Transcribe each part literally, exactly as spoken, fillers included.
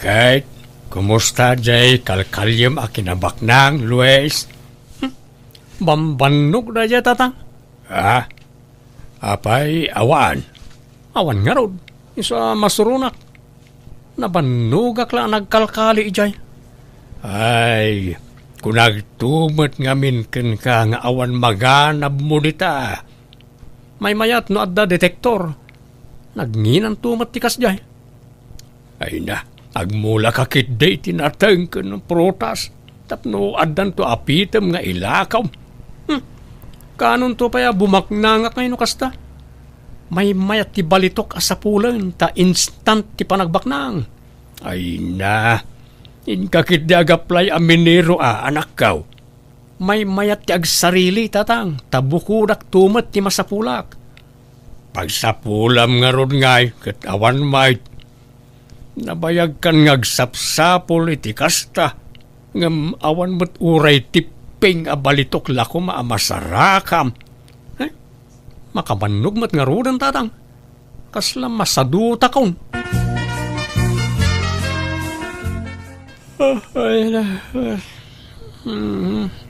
Ket, kumusta jay kalkaliem a kinabaknang, Luis? Hmm, bambannog daydiay, Tatang. Ah, apay, awan? Awan ngarud. Isu a masuronak. Nabannogak la a nagkalkali idiay. Ay, kunagto met ngamin kenka nga awan maganabmo dita. Maymayat no adda detektor. Nagnginanto met ti kasdiay. Ay na, agmulaka ketdi ti nateng ken prutas tapno addanto a pitem nga ilakaw. Hmm. Kaanonto pay a bumaknangak ngay no kasta? Maymayat ti balitok a sapulen ta instant ti panagbaknang. Ay na, inka ketdi agaplay a minero a, anakko. Maymayat ti agsarili, Tatang, ta bukodakto met ti masapulak. Pagsapulam ngarud ngay, ket awan met. Nabayagkan nga agsapsapul iti kasta, ngem awan met uray tipping a balitok la koma a masarakam. Eh, makabannog met ngaruden, Tatang. Kasla masadutakon. Ah, ay na, ah, mm.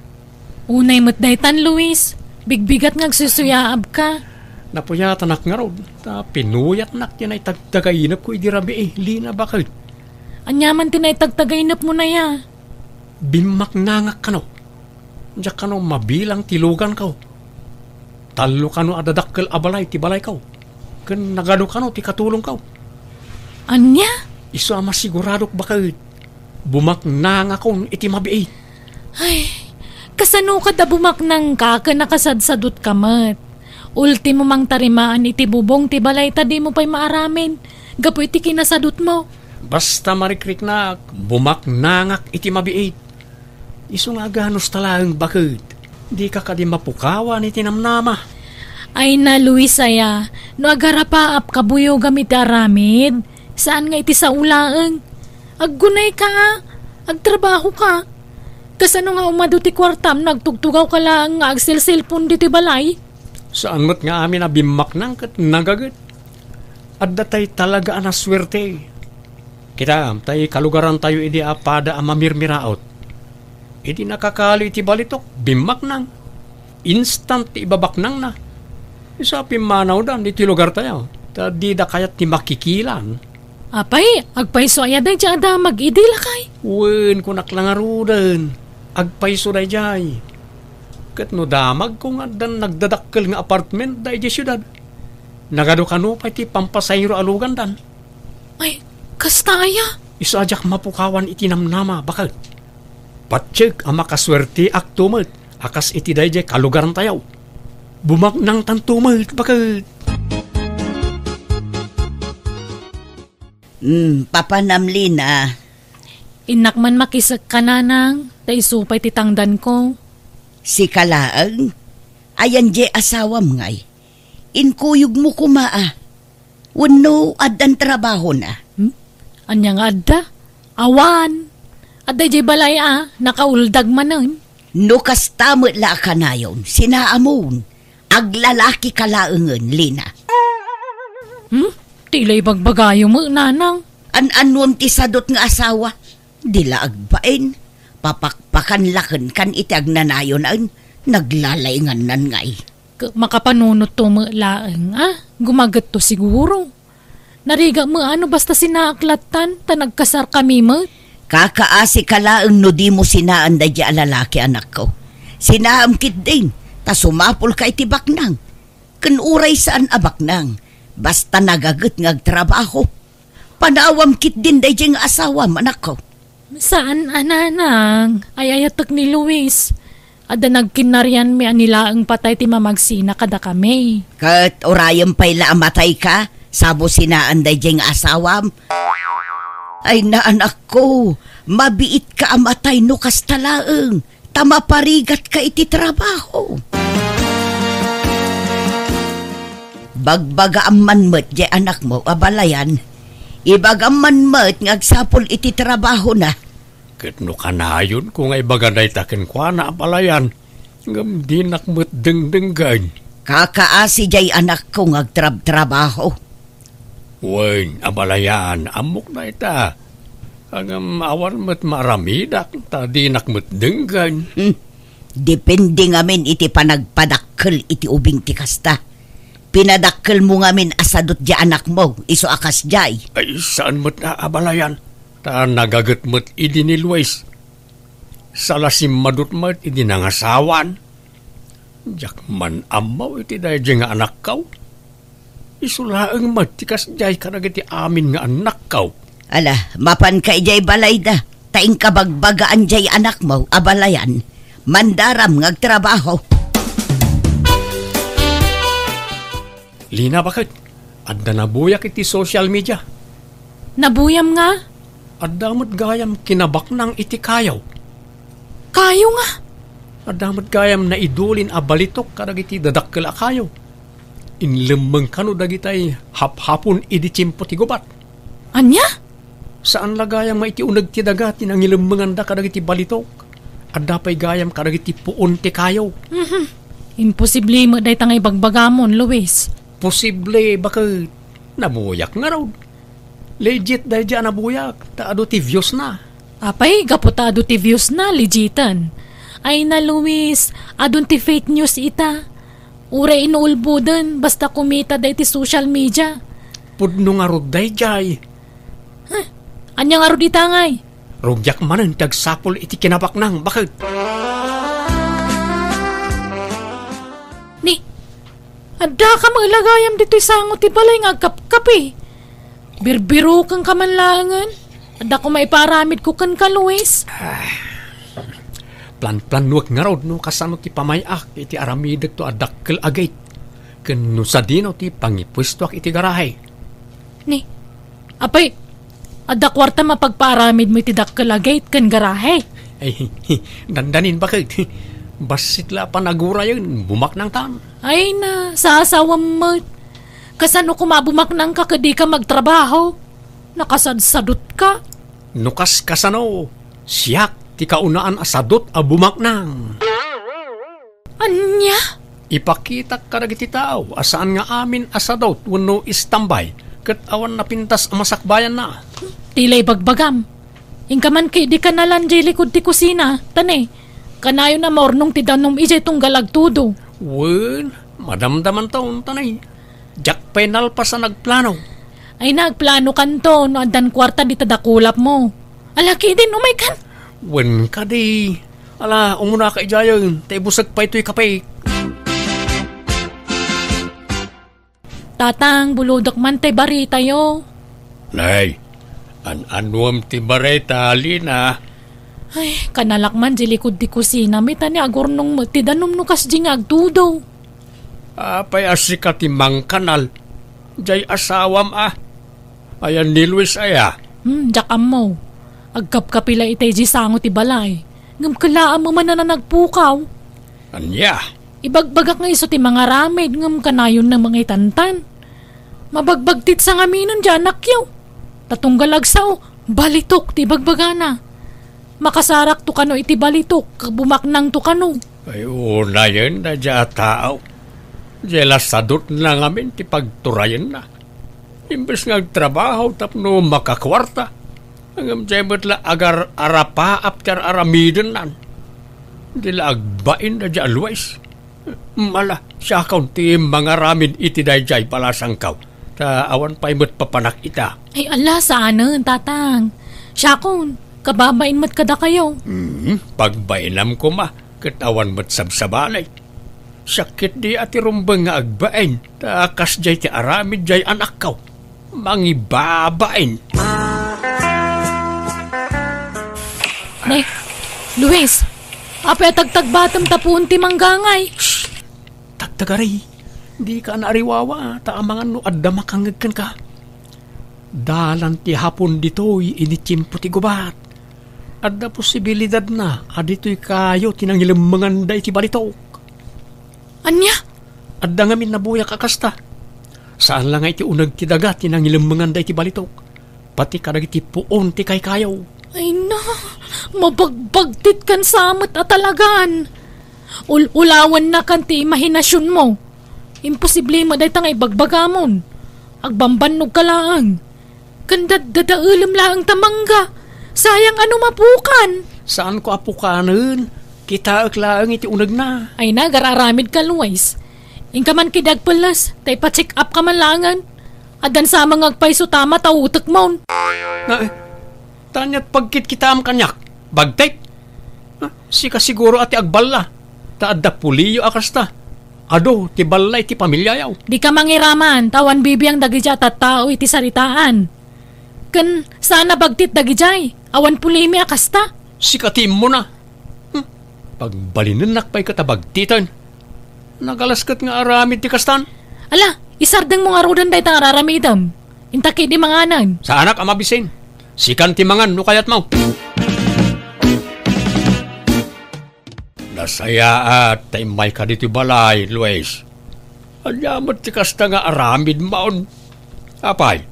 Unay met daytan, Luis. Bigbigat nga agsusuyaabka. Napuyatanak ngarud, ta pinuyatnak ti naitagtagainepko idi rabii, Lina, baket. Ania man ti naitagtagainepmo, naya? Bimmaknangak kano. Diak kano mabilang ti luganko. Tallo kano a dadakkel a balay ti balayko. Ken nagadu kano ti katulongko. Ania? Isu a masiguradok baket, bumaknangakon iti mabiit. Ay, kasano kada bumaknangka ken nakasadsadutka met? Ultimo mangtarimaan iti bubong ti balay ta dimo pay maaramid gapu iti kinasadutmo. Basta marikriknak, bumaknangak iti mabiit. Isu nga aganusta laeng baket, dika kadi mapukawan iti namnama. Ay na, Luis, aya, no agarapaap kabuyogam iti aramid, saan nga iti sao laeng. Aggunayka a, agtrabahoka. Kasano nga umadu ti kuartam no agtugtugawka laeng nga agselselpon ditoy balay? Saan met nga amin a bimmaknang ket nagaget. Adda tay talaga a nasuerte. Kita, tay kalugarantayo idi a pada a mamirmiraot. Idi nakakali iti balitok, bimmaknang. Instant ti ibabaknangna. Isu a pimmanawdan iti lugartayo, ta dida kayat ti makikilan. Apay, agpayso aya daydiay a damag idi, lakay? Wen, kunak la ngaruden. Agpayso daydiay. Ket no damagko nga addan nagdadakkel nga apartment daydiay siudad, nagadu kano pay ti pampasayro a lugandan. Ay, kasta aya? Isu a diak mapukawan iti namnama, baket. Patiek a makasuerteakto met a kas iti daydiay kalugarantayo. Bumaknangtanto met, baket. Hmm, papanam, Lina. Innak man makisekka, nanang, ta isu pay ti tangdanko. Sika laeng? Ayan diay asawam ngay? Inkuyogmo koma a. Wenno addan trabahona? Hmm? Ania nga adda? Awan. Adda idiay balay a, nakauldag manen. No kasta met la a kanayon, sinaamon. Aglalakika laengen, Lina. Hmm? Ti la ibagbagayo met, nanang. An-anuem ti sadot nga asawa? Di la agbain. Papakpakan la kenkan iti agnanayon, naglalayngannay. Ket makapanunotto met laeng a gumagetto siguro. Narigat met a no basta sinaak lattan ta nagkasarkami met. Kakaasika laeng no dimo sinaan daydiay a lalaki, anakko. Sinaam ketdin ta sumapulka iti baknang. Ken uray saan a baknang, basta nagaget nga agtrabaho. Panawam ketdin daydiay nga asawam, anakko. Saan a, nanang, ay-ayatek ni Luis. Adda nagkinnarianmi a ni laeng patay ti mamagsina kadakami. Ket urayem pay la a matayka, sa mo sinaan daydiay nga asawam? Ay na, anakko, mabiitka a matay no kasta laeng, ta maparigatka iti trabaho. Bagbagaam man met diay anakmo a balayan. Ibagam man met nga agsapul iti trabahona. Ket no kanayonko nga ibaga dayta kenkuana a balayan, ngem dinak met dengdenggen. Kakaasi diay anakko nga agtrabtrabaho. Wen, a balayan, ammok dayta. Ngem awan met maaramidak, ta dinak met denggen. Hmm. Depende ngamin iti panagpadakkel iti ubing ti kasta. Pinadakkelmo ngamin a sadot diay anakmo, isu a kasdiay. Ay, saan met a abalayan, ta nagaget met idi ni Luis. Sala simmadot met idi nangasawan. Diak man ammo iti daydiay nga anakko. Isu laeng met ti kasdiay kadagiti amin nga annakko. Ala, mapanka idiay balayda, ta inka bagbagaan diay anakmo, abalayan. Mandaram nga agtrabaho. Lina, baket, adda nabuyak iti social media. Nabuyam nga? Adda met gayam kinabaknang iti kayo. Kayo nga? Adda met gayam naidulin a balitok kadagiti dadakkel a kayo. Inlemmeng kano dagitay haphapon idi tiempo ti gubat. Ania? Saan la gayam nga iti uneg ti daga ti nangilemmengan da kadagiti balitok. Adda pay gayam kadagiti puon ti kayo. Mhm. Imposible met dayta nga ibagbagamon, Luis. Posible, baket. Nabuyak ngarud. Legit daydiay a nabuyak, ta adu ti views na. Apay, gapu ta adu ti views na, legiten. Ay na, Luis, adun ti fake news ita. Uray inuulboden, basta kumita daydi social media. Pudno ngarud daydiay. Huh? Ania ngarud ita ngay? Rugiak manen ti agsapul iti kinabaknang, baket. Ni, adda ka met la gayam ditoy sango ti balay nga agkapkapi. Birbiroken ka man laengen. Adda koma ipaaramidko kenka, Luis. Ah, planplanuek ngarud no kasano ti pamay-ak iti aramidekto a dakkel a gate. Ken no sadino ti pangipuestoak iti garahe. Ni, apay, adda kuarta mapagpaaramidmo iti dakkel a gate ken garahe? Ay, dandanin, baket. Bassit la a panagurayen, bumaknangtan. Ay na, sasawam met. Kasano koma a bumaknangka ket dika magtrabaho? Nakasadsadutka. No kas kasano, siak ti kaunaan a sadut a bumaknang. Ania? Ipakitak kadagiti tao a saan nga amin a sadut wenno istambay ket awan napintas a masakbayanna. Ti la ibagbagam. Inka man ket idi kanalan diay likud ti kusina, ta ne, kanayon a maurnong ti danum idiay tunggal agtudo. Wen, madamdamanton, ta ne, diak pay nalpas a nagplano. Ay, nagplanokanto no addan kuarta dita dakulapmo. Ala, kidin, umaykan. Wen kadi. Ala, umunaka idiayen, ta ibusek pay toy kape. Tatang, bulodek man tay baritayo. Nay, an-anuem ti barita, Lina? Ay, kanalak man di likud ti kusina, met a ni agurnong met ti danum no kasdi nga agtudo. Apay a sika ti mangkanal? Diay asawam a. Ayan ni Luis aya? Hmm, diak ammo. Agkapkapi la itay di sango ti balay. Ngem kellaam man a nagpukaw. Ania? Ibagbagak nga isu ti mangaramid ngem kanayon na mangaitantan. Mabagbagtit sa ngaminen di anakyo. Ta tunggal agsao, balitok ti ibagbagana. Makasarakto kano iti balitok, bumaknangto kano. Ay, unayen da dia a tao. Dia la sadutna ngamin ti pagturayenna. Imbes nga agtrabaho tapno makakuarta, ngem diay met la agar-arapaap ti ar-aramidennan. Di la agbain da dia a Luis. Mala, siakon ti mangaramid iti daydiay balasangko, ta awan pay met papanak ita. Ay, ala, saanen, tatang. Siakon, kababain met kadakayo. Hmm, pagbainam koma, ket awan met sabsabali. Siak ketdi a ti rumbeng nga agbain, ta kasdiay ti aramid diay anakko. Mangibabain. Ne, Luis, apay a tagtagbatem ta puon ti manggangay? Shh! Tagtagari, dika naariwawa, ta amangan no adda makangngeg kenka. Dalan ti hapon ditoy idi tiempo ti gubat. Adda posibilidadna a ditoy kayo ti nangilemmengan daydi balitok. Ania? Adda ngamin nabuyak a kasta. Saan la nga iti uneg ti daga ti nangilemmengan daydi balitok. Pati kadagiti puon ti kaykayo. Ay na, mabagbagtit kan sa met a talagan. Ul-ulawanna kan ti imahinasionmo. Imposible met dayta nga ibagbagamon. Agbambannog ka laeng. Ken daddadaelem laeng ta mangga. Sayang a no mapukan. Saanko a pukanen? Kitaek laeng iti unegna. Ay na, agar-aramidka, Luis. Inka man ketdi agpelles, ta ipa-check up ka man laengen. Addan sa nga agpayso ta mautekmon. Na, eh, ta ania't pagkitkitaam kaniak? Bagtek? Ah, sika siguro a ti agballa. Ta adda puliyo a kasta. Adu ti balla iti pamiliayo. Dika mangiraman, ta awan bibiang dagidiay a tattao iti saritaan. Ken saan a bagtit dagidiay, awan pulimi a kasta. Sika ti immuna. Hmm. Pagbalinennak pay ket a bagtiten. Nagalas ket nga aramid ti kastan. Ala, isardengmo ngaruden dayta nga ar-aramidem. Inta ketdi manganen. Saanak a mabisin. Sikan ti mangan no kayatmo. Nasayaat ta immayka ditoy balay, Luis. Ania met ti kasta nga aramidmon? Apay,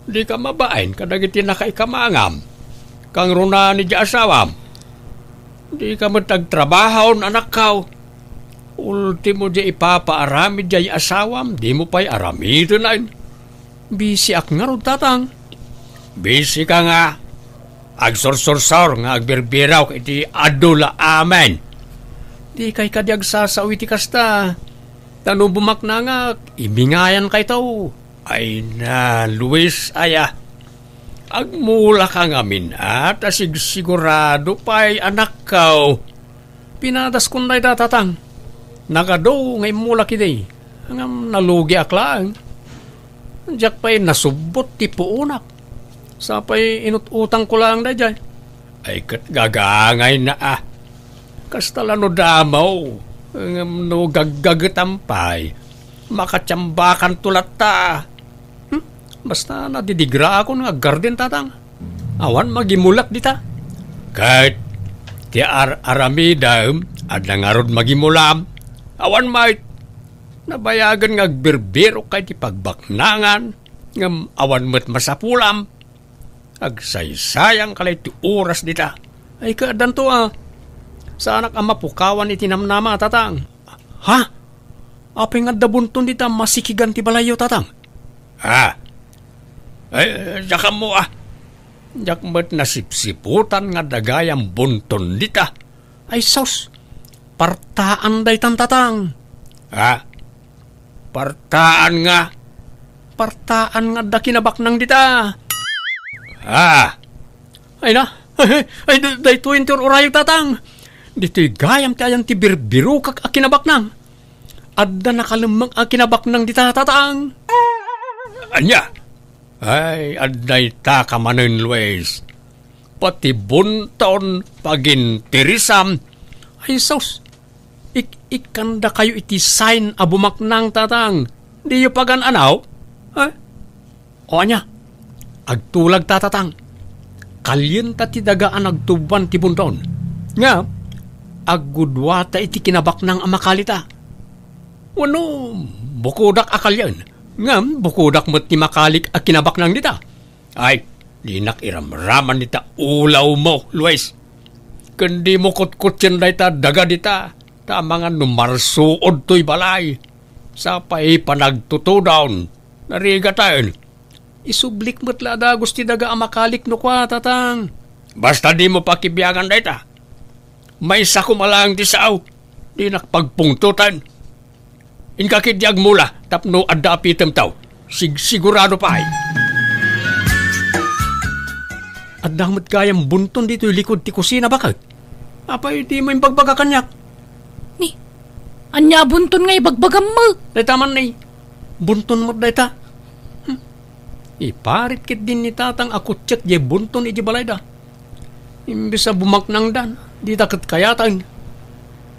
dika mabain kadagiti nakaikamangam? Kangrunaan idiay asawam? Dika met agtrabahon, anakko. Ultimo, diay ipapaaramid diay asawam, dimo pay aramiden. Bisiak ngarud, tatang. Bisika nga agsursursor nga agbirbirok iti adu la amin. Dikay kadi agsasao iti kasta. Ta no bumaknangak, ibingayankayto. Ay na, Luis, aya. Agmulaka ngamin, a, ta sigsigurado pay, anakko. Pinadaskon dayta, tatang. Nagadu nga immulak idi. Ngem nalugiak laeng. Diak pay nasubbot ti puonak. Sa pay inut-utangko laeng daydiay. Ay ket gagangayna a. Kasta la no damo. Ngem no gaggagetam pay, makatiambakanto latta. Hmm? Basta nadidigraakon nga aggarden, tatang. Awan magimulak dita. Ket ti ar-aramidem, adda ngarud magimulam. Awan met. Nabayagen nga agbirbirokka iti pagbaknangan, ngem awan met masapulam. Agsaysayangka la iti oras dita. Ay, kaaddanto a. Saanak a mapukawan iti namnama, tatang. Ha? Apay nga adda bunton dita masikigan ti balayyo, tatang? Ha? Ay, diak ammo, a. Diak met nasipsiputan nga adda gayam bunton dita. Ay, sus! Partaan daytan, tatang. Ha? Partaan nga? Partaan nga adda kinabaknang dita. Ha? Ay na, ay, da-, daytoy ti ur-urayog, tatang. Ditoy gayam ti ayan ti birbirokak a kinabaknang. Adda nakalemmeng a kinabaknang dita, tatang. Ania? Ay, adda ita ka manen, Luis. Pati bunton, paginteresam. Ay, sus. Ik-, ikkandakayo iti sign a bumaknang, tatang. Diyo pagan-anaw? Ha? O ania, agtulag ta, tatang. Kalienta ti daga a nagtuboan ti bunton. Nga, aggudua ta iti kinabaknang a makalita. Wenno, bukodak a kalien. Ngem, bukodak met ti makalik a kinabaknang dita. Ay, dinak iramraman dita ulawmo, Luis. Ken dimo kutkutsien dayta daga dita, ta amangan no marsuod toy balay. Sa pay panagtutudon, narigaten. Isublik met la a dagus ti daga a makalik no kua, tatang. Basta dimo pakibiangan dayta. Maysa koma laeng ti sao, dinak pagpungtoten. Inka ketdi agmula tapno adda apitemto. Sigsigurado pay. Adda met gayam bunton ditoy likod ti kusina, baket. Apay dimo imbagbaga kaniak? Ni, ania a bunton nga ibagbagam met? Dayta man ni. Bunton met dayta. Hmm. Iparit ketdin ni tatang a kutsiek diay bunton idiay balayda. Imbes a bumaknangdan, dita ket kayaten.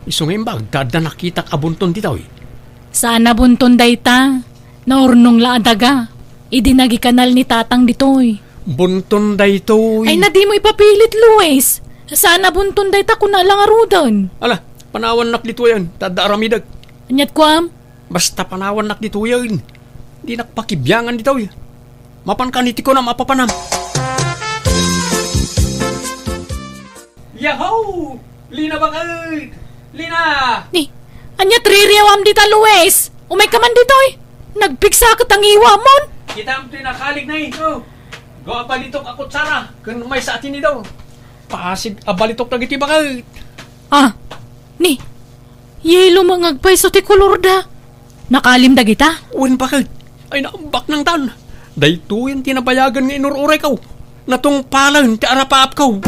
Isu nga imbag ta adda nakitak a bunton ditoy. Saan a bunton dayta? Naurnong la a daga. Idi nagikanal ni tatang ditoy. Bunton daytoy. Ay, na dimo ipapilit, Luis. Saan a bunton dayta, kuna la ngaruden. Ala, panawannak ditoyen, ta adda aramidek. Aniat kuam? Basta panawannak ditoyen. Dinak pakibiangan ditoy. Mapanka ni ti kunam a papanam. Yahoo! Lina baket! Lina! Ni, ania ti ririawam dita, Luis? Umayka man ditoy. Nagpigsa ket a ngiwamon. Kitaem ti nakalikna, eh. Oh. Nga abalitok a kutsara ken maysa a tinidor. Pasig a balitok dagiti baket. Ah, ni, yelo met nga agpayso ti kolorda. Nakalim dagita? Wen, baket. Ay, naambak nangtan. Daytoyen ti nabayagan nga inur-urayko. Natungpalen ti arapaapko.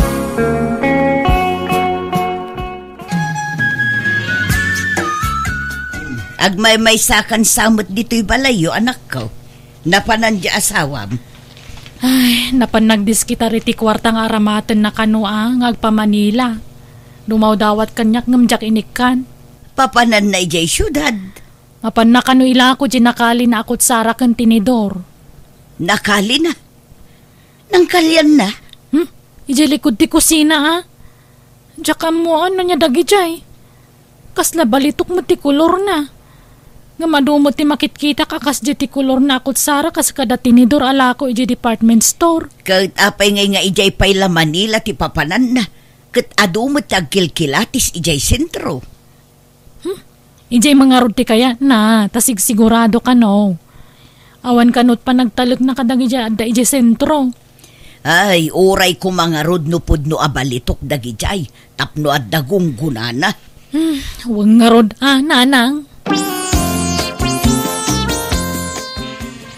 Agmaymaysakan sa met ditoy balayyo, anakko. Napanan di asawam? Ay, napan nagdiskitar iti kuarta nga aramatenna kano a nga agpa-Manila. Dumawdawat kaniak ngem diak inikkan. Papananna idiay siudad? Mapanna kano ilako di nakalina a kutsara ken tinidor. Nakalina? Nangkalianna? Hmm? Idiay likod ti kusina, a? Diak ammoan no ania dagidiay. Kasla balitok met ti kolorna. Ngem adu met ti makitkitak a kasdiay ti kolorna a kutsara kas kada tinidor a lako idiay department store. Ket apay ngay nga idiay pay la Manila ti papananna? Ket adu met ti agkilkilatis idiay sentro. Hmm? Idiay mangarud ti kayatna, ta sigsigurado kano. Awan kano ti panagtalekna kadagiti adda idiay sentro. Ay, uray koma ngarud no pudno a balitok dagidiay, tapno adda gunggonana. Hmm, wen ngarud a, nanang.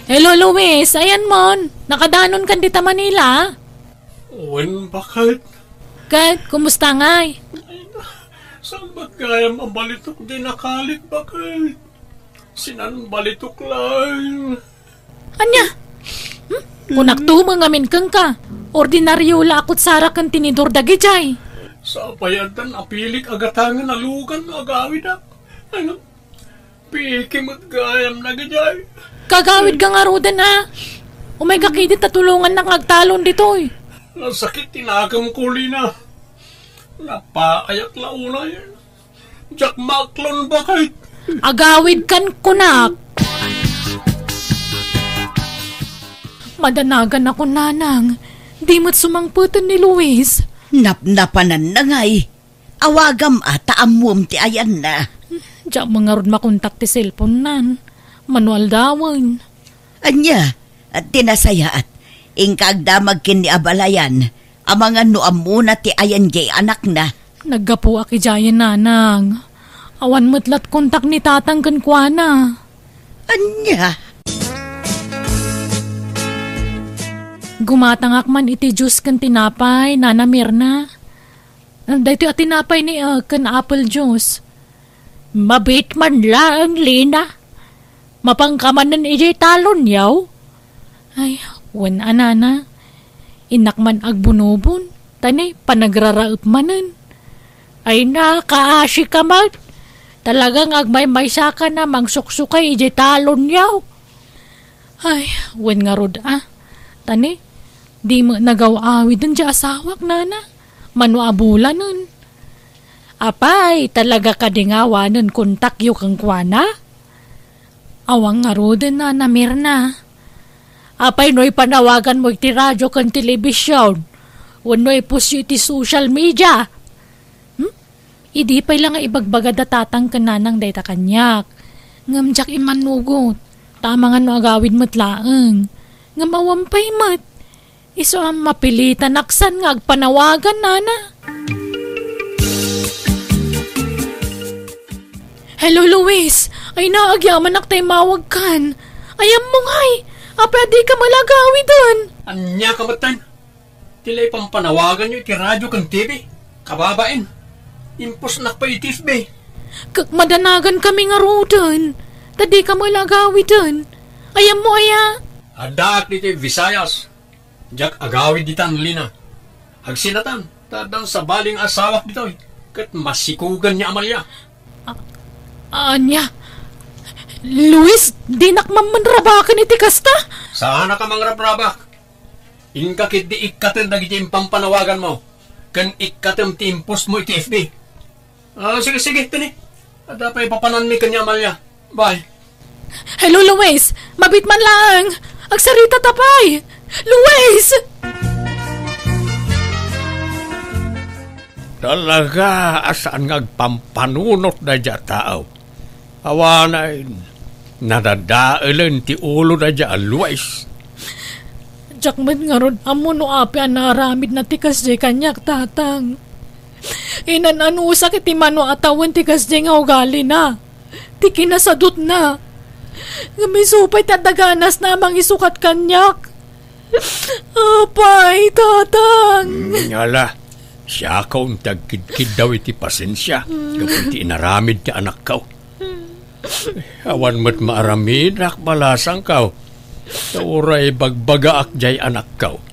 Hello, Luis. Ayanmon, nakadanonkan dita Manila? Wen, baket. Ket, kumusta ngay? Ay, saan met gayam a balitok di nakalik, baket? Sinan balitok laeng. Ania? Hmm? Kunakto met ngamin kenka. Ordinario la a kutsara ken tinidor dagidiay. Sapay addan a pilik a gatangen a lugan no agawidak. Ano? Piki met gayam dagidiay. Kagawidka ngaruden a. Umayka ketdi ta tulongannak nga agtalon ditoy. Nasakit ti nakemko, Lina. Napaayak la unay. Diak maaklon, baket. Agawidkan kunak. Madanagan ako, nanang. Di met sumangpeten ni Luis. Napnapananna ngay. Awagam a ta ammuem ti ayanna. Diak met ngarud makontak ti cellphone-nan. Mano aldawen. Ania? Ti nasayaat, inka agdamag ken ni abalayan, amangan no ammona ti ayan diay anakna. Naggapuak idiayen, nanang. Awan met la ti kontak ni tatang kenkuana. Ania? Gumatangak man iti juice ken tinapay, Nana Mirna. Daytoy a tinapay ni, ah, ken apple juice. Mabiit man laeng, Lina. Mapanka manen idiay talonyo? Ay, wen a, nana. Innak man agbunobon, ta ni panagraraep manen. Ay, nakaasika met. Talagang agmaymaysakan a mangsuksukay idiay talonyo. Ay, wen ngarud a. Ta ni, di met nagaw-awiden diay asawak, nana. Mano a bulanen. Apay, talaga kadi nga awanen kontakyo kenkuana? Awan ngaruden, Nana Mirna. Apay no ipanawaganmo iti radio ken telebision, wenno ipostyo iti social media? Hmm? Idi pay la nga ibagbaga da tatang ken nanang dayta kaniak. Ngem diak immanugot, ta amangan no agawid met laeng. Ngem awan pay met. Isu a mapilitan a ksan nga agpanawagan, nana. Hello, Luis. Ay, naagyamanak ta immawagkan. Ay, ammo ngay. Apay a dika met la agawiden? Ania ka metten? Ti la ipampanawaganyo iti radio ken T V. Kababain. Impusnak pay iti F B. K-, madanagan kami ngaruden. Ta dika met la agawiden. Ay, ammo aya? Addaak ditoy Visayas. Diak agawid ditan, Lina. Agsinatan, ta addan sabali nga asawak ditoy, ket masikugan ni Amalia. A-, ania? Luis, dinak man manrabaken iti kasta? Saanak a mangrabrabak. Inka ketdi ikkatem dagiti impampanawaganmo, ken ikkatem ti impostmo iti F B. Ah, sige, sige, tini. Adda pay papananmi ken ni Amalia. Bye. Hello, Luis! Mabiit man laeng! Agsarita ta pay! Luis! Talaga a saan nga agpampanunot daydiay a tao. Awanen, nadadaelen ti ulo daydiay a Luis. Diak met ngarud ammo no apay a naaramidna ti kasdiay kaniak, Tatang. Inan-anusak iti mano a tawen ti kasdiay nga ugalina, ti kinasadutna. Ngem isu pay ti adda ganasna a mangisukat kaniak. Apay, Tatang! Mm, ala, siakon ti agkidkiddaw iti pasensia gapu iti inaramid ti anakko. Awan met maaramidak balasangko. Ta uray bagbagaak diay anakko,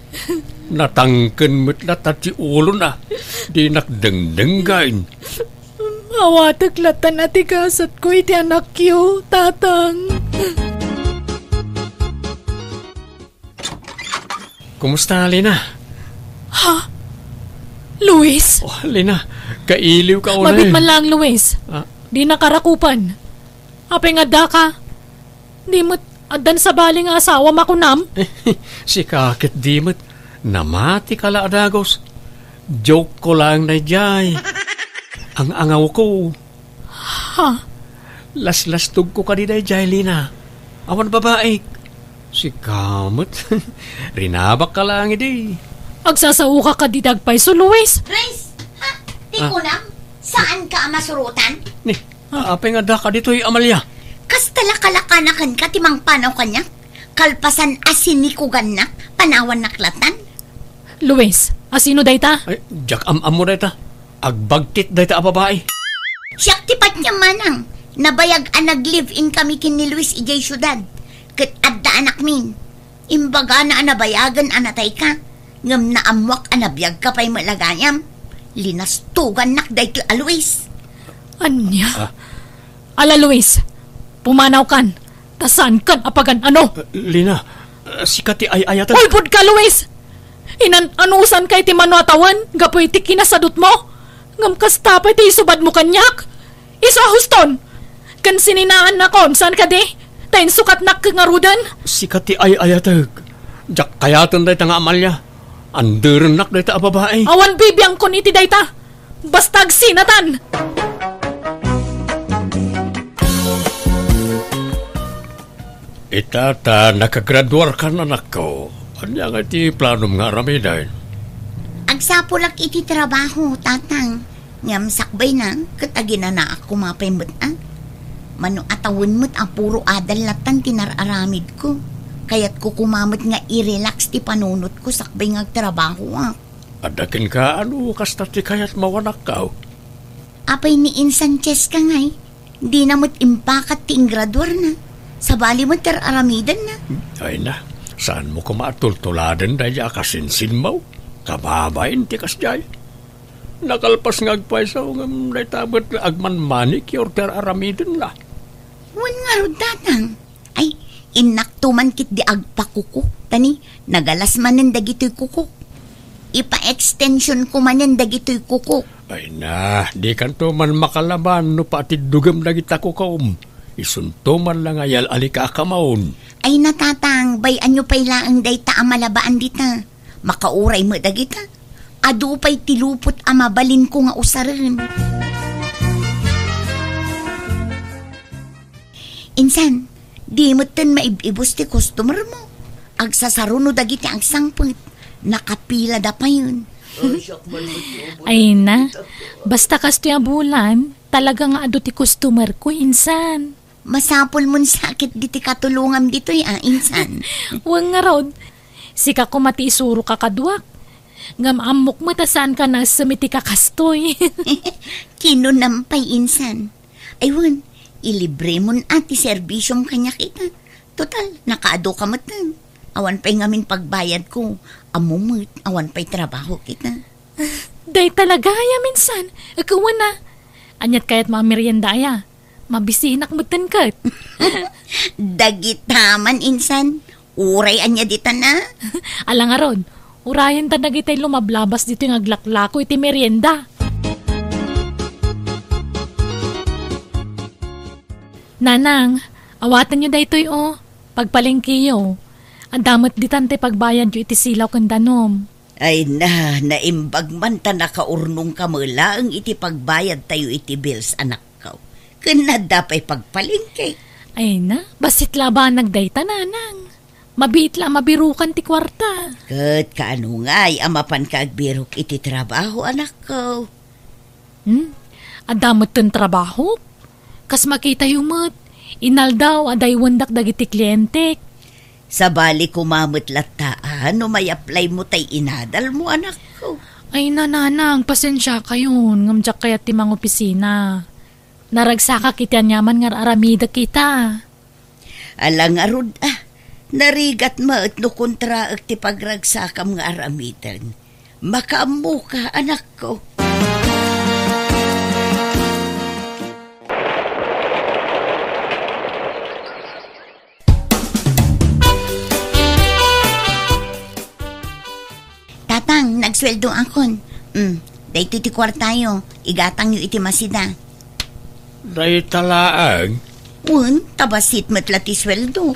natangken met latta ti ulona, dinak dengdenggen. Awatek latta a ti gasatko iti anakyo, Tatang. Kumusta, Lina? Ha? Luis? Oh, Lina, kailiwka unay. Mabiit man lang, Luis. Ah. Di nakarakupan. Apay nga adda ka? Di met addan sabali nga asawam a kunam? Sika ket di met. Namati ka la a dagus. Joke ko lang daydiay. Ang-angawko. Ha? Laslastogko kadi daydiay, Lina. Awan babaik. Sika met. Rinabak ka lang idi. Agsasaoka kadi dagpayso, Luis? Grace! Ha? Ti Ah. kunam? Saan ka a masurotan? Ni, Ah. apay nga adda ka ditoy, Amalia? Kasta la kalakanakan ka ti mangpanaw kaniak? Kalpasan a sinikugannak, panawannak latan? Luis, asino dayta? Ay, diak am-ammo dayta. Agbagtit dayta a babai. Siak ti patiem manang. Nabayag a nag-live-in kami ken ni Luis idiay siudad. Ket adda anakmin. Imbagana a nabayagen a natayka. Ngem naammoak a nabiagka pay met la gayam. Linastogannak daytoy a Luis. Ania? Ah. Ala, Luis, pumanawkan. Ta saankan a pagan-ano? Lina, sika ti ay-ayatek. Ulbod ka, Luis! Inan-anusan ka iti mano a tawen gapu iti kinasadutmo? Ngem kasta pay ti isubadmo kaniak? Isu a huston! Ken sininaannakon, saan kadi? Ta insukatnak ket ngaruden? Sika ti ay-ayatek. Diak kayaten dayta nga Amalia. Anderennak dayta a babai. Awan bibiangkon iti dayta. Basta agsinatan! Ita ta nakagraduarkan, anakko. Ania nga iti planom nga aramiden? Agsapulak iti trabaho, Tatang. Ngem sakbayna, ket aginanaak koma pay met a. Mano a tawen met a puro adal latan ti nar-aramidko. Kayatko koma met nga i-relax ti panunotko sakbay nga agtrabahoak. Adda kenka, ano, kasta ti kayatmo, anakko? Apay ni Insan Cheska ngay, dina met impakat ti ingraduarna. Sabali met ti ar-aramidenna. Ay na, saanmo koma a tultuladen daydiay a kasinsinmo? Kababain ti kasdiay. Nakalpas nga agpayso ngem dayta met nga agman-manicure ti ar-aramidenna. Wen ngarud, Tatang. Ay, innakto man ketdi agpakuko. Ta ni, nagalas manen dagitoy kukok. Ipa-extensionko manen dagitoy kukok. Ay na, dikanto man makalaban no patiddugem dagita kukom. Isunto man la nga yal-alika a kamon. Ay na, Tatang, bay-anyo pay laeng dayta a malabaan dita. Makauray met dagita. Adu pay ti lupot a mabalinko nga usaren. Insan, di metten maib-ibus ti customer mo. Agsasaruno dagiti agsangpet. Nakapilada payen. Ay na, basta kastoy a bulan, talaga nga adu ti customer ko, insan. Masapul mon sakit diti katulongam ditoy, a, insan. Wen ngarud, sika koma ti isuroka kaduak. Ngem ammok met a saanka naessem iti kakastoy. Kinunam pay, insan. Ay wen, ilibremon a ti serbisyom kaniak ita. Total, nakaadu ka metten. Awan pay ngamin pagbayadko. Ammo met, awan pay trabaho kita. Dayta la gayam, insan. Ket wen a. Aniat kayatmo a merienda aya? Mabisinak metten ket. Dagita man, insan. Uray ania ditan a? Ala ngarud, urayenta dagitay lumablabas ditoy nga aglaklako iti merienda. Nanang, awatenyo daytoy, o. Pagpalengkeyo. Adda met ditan ti pagbayadyo iti silaw ken danum. Ay na, naimbag man ta nakaurnongka met laeng iti pagbayadtayo iti bills, anakko. Ken adda pay pagpalengke. Ay na, bassit la a banag dayta, nanang. Mabiit la a mabirukan ti kuarta. Ket kaano ngay a mapanka agbirok iti trabaho, anakko? Hmm? Adda metten trabahok? Kas makitayo met, inaldaw a daywendak dagiti klientek. Sabali koma met latta a no may-applymo tay inadalmo, anakko. Ay, nanang, pasensiakayon, ngem diak kayat ti mangopisina. Naragsakak iti aniaman nga ar-aramidek ita. Ala ngarud a, narigat met no kontraek ti pagragsakam nga aramiden. Makaammoka, anakko. Tatang, nagsueldoakon. Mm, daytoy ti kuartayo. Igatangyo iti masida. Dayta laeng? Wen, ta bassit met la ti sueldo.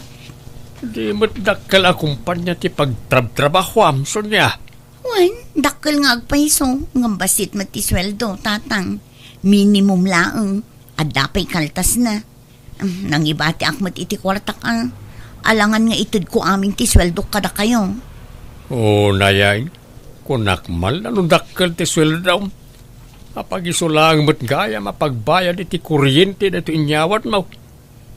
Di met dakkel a kumpanya ti pagtrabtrabahuam, Sonia. Wen, dakkel nga agpayso, ngem bassit met ti sueldo, Tatang. Minimum laeng. Adda pay kaltasna. Nangibatiak met iti kuartak a. Alangan nga itedko amin ti sueldok kadakayo. O, nayain, kunak man la no dakkel ti sueldom. Apagiso laeng met gayam a pagbayad iti kuryente daytoy inyawatmo.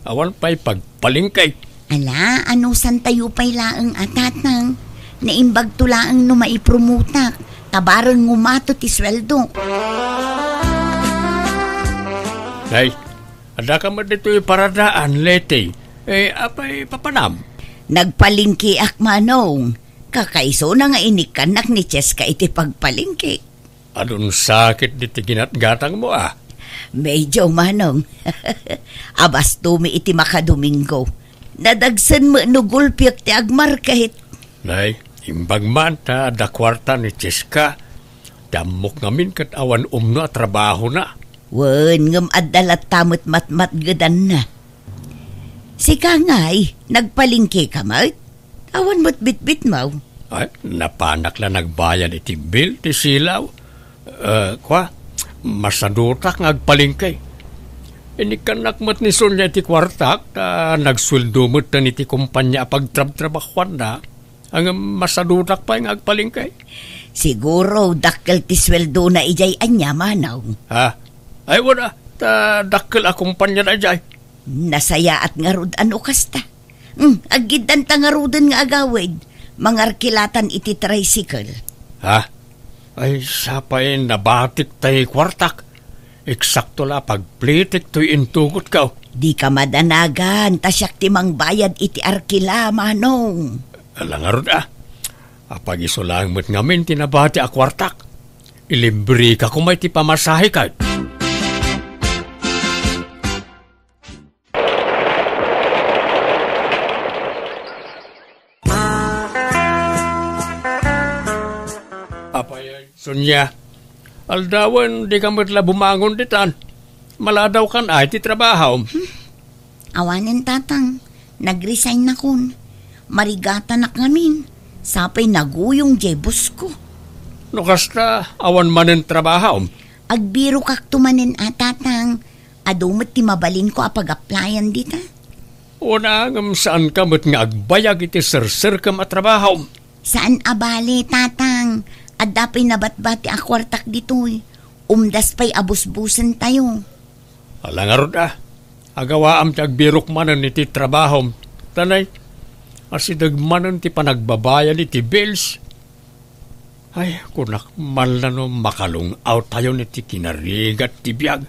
Awan pay pagpalengke. Ala, anusantayo pay laeng a, Tatang. Naimbagto laeng no maipromotak, ta bareng ngumato ti sueldok. Nay, adda ka met ditoy paradaan, Leti. Eh, apay papanam? Nagpalengkeak, Manong. Kakaisuna nga inikkannak ni Cheska iti pagpalengke. Adun sakit diti ginatgatangmo, a? Medyo, Manong. Abastomi iti makadomingo. Nadagsen met no gulpiek ti agmarket. Nay, imbag man ta adda kuarta ni Cheska. Ti ammok ngamin ket awan umno a trabahona. Wen, ngem adda latta met matmatgedanna. Sika ngay, nagpalengkeka met? Awan met bitbitmo. Ay, napanak la nagbayad iti bill ti silaw. Eh, kua, masadutak nga agpalengke. Inikkannak met ni Sonia iti kuartak, ta nagsueldo metten iti kompania a pagtrabtrabahuanna. Ngem masadutak pay nga agpalengke. Siguro, dakkel ti sueldona idiay ania, Manong. Ha? Ay, wala. Ta dakkel a kompaniada idiay. Nasayaat ngarud a no kasta. Hmm, aggiddanta ngaruden nga agawid. Mangarkilatan iti tricycle. Ha? Ay, sapay nabatik tay kuartak. Eksakto la pagplitik toy intugotko. Dika madanagan, ta siak ti mangbayad iti arkila, Manong. Ala ngarud a. Apagiso laeng met ngamin ti nabati a kuartak. Ilibreka koma iti pamasahe ket. Apay, Sonia, aldawen, dika met la bumangon ditan. Maladawkan ay ti trabahom. Hmm. Awanen, Tatang. Nag-resign nakon. Marigatanak ngamin. Sapay naguyong jay boss ko. No kasta, awan manen trabahom? Agbirokakto manen a, Tatang. Adu met ti mabalinko a pag-applyan dita. Wen a, ngem saanka met nga agbayag iti serserkem a trabahom? Saan a bale, Tatang. Adda pay nabatbati a kuartak ditoy. Umdas pay a busbusentayo. Ala ngarud a. Agawaam ti agbirok manen iti trabahom. Ta nay, asideg manen ti panagbabayad iti bills. Ay, kunak man la no makalung-awtayon iti kinarigat ti biag,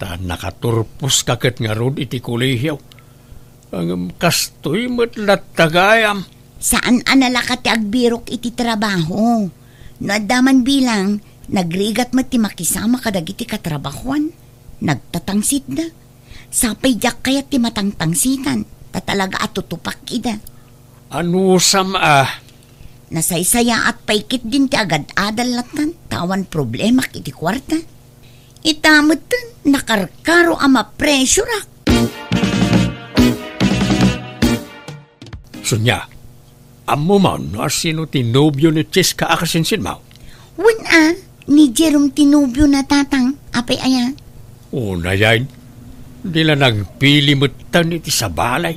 ta nakaturposka ket ngarud iti kolehio. Ngem kastoy met latta gayam. Saan a nalaka ti agbirok iti trabaho. No adda man bilang, nagrigat met ti makisama kadagiti katrabahoan. Nagtatangsitda. Sapay diak kayat ti matangtangsitan, ta talaga a tutupak ida. Anusam a? Nasaysayaat pay ketdin ti agad-adal lattan, ta awan problemak iti kuarta. Ita metten, nakarkaro a mapresurak. Sonia, ammom no asino ti nobio ni Cheska a kasinsinmo? Wen a, ni Jerome ti nobiona, Tatang. Apay aya? Unayen, di la nagpili metten iti sabali.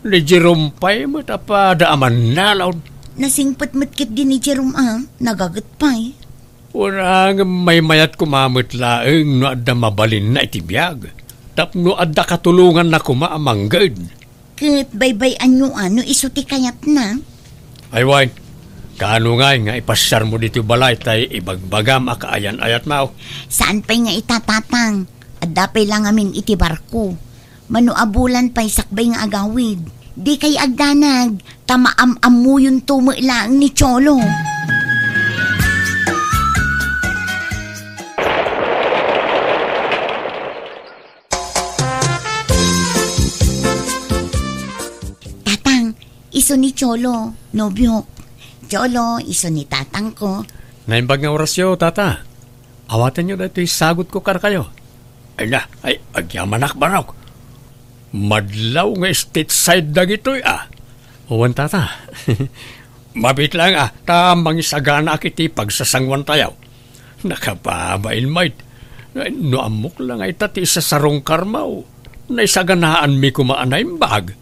Ni Jerome pay met a pada a mannalaw. Nasingpet met ketdi ni Jerome a, nagaget pay. Wen a, ngem maymayat koma met laeng no adda mabalinna iti biag, tapno adda katulonganna koma a mangged. Ket baybay-anyo a no isu ti kayatna? Ay wen, kaano ngay nga ipasiarmo ditoy balay tay ibagbagam a kaayan-ayatmo? Saan pay nga ita, Tatang? Adda pay la ngamin iti barko. Mano a bulan pay sakbay nga agawid. Dikay agdanag, ta maam-ammuyonto met laeng ni Cholo. Tatang, isu ni Cholo, nobiok. Cholo, isu ni tatangko. Naimbag nga orasyo, Tata. Awatenyo daytoy sagutko kadakayo. Ay na, ay, agyamanak, barok. Madlaw nga stateside dagitoy, a. Wen, Tata. Mabiit laeng, a, ta mangisaganaak iti pagsasanguantayo. Nakababain met. No ammok la nga ita ti isasarungkarmo, naisaganaanmi koma a naimbag.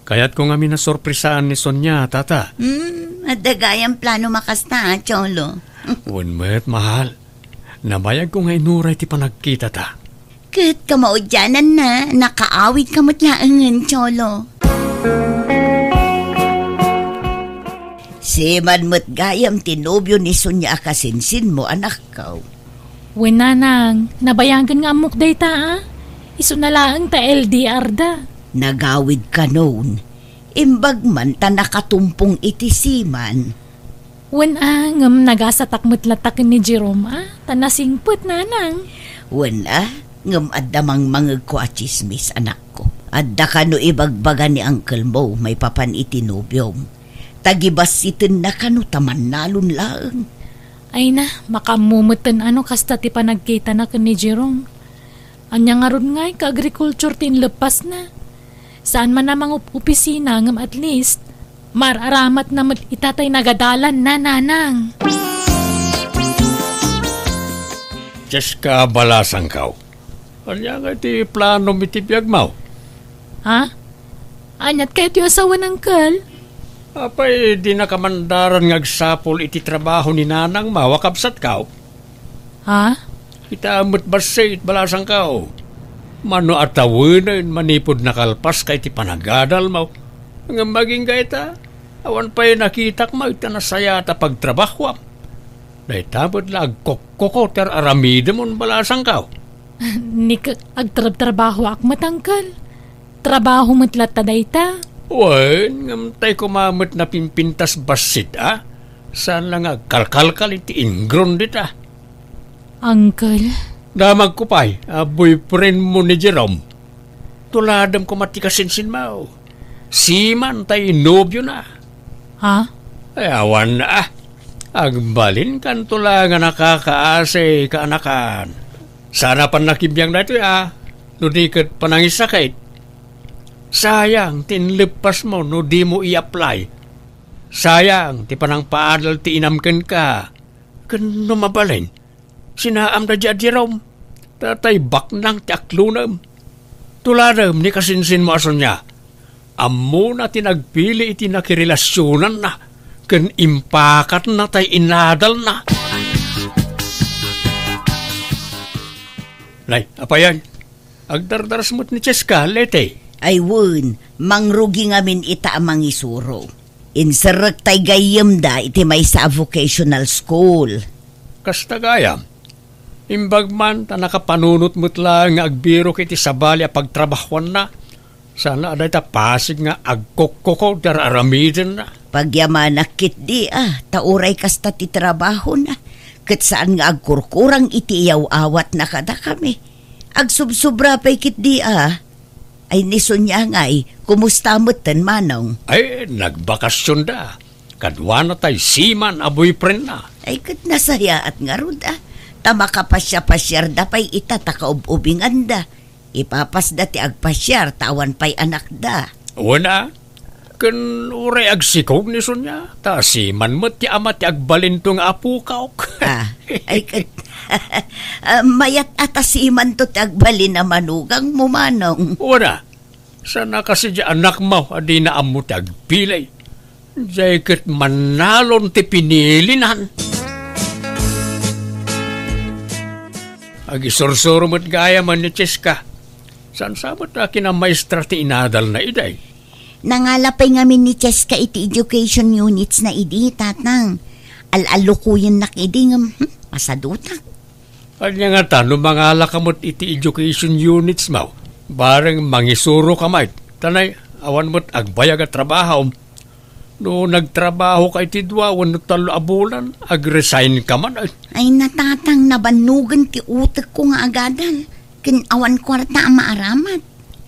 Kayatko ngamin a sorpresaan ni Sonia, Tata. Hmm, adda gayam plano makasta, a, Cholo. Wen met, mahal. Nabayagko nga inuray ti panagkitata. Ket kamaudiananna, nakaawidka met laengen, Cholo. Siman met gayam ti nobio ni Sonia a kasinsinmo, anakko. Wen, nanang, nabayagen nga ammok dayta, a. Isuna laeng ta L D R da. Nagawid kanon. Imbag man ta nakatumpong iti siman. Wen a, ngem nagasatak met latta ken ni Jerome a, ta nasingpet, nanang. Wen a, ngem adda mangmangegko a tsismis, anakko. Adda kano ibagbaga ni uncle mo maipapan iti nobiom. Ta gibassitenna kano ta mannalon laeng. Ay na, makaammo metten a no kasta ti panagkitana ken ni Jerome. Ania ngarud ngay ka agriculture ti inleppasna? Saan man a mangup-opisina ngem at least, maar-aramatna met ita tay nagadalanna, nanang. Jessica Balasangkaw, ania ngay ti planom iti biagmo? Ha? Aniat kayatyo a sawen, uncle? Apay, dinaka mandaran nga agsapul iti trabaho ni nanangmo a kabsatko? Ha? Kita met bassit, Balasangkaw. Mano a tawenen manipud nakalpaska iti panagadalmo. Ngem agingga ita, awan pay nakitakmo iti nasayaat a pagtrabahoam. Dayta met la agkokko ti ar-aramidemon, Balasangkaw. Ni k-, agtrabtrabahoak met, uncle. Trabaho met latta dayta. Wen, ngem tay koma met napimpintas bassit a. Saan la nga agkalkalkal iti ingron dita. Uncle? Damagko pay a boyfriendmo ni Jerome. Tuladem koma ti kasinsinmo. Siman tay nobiona. Ha? Ay, awan a. Agbalinkanto la nga nakakaasi, kaanakan. Saan a pannakibbiang daytoy a, no di ket panangisakit. Sayang ti inleppasmo no dimo i-apply. Sayang ti panangpaadal ti inam kenka. Ken no mabalin, sinaamda diay a Jerome. Tatay baknang ti aklonem. Tuladem ni kasinsinmo a Sonia. Ammona ti nagpili iti nakirelasionanna ken impakatna tay inadalna. Nay, apayan, agdardaras met ni Cheska, Lete. Ay wen, mangrugi ngamin ita a mangisuro. Inserrek tay gayyemda iti maysa a vocational school. Kasta gayam, imbag man ta nakapanunot met laeng nga agbirok iti sabali a pagtrabahoanna, sana adda dayta pasig nga agkukkuko ti ar-aramidenna. Pagyamanak ketdi a, ta uray kasta ti trabahona, ket saan nga agkurkurang iti iyaw-awatna kadakami. Agsubsobra pay ketdi a. Ay, ni Sonia ngay, kumusta metten, Manong? Ay, nagbakasionda. Kaduana tay siman a boyfriendna. Ay, ket nasayaat ngarud a. Ta makapasiapasiarda pay ita ta kaub-ubinganda. Ipapasda ti agpasiar ta awan pay anakda. Wen a, ken uray agsikog ni Sonia, ta siman met ti ama ti agbalinto nga apokok. Ah, ay ket, ah, mayat a ta simanto ti agbalin a manugangmo, Manong. Wen a, Saan a kasi diay anakmo a dina ammo ti agpili. Diay ket mannalon ti pinilinan. Agisursuro met gayam ni Cheska. Saan sa met a kinamaestra ti inadalna idi? Nangala pay ngamin ni Cheska iti education units na idi, Tatang. Al-allukoyennak idi ngem, hmm, masadutak. Ania ngata no mangalaka met iti education units mo? Bareng mangisuroka met. Tanay, awan met agbayag a trabaho. No nagtrabahoka iti dua wenno tallo a bulan, agresign ka man, ay. Ay, Tatang, nabannogen ti utekko nga agadal. Ken awan kuarta a maaramat.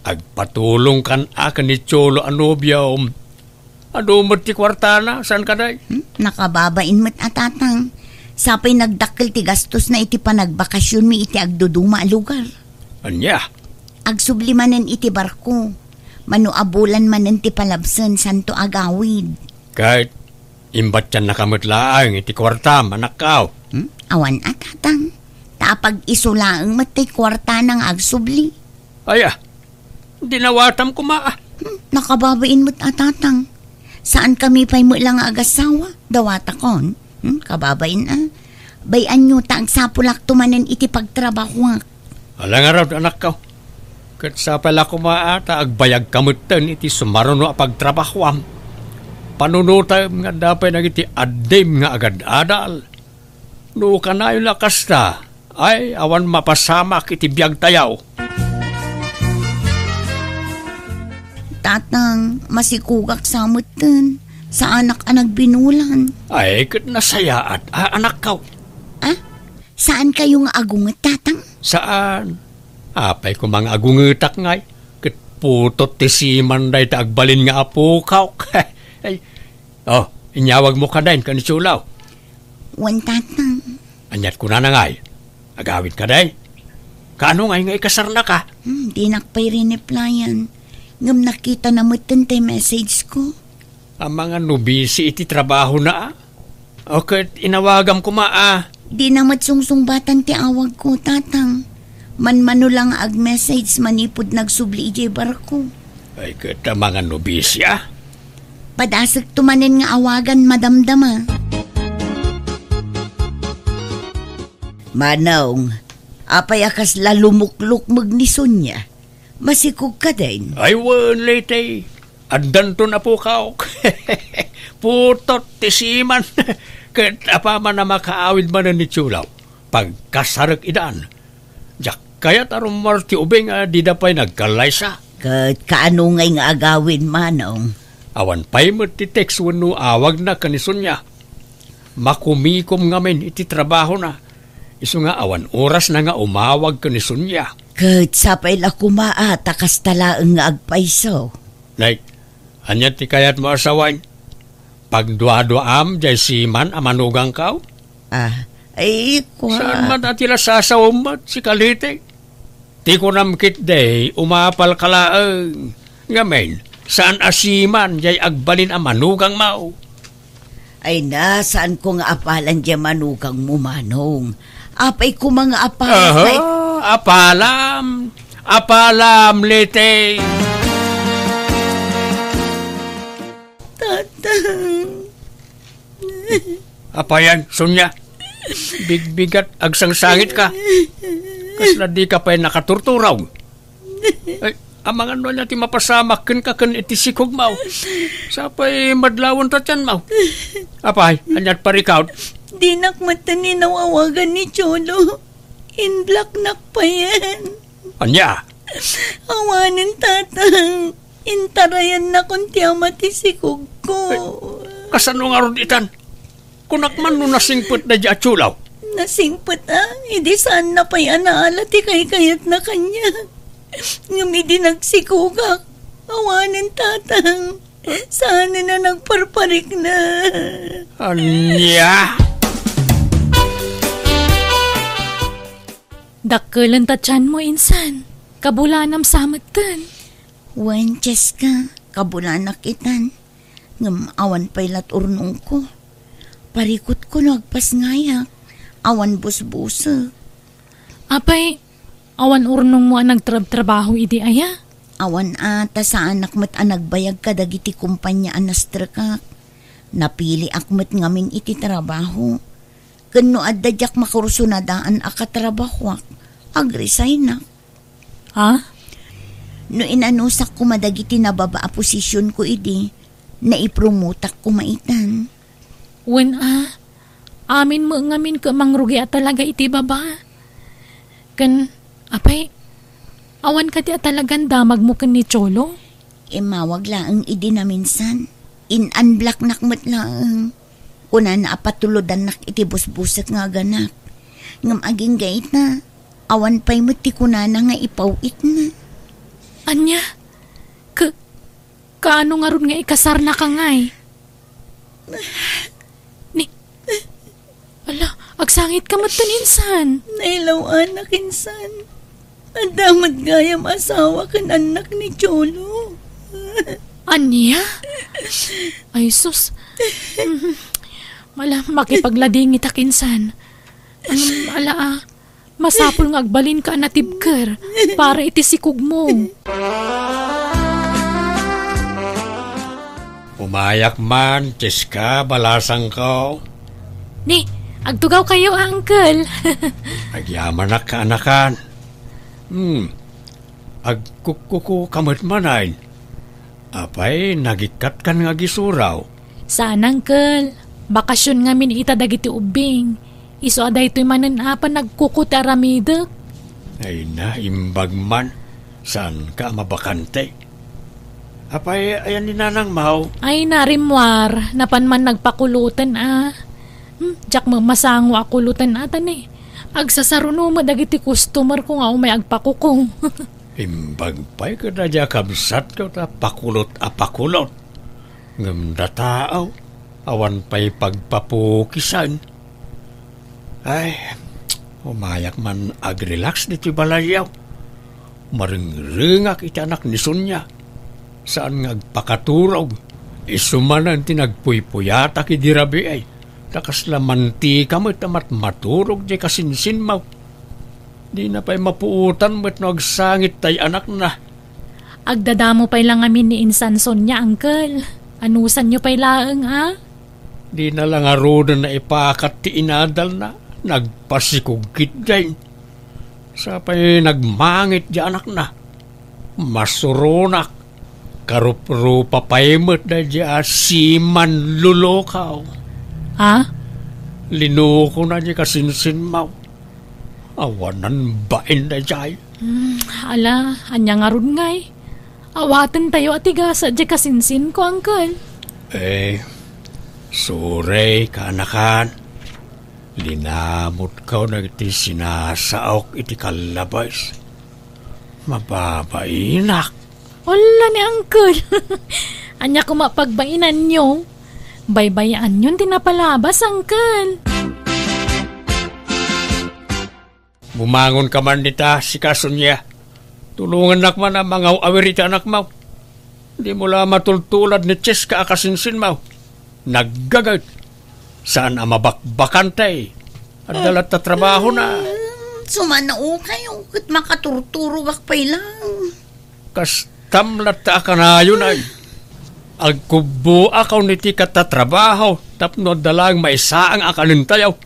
Agpatulongkan a ken ni Cholo a nobiom. Adu met ti kuartana, saan kadi? Hmm? Nakababain met a, Tatang. Sapay nagdakkel ti gastosna iti panagbakasionmi iti agduduma a lugar. Ania? Agsubli manen iti barko. Mano a bulan manen ti palabsen, saanto agawid. Ket imbatiannaka met laeng iti kuartam, anakko. Hmm? Awan a, Tatang. Ta apag-isu laeng met ti kuartana nga agsubli. Aya, dinawatam koma, ah. Hmm, nakababain met a, Tatang. Saankami pay met la nga agasawa. Dawatakon. Hmm, kababain, ah. Bay-anyo ta agsapulakto manen iti pagtrabahoak. Ala ngarud, anakko. Ket sapay la koma a ta agbayagka metten iti sumaruno a pagtrabahoam. Panunotem nga adda pay dagiti addim nga agad-adal. No kanayon a kasta, ay, awan mapasamak iti biagtayo. Tatang, masikogak sa metten. Saanak a nagbinulan. Ay, ket nasayaat, a, anakko. Ah? Saankayo nga agunget, Tatang? Saan? Apay koma nga agungetak ngay? Ket putot ti siman dayta agbalin nga apokok. Ay, oh, inyawagmo kadi ken ni Cholo. Wen, Tatang. Aniat kunana ngay? Agawid kadi? Kaano ngay nga ikasarnaka? Hmm, dinak pay rineplyan. Ngem nakitana metten ti message ko. Amangan no busy iti trabahona, a? O ket inawagam koma, a? Dina met sungsungbatan ti awagko, Tatang. Manmano la nga ag-message manipud nagsubli idiay barko. Ay, ket amangan no busy, a? Padasekto manen nga awagan madamdama. Manong, apay a kasla lumuklukmeg ni Sonia? Masikog kadin? Ay, wen, Leyte. Addanton a pukawk. Putot ti siman. Ket apaman a makaawid manen ni Cholo, pagkasarek idan. Diak kayat a rummuar ti ubing a dida pay nagkallaysa. Ket kaano ngay nga agawid, Manong? Awan pay met ti text wenno awagna ken ni Sonia. Makumikom ngamin iti trabahona. Isu nga awan orasna nga umawag ken ni Sonia. Ket sapay la koma a ta kasta laeng nga agpayso. Nay, ania ti kayatmo a sawen? Pagduaduaam diay siman a manugangko? Ah, ay, kua. Saan man a ti la sasawem met, sika Leyte? Ti kunam ketdi, umapalka laeng. Ngamin, saan a siman diay agbalin a manugangmo? Ay na, saanko nga apalan diay manugangmo, Manong. Apay koma nga apalan, aha, kay apalam. Apalam, Leyte. Tatang. Apayan, Sonia. Bigbigat, agsangsangitka. Kasla dika pay nakaturturaw. Ay, amangan no ania ti mapasamak kenka ken iti sikogmo. Sapay madlawen ti tianmo. Apay, aniat parikut? Dinak metten inaw-awagan ni Cholo. In-blocknak payen. Ania? Awanen, Tatang. Intarayannakon ti ama ti sikogko. Ay, kasano ngarud itan? Kunak man no nasingpet daydi a Cholo. Nasingpet a, idi saanna pay a naala ti kaykayatna kaniak. Ngem idi nagsikogak, awanen, Tatang. Saanen a nagparparikna. Ania? Dakkelenta ti tianmo, insan. Kabulanam sa metten. Wen, Cheska, kabulanak itan. Ngem awan pay lat urnongko. Parikutko no agpasngayak. Awan busbusek. Apay, awan urnongmo a nagtrabtrabaho idi aya? Awan a, ta saanak met a nagbayag kadagiti kompania a nastrekak. Napiliak met ngamin iti trabaho. Ken no adda diak makursunadaan a katrabahoak, agresignak. Ha? No inanusak koma dagiti nababa a posisionko idi, naipromotak koma itan. Wen a, amin met ngamin ket mangrugi a talaga iti baba. Ken, apay, awan kadi a talagan damagmo ken ni Cholo? Immawag laeng idi naminsan. In-unblocknak met laeng. Kunana a patulodannak iti busbusek nga aganak. Ngem agingga ita, awan pay met ti kunana nga ipaw-itna. Ania? Ka-, kaano ngarud nga ikasarnaka ngay? Ni, ala, agsangitka met insan. Nailaw-anak insan. Adda met gayam asawa ken annak ni Cholo. Ania? Ay, sus. Ala, makipagladingitak insan. Am, ala, ah. Masapul nga agbalinka a natibker para iti sikogmo. Umayak man, Cheska, balasangko. Ni, agtugawkayo, Uncle. Agyamanak, kaanakan. Hmm, agkukkukuka met manen. Apay, nagikkatkan nga agisuraw? Saan, Uncle. Bakasyon ngamin ita dagiti ubbing. Isu a daytoy manen a panagkuko ti aramidek. Ay na, imbag man. Saanka a mabakante? Apay, ayan ni Nanang Mau? Ay na, rimmuar. Napan man nagpakuloten a. Hmm, diak met masango a kuloten a, ta ni. Agsasaruno met dagiti customer ko nga umay agpakuko. Imbag pay kadagiti a kabsatko ta pakulot a pakulot. Ngem dataw, awan pay pagpapukisan. Ay, umayak man agrelax ditoy balayyo. Marengrengak iti anak ni Sonia. Saan nga agpakaturog. Isu manen ti nagpuypuyatak idi rabii. Ta kasla mantika met a matmaturog diay kasinsinmo. Dina pay mapuotan met no agsangit tay anakna. Agdadamo pay la ngamin ni insan Sonia, Uncle. Anusanyo pay laeng a? Dina la ngaruden naipakat ti inadalna. Nagpasikog ketdin. Sa pay nagmangit diay anakna. Masuronak. Karuprupa pay met daydiay a simanlulukaw. Ha? Linukona diay kasinsinmo. Awanan bain daydiay. Hmm, ala, ania ngarud ngay? Awatentayo a ti gasat diay kasinsinko, Uncle. Eh, sorry, kaanakan. Linamutko dagiti sinasaok iti kallabes. Mababainak. Ala ni Uncle. Ania koma pagbainanyo? Baybayaanyon ti napalabas, Uncle. Bumangonka man dita, sika Sonia. Tulongannak man a mangaw-awir iti anakmo. Dimo la matultulad ni Cheska a kasinsinmo. Naggaget. Saan a mabakbakante. Adda latta trabahona. Mm, sumanaokayo ket makaturturogak pay lang. Kastam latta a kanayon ay. Agkubboak iti katatrabaho tapno adda laeng maisaang a kanentayo.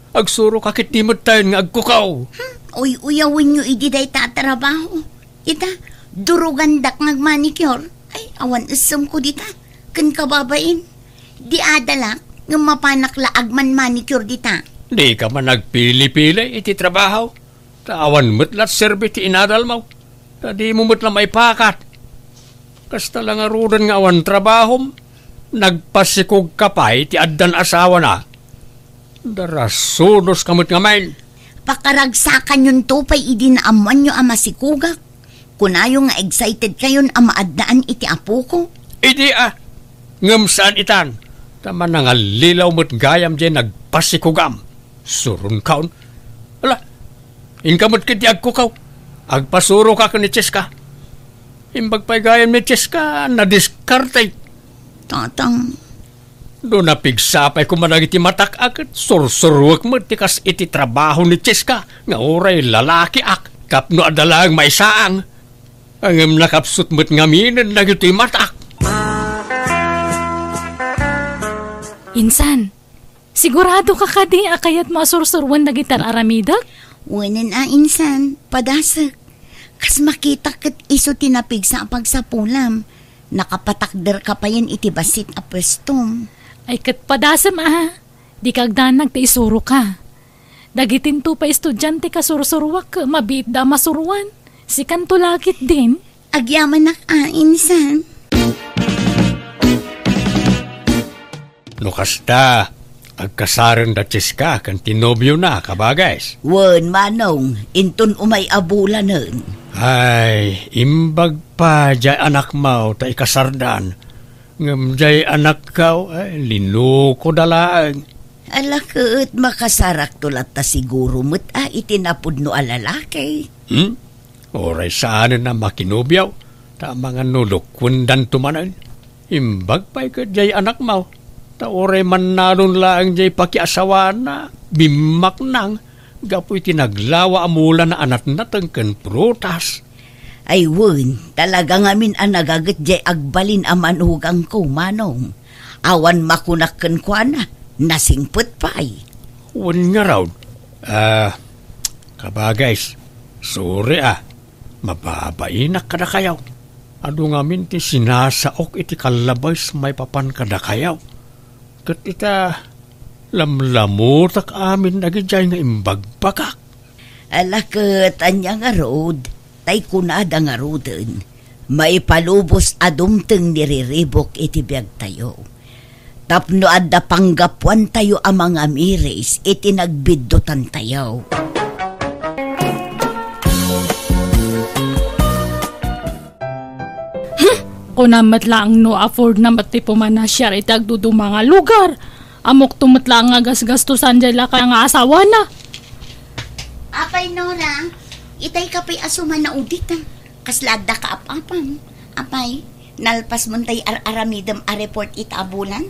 Agsuroka ketdi metten nga agkukaw. Hmm, uy-uyawenyo idi dayta a trabaho. Ita, durugandak nga agmanicure. Ay, awan essemko dita. Ken kababain, di adalak ngem mapanak la agman-manicure dita. Dika man agpili-pili iti trabaho. Ta awan met la serbi ti inadalmo. Ta dimo met la maipakat. Kasta la ngaruden nga awan trabahom, nagpasikogka pay ti addan asawana. Darasunoska met ngamin. Pakaragsakanyonto pay idi naammoanyo a masikogak. Kunayo nga excited kayon a maaddaan iti apoko. Idi a, ngem saan itan, ta manangallilaw met gayam diay nagpasikogam. Suronkaon. Ala, inka met ketdi agkukaw. Agpasuroka ken ni Cheska. Imbag pay gayam ni Cheska, nadiskarte. Tatang. No napigsa pay koma dagiti matak a ket sursuruek met ti kas iti trabaho ni Cheska nga uray lalakiak tapno adda laeng maisaang. Ngem nakapsut met ngaminen dagitoy matak. Insan, sigurado ka kadi a kayatmo a sursuroen dagiti ar-aramidek? Wen a, insan, padasek. Kas makitak ket isu ti napigsa a pagsapulam. Nakapatakder ka payen iti bassit a puestom. Ay ket padasem a, di kagdanag ti isuroka. Dagitinto pay estudiante kasursuroak, mabiitda a masuroan. Sikanto la ketdin. Agyamanak a, insan. No kasta, agkasaren da Cheska ken ti nobiona, kabages. Wen, manong, inton umay a bulanen. Ay, imbag pay diay anakmo ta ikasardan. Ngem diay anakko, ay, linukoda laeng. Ala ket makasarakto latta siguro met a iti napudno a lalaki. Hmm? Uray saanen a makinobio, ta amangan no lukwendanto manen. Imbag pay ket diay anakmo, ta uray mannalon laeng diay pakiasawaanna, bimmaknang, gapu iti naglawa a mulana a natnateng ken prutas. Ay wen, talaga ngamin a nagaget diay agbalin a manugangko, manong. Awan makunak kenkuana, nasingpet pay. Wen ngarud, ah, kabages, sorry a, mababainak kadakayo. Adu ngamin ti sinasaok iti kallabes maipapan kadakayo. Ket ita, lamlamutak amin dagidiay nga imbagbagak. Ala ket ania ngarud, tay kunada ngaruden, maipalubos a dumteng ni riribuk iti biagtayo. Tapno adda panggapuantayo a mangamiris iti nagbiddutantayo. Hmm, kunam met laeng no afford na met ti pumanasiar iti agduduma nga lugar. Ammokto met laeng nga gasgastosan diay lakay nga asawana. Apay, Nora, itay ka pay a sumanaudit, a. Kasla adda kaap-apam. Apay, nalpasmon tay ar-aramidem a report ita a bulan?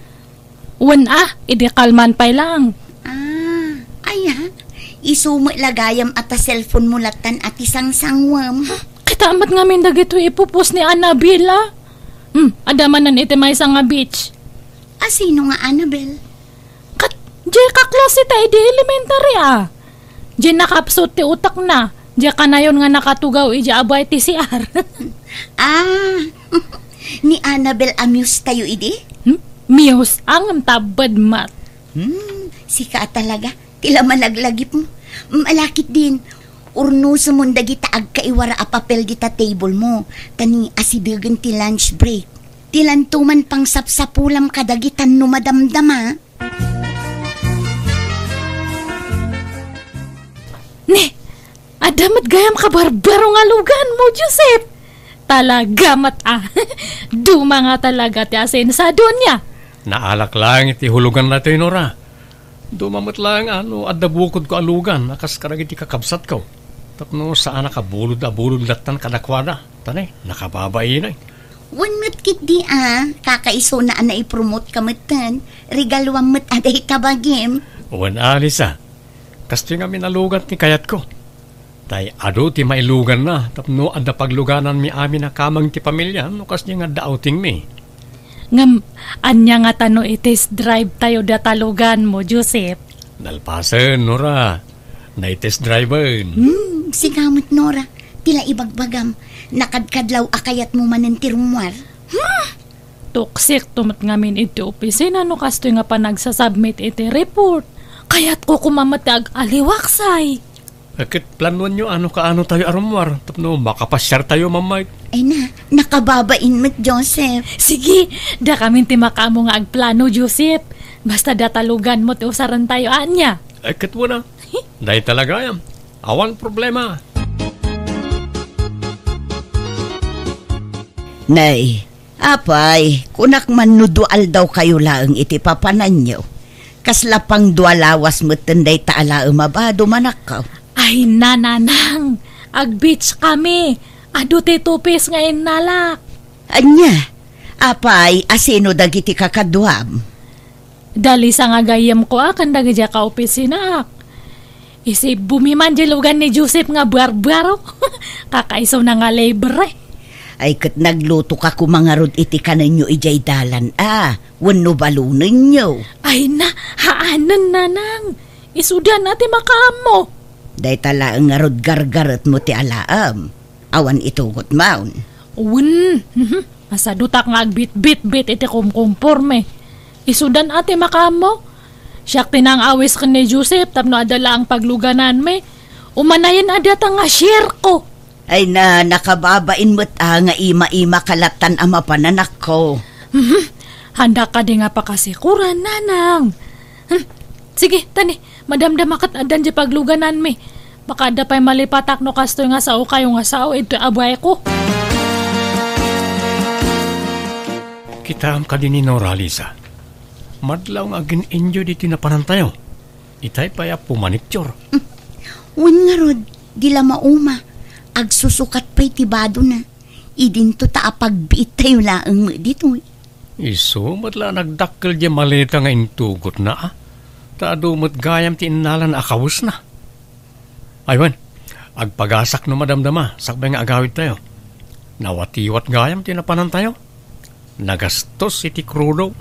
Wen a, idi kalman pay laeng. Ah, aya, isu met la gayam a ta cellphone mo lattan a ti sangsangwem. Kita met ngamin dagitoy ipupos ni Annabel, a. Hmm, adda manen iti maysa nga beach. A, sino nga Annabel? Ket, diay kaklase ta idi elementary, a. Diay nakapsut ti utekna. Diay kanayon nga nakatugaw idiay abay ti C R. Ah, ni Annabel a muse tayo idi? Hmm? Muse, ngem tabbed met. Hmm, sika a talaga. Ti la malaglagipmo. Malakit din. Urnosem dagita agkaiwara a papel dita table mo. Ta ni asidegen ti lunch break. Ti lanto man pangsapsapulam kadagitan no madamdama. Ne, adda met gayam kabarbaro nga lugan mo, Joseph. Talaga met a. Duma nga talaga ti asensadonia. Naalak laeng iti hulugan daytoy, Nora. Duma met laeng a no adda bukodko a lugan a kas kadagiti kakabsatko. Tapno saanak a bulod a bulod lattan kadakuada. Ta ne, nakababain. Wen met ketdi a, kakaisuna a naipromote ka metten, regaluam met a dayta bagim. Wen a, Lisa. Kastoy ngamin a lugan ti kayatko. Tay adu ti mailuganna tapno adda paglugananmi amin a kameng ti pamilya no kasdi nga adda outingmi. Ngem, ania ngata no i-test drive tayo data lugan mo, Joseph? Nalpasen, Nora. Nai-test driven. Hmm, sika met, Nora. Ti la ibagbagam, nakadkadlaw a kayatmo manen ti rummuar. Hmm! Tuksik to met ngamin iti opisina no kastoy nga panagsasubmit iti report. Kayatko koma met ti ag-aliwaksay. Ket planuanyo a no kaano tayo a rummuar tapno makapasiar tayo, Ma'am Mike. Ay na, nakababain met, Joseph. Sige, dakamin ti makaammo nga agplano, Joseph. Basta data lugan mo ti usaren tayo, ania? Ay, ket wen a. Dayta la gayam. Awan problema. Nay, apay, kunak man no dua aldawkayo laeng iti papananyo. Kasla pang dua lawas metten dayta a laem a bado, manakkaw. Ay, nanang, ag-beach kami. Adu ti two piece nga innalak. Ania? Apay, asino dagiti kakaduam? Da Lisa nga gayyemko a ken dagiti kaopisinaak. Isibumi man di lugan ni Joseph nga buarbuaro. Kakaisuna nga libre. Ay, ket naglutoka koma ngarud iti kanenyo idiay dalan, a, wenno balonenyo. Ay na, haanen, nanang. Isudan a ti makaammo. Dayta laeng ngarud gargaretmo ti alaem. Awan itugotmon. Wen, mhm. Masadutak nga agbitbitbit iti kumkumporme. Isudan a ti makaammo. Siak ti nang-awis ken ni Joseph tapno adda laeng paglugananmi. Umanayen a data nga share ko. Ay na, nakababain met a nga ima-ima ka lattan a mapan, anakko. Mhm. Handa kadi nga pakasikuran, nanang. Hmm. Sige, tani, madamdama ket addan di paglugananmi. Baka adda pay malipatak no kastoy nga sao kayo nga sao, ito abuay ko. Kitaem kadi ni Nora, Lisa. Madlaw nga agin-enjoy ditoy napanantayo. Itay pay a pumaniktior. Wen ngarud, di la mauma. Agsusukat pay ti badona. Idinto ta apagbiittayo laeng met ditoy. Isu met la nagdakkel di maleta nga intugotna, a. Ta adu met gayam ti innalana a kawesna. Ay wen, agpagasak no madamdama, sakbay nga agawidtayo. Nawatiwat gayam ti napanantayo. Nagastos iti krudo.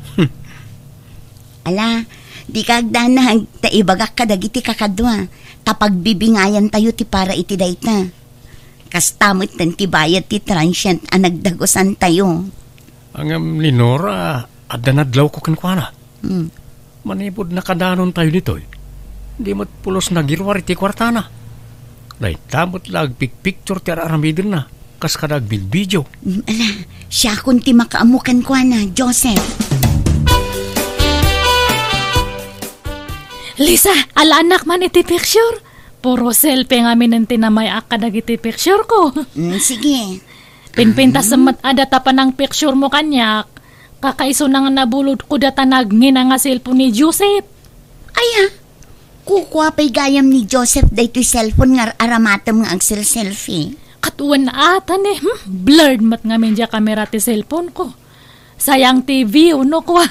Ala, dika agdanag, ta ibagak kadagiti kakadua, ta pagbibingayantayo ti para iti dayta. Kasta metten ti bayad ti transient a nagdagusantayo. Ngem ni Nora, adda nadlawko kenkuana. Hmm. Manipud nakadanontayo ditoy, di met pulos nagiruar iti kuartana. Dayta met la agpikpiktur ti ar-aramidenna, kas kada agvidvideo. Mm, ala, siakon ti makaammo kenkuana, Joseph. Lisa, alaannak man iti picture. Puro selfie ngamin ti namay-ak kadagiti picture ko. Mm, sige. Pinpintas met a data panang picture mo kaniak. Kakaisuna nga nabulod ko data nagngina nga cellphone ni Joseph. Aya, kukua pay gayam ni Joseph daytoy cellphone nga ar-aramatem nga agsel-selfie. Ket wen ata ni, hmm, blurred met ngamin dia kamera ti cellphone ko. Sayang ti view, no, kua.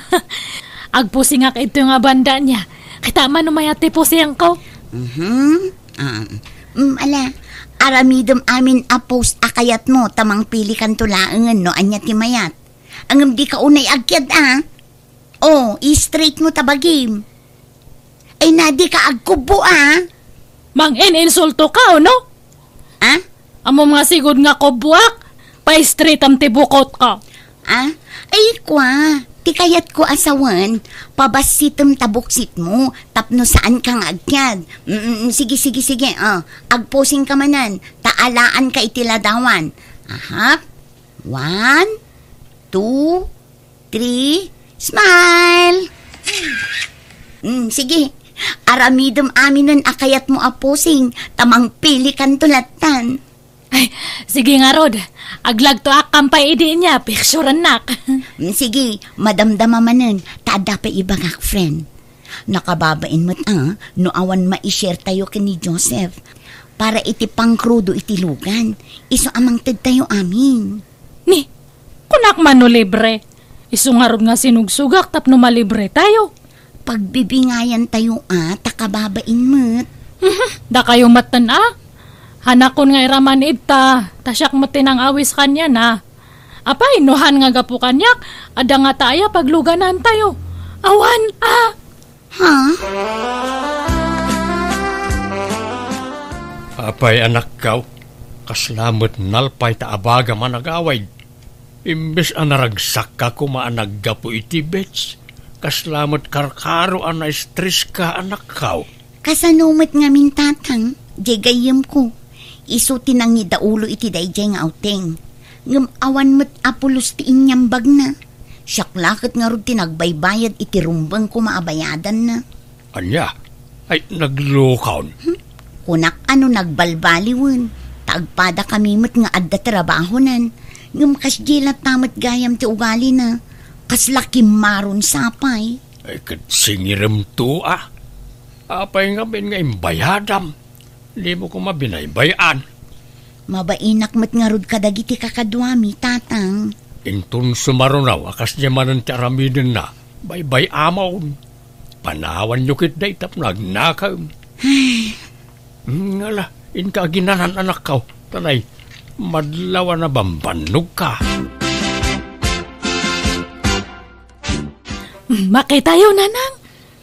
Agpusingak ito nga banda niya. Kita man no mayat ti pusingko. Mhm. Ah, mm, ala, aramidem amin a post a kayatmo, ta mangpilikanto laengen no ania ti mayat. Ngem dika unay agkiad, a. Oh, i-straight mo ta bagim. Ay na, dika agkubbo, a. Mang-in-insulto ka, no? A? Ammom nga sigud nga kubboak, pa-straightam ti bukot ka. A? Ay, kua, ti kayat ko a sawen, pabassitem ta buksit mo, tapno saan ka nga agkiad. Mm, mm, sige, sige, sige, oh, agposing ka manen, ta alaan ka iti ladawan. Aha. One, two, three, smile! Mm, sige. Aramidem aminen a kayatmo a posing, ta mangpilikanto lattan. Ay, sige ngarud. Aglagtoak kampay idi nia, picturennak. Mm, sige, madamdama manen, ta adda pay ibagak, friend. Nakababain met a, no awan mai-share tayo ken ni Joseph. Para iti pangkrudo iti lugan, isu a mangtedtayo amin. Ni, kunak man no libre. Isu ngarud nga sinugsugak tapno malibre tayo. Pagbibingayan tayo a, ta kababain met. Mhm, dakayo metten a. Hanakon nga iraman ita, ta siak met ti nang-awis kaniana. Apay, no han nga gapu kaniak, adda ngata aya pagluganan tayo. Awan a. Ha? Apay, anakkaw, kasla met nalpay ta abagam a nagawid. Imbes a naragsakka koma a naggapu iti beach, kasla met karkaro a na-stress ka, anakkaw. Kasano met ngamin, tatang, diay gayyemko? Isu ti nangidaulo iti daydiay nga outing. Ngem awan met a pulos ti inyambagna. Siak la ket ngarud ti nagbaybayad iti rumbeng koma a bayadanna. Ania? Ay, naglukon. Hmm? Kunak a no nagbalbaliwen, ta agpadakami met nga adda trabahonan. Ngem kasdiay latta met gayam ti ugalina. Kasla kimmaron sapay. Ay, ket singiremto a. Apay ngamin nga imbayadam? Dimo koma binaybay-an. Mabainak met ngarud kadagiti kakaduami, tatang. Inton sumaruno a kasdiay manen ti aramidenna, baybay-amon. Panawanyo ketdi tapno agnakem. Ay. Hmm, ala, inka aginanan, anakkaw. Tanay, Madlaw a nabambannogka. Makitayo, Nanang.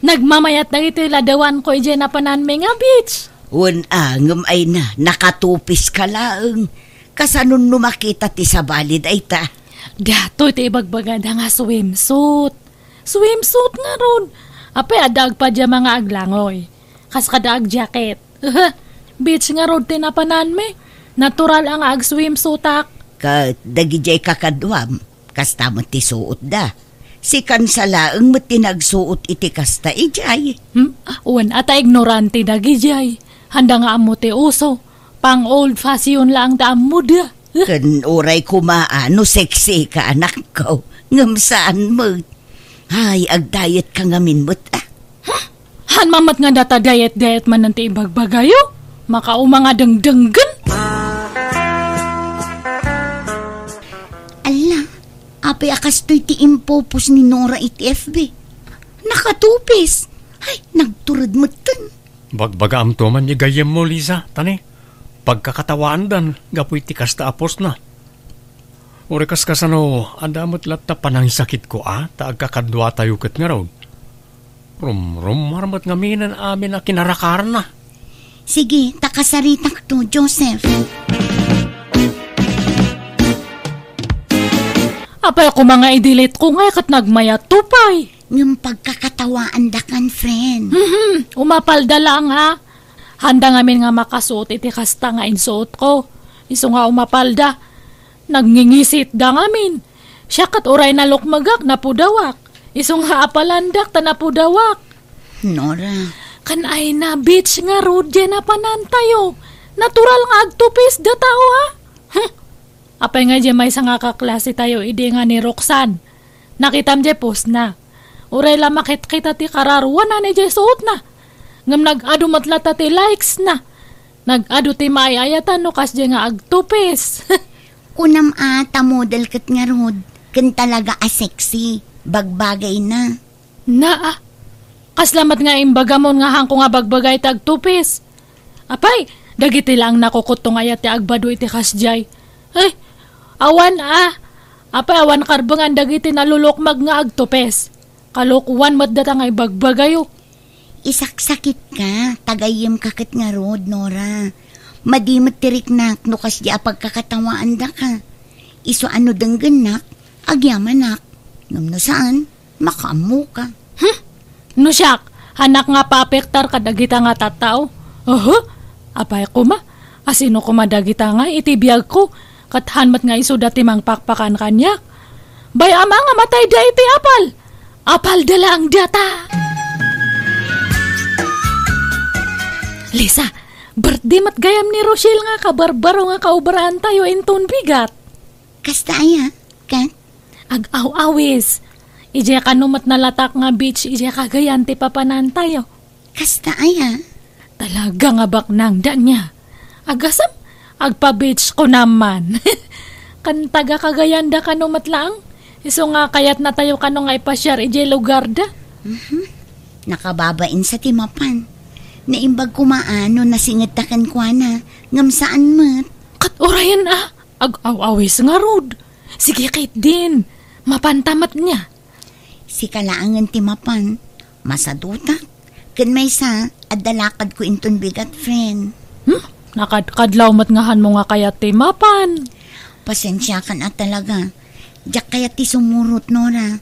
Nagmamayat dagiti ladawanko idiay napananmi nga beach. Wen a, ngem ay na, nakatupiska laeng. Kasano no makita ti sabali dayta? Datoy ti ibagbagada nga swimsuit. Swimsuit ngarud. Apay, adda agpajama nga aglangoy. Kas kada agjacket. Beach ngarud ti napananmi. Natural a nga agswimsuitak. Ket dagidiay kakaduam, kasta met ti suotda. Si Kansa laeng met ti nagsuot iti kasta idiay. Hmm? Wen, ata ignorante dagidiay. Handa nga ammo ti uso. Pang old fashion laeng ti ammoda. Ken uray koma a no sexy ka, anakko. Ngem saan met. Ay, agdiet ka ngamin met, ah. Huh? Han mamet nga data diet-diet manen ti ibagbagayo? Makauma nga dengdenggen? Alla, apay a kastoy ti impopos ni Nora iti F B? Nakatupis! Ay, nagtured metten. Bagbagaamto man ni gayyemmo, Liza, tani? Pagkakatawaandan gapu iti kasta a postna. Uray kas kasano, adda met latta panangsakitko a ta agkakaduatayo ket ngarud. Rumrummar met ngaminen amin a kinarakarna. Sige, ta kasaritakto, Joseph. Apay koma nga i-delete ko ngay ket nagmayatto pay. Ngem pagkakatawaandakan, friend. Mhm, umapalda laeng a. Handa ngamin nga makasuot iti kasta nga insuotko. Isu nga umapalda. Nagngingisitda ngamin. Siak ket uray nalukmegak, napudawak. Isu nga apalandak ta napudawak. Nora. Kan ay na beach ngarud diay napanantayo. Natural nga agtupis da tao, ha? Hmm. Apay nga diay maysa nga kaklasetayo idi nga ni Roxanne. Nakitam diay postna. Uray la makitkita ti kararuanan idiay suotna. Ngem nag-adu met latta ti likes na. Nag-adu ti maay-ayatan no kasdiay nga agtupis. Kunam a ta model ket ngarud, ken talaga a sexy, bagbagay na. Naa, kasla met nga imbagamon nga hanko nga bagbagay ti agtupis. Apay, dagiti laeng nakukutto nga ayat ti agbado iti kasdiay. Ay, awan a. Apay, awan karbengan dagiti nalulukmag nga agtupis. Kalokoan met data nga ibagbagayo. Isaksakitka, ta gayyemka ket ngarud, Nora. Madi met ti riknak no kasdiay a pagkakatawaandaka. Isu a no denggennak, agyamanak. Ngem no saan, makaammoka. Hmm? No siak, hanak nga paapektar kadagita nga tattao? Oho, apay koma, asino koma dagita nga iti biagko, ket han met nga isuda ti mangpakpakan kaniak? Bay-am a nga matayda iti apal. Apalda laeng data. Lisa, birthday met gayam ni Rochelle nga kabarbaro nga kaobraantayo inton bigat. Kasta aya, ket? Ag-aw-awis. Idiay kano met nalatak nga beach idiay Cagayan ti papanantayo. Kasta aya? Talaga nga baknang da niya. Agasem, agpa-beach ko naman. Kan taga Cagayan da kano met laeng. Isu nga kayatnatayo kano nga ipasiar idiay lugar da. Mhm. Nakababain sa ti mapan. Naimbag koma a no nasingedta kenkuana, ngem saan met. Ket urayen a, ag-aw-awis ngarud. Sige ketdin, mapanta met nia. Sika laengen ti mapan, masadutak. Ken maysa, adda lakadko inton bigat, friend. Hmm? Nakadkadlaw met nga hanmo nga kayat ti mapan. Pasensiakan a talaga. Diak kayat ti sumurot, Nora.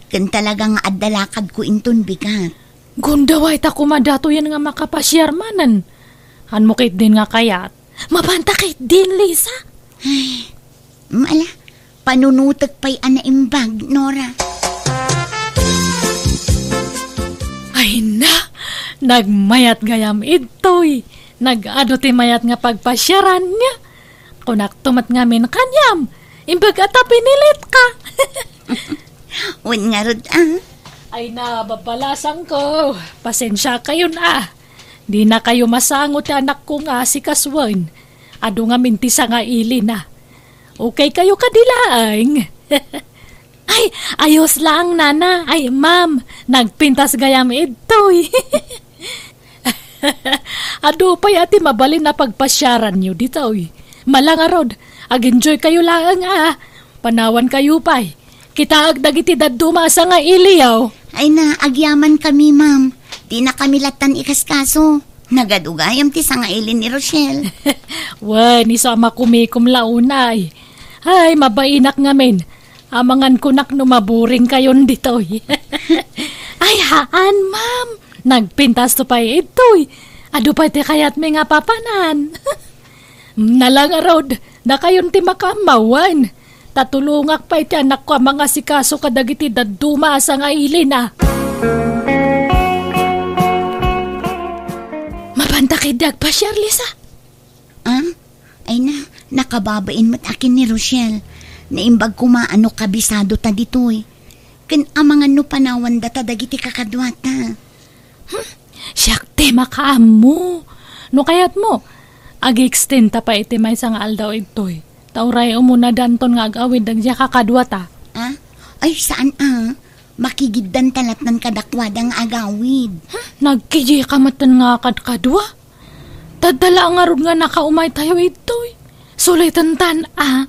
Ken talaga nga adda lakadko inton bigat. Gundaway ta koma datoyen nga makapasiar manen. Hanmo ketdin nga kayat. Mapanta ketdin, Lisa. Ay, mm, ala, panunutek pay a naimbag, Nora. Ay na, nagmayat gayam idtoy. Nag-adu ti mayat nga pagpasiaran niya. Kunakto met ngamin kaniam, imbag a ta pinilit ka. Wen ngarud, ah. Ay na, babalasangko. Pasensiakayon, ah. Dinakayo masango ti anakko nga asikasuen. Adu ngamin ti sangailina. Okay kayo kadi laeng? Ay, ayos laeng, nana. Ay, ma'am, nagpintas gayam idtoy. Adu pay a ti mabalin a pagpasiaranyo ditoy. Mala ngarud, ag-enjoykayo laeng a. Panawankayo pay. Kitaek dagiti dadduma a sangailiyo. Ay na, agyamankami, ma'am. Dinakami lattan ikaskaso. Nagadu gayam ti sangaili ni Rochelle. Wen, isu a makumikom la unay. Ay, mabainak ngamin. Amangan kunak no maburingkayon ditoy. Ay, haan, ma'am. Nagpintasto pay itoy. Adu pay ti kayatmi nga papanan. Nala ngarud, dakayon ti makaammawen. Ta tulongak pay ti anakko a mangasikaso kadagiti dadduma a sangailina. Mapanta ketdi agpasiar, Lisa? Ah? Ay na, nakababain met a ken ni Rochelle. Naimbag koma a no kabisado ta ditoy. Ken amangan no panawanda ta dagiti kakaduata. Hmm, siak ti makaammo. No kayatmo, ag-extend ta pay iti maysa nga aldaw ditoy. Ta uray umuna danton nga ag-awid dagiti kakaduata. Ah? Ay, saan a? Makigiddan ta lattan kadakuada nga agawid. Hmm, nagkijika metten nga kadkadua? Tadda la ngarud nga nakaumaytayo ditoy. Sulitantan a.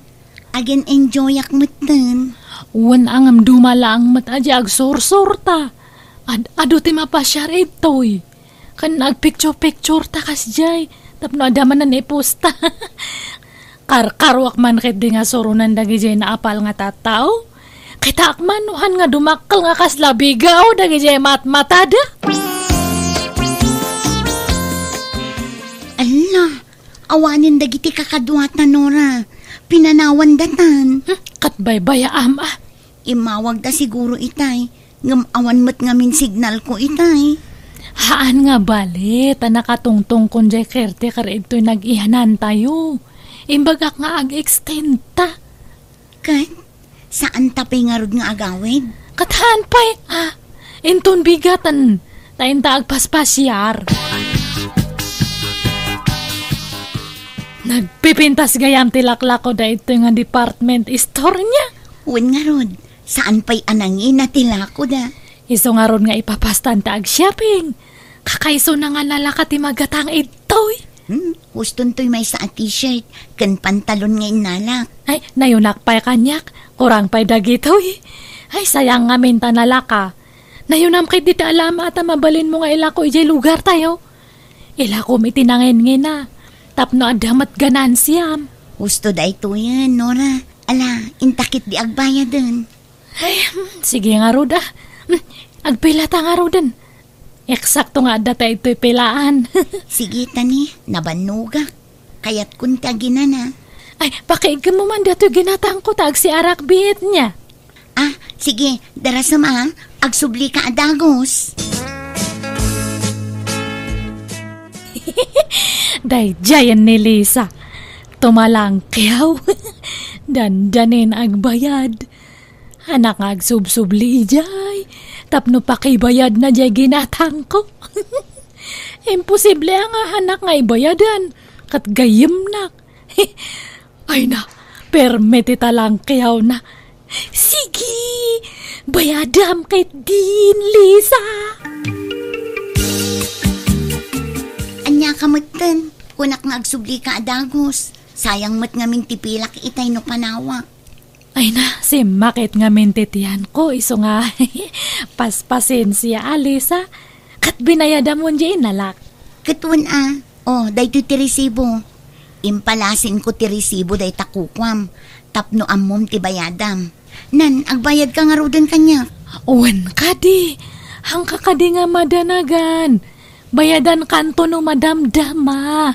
Agin-enjoyak metten. Wen a ngem duma laeng met a di agsursurta. Ad-adu ti mapasiar ditoy. Ken agpicture-picture ta kasdiay. Tapno adda manen iposta. Karkaruak man ketdi nga suronen dagidiay naapal nga tattao. Kitaak man no han nga dumakkel nga kasla bigaw dagidiay matmatada. Alla, awanen dagiti kakaduata, Nora. Pinanawandatan. Hmm, ket baybayaam a. Immawagda siguro itay, ngem awan met ngamin signalko itay. Haan nga bale, ta nakatungtongkon diay caretaker ditoy nag-iyanantayo. Imbagak nga ag-extend ta. Ket, saan ta pay ngarud nga agawid? Ket haan pay, ah, inton bigaten, ta inta agpaspasiar. Nagpipintas gayam ti laklako daytoy nga department store niya. Wen ngarud, saan pay a nangina ti lakoda. Isu ngarud nga ipapastan ta ag-shopping. Kakaisuna nga nalaka ti magatang idtoy. Hmm, huston toy maysa a t-shirt, ken pantalon nga innalak. Ay, nayunak pay kaniak, kurang pay dagitoy. Ay, sayang ngamin ta nalaka. Nayunam ketdi ti alama ta mabalinmo nga ilako idiay lugartayo. Ilakom iti nangingina, tapno adda met ganansiam. Husto daytoyen, Nora. Ala, inta ketdi agbayaden. Ay, hmm, sige ngarud a. Hmm, agpila ta ngaruden. Eksakto nga adda ta itoy pilaan. Sige, tani, nabannogak. Kayatkon ti aginana. Ay, pakiiggemmo man datoy ginatangko ta agsiarak biit niya. Ah, sige, darasem a, agsubli ka a dagus. Daydiayen ni Lisa. Tumalangkiaw. Dandanin agbayad. Anak nga agsubsubli idiay, tapno pakibayadna diay ginatangko. Imposible a nga anak nga ibayadan, ket gayyemnak. Ay na, permi ti talangkiawna. Sige, bayadam ketdin, Lisa. Ania ka metten, kunak nga agsubli ka a dagus. Sayang met ngamin ti pilak itay no panawak. Ay na, simmakit ngamin ti tiyanko, isu nga paspasensia, Alisa. Ket binayadam wen diay innalak. Ket wen a, o, daytoy ti resibo. Impalasinko ti resibo dayta kukuam, tapno ammom ti bayadam. Nan, agbayadka ngaruden kaniak. Wen kadi, haanka kadi nga madanagan. Bayadankanto no madamdama.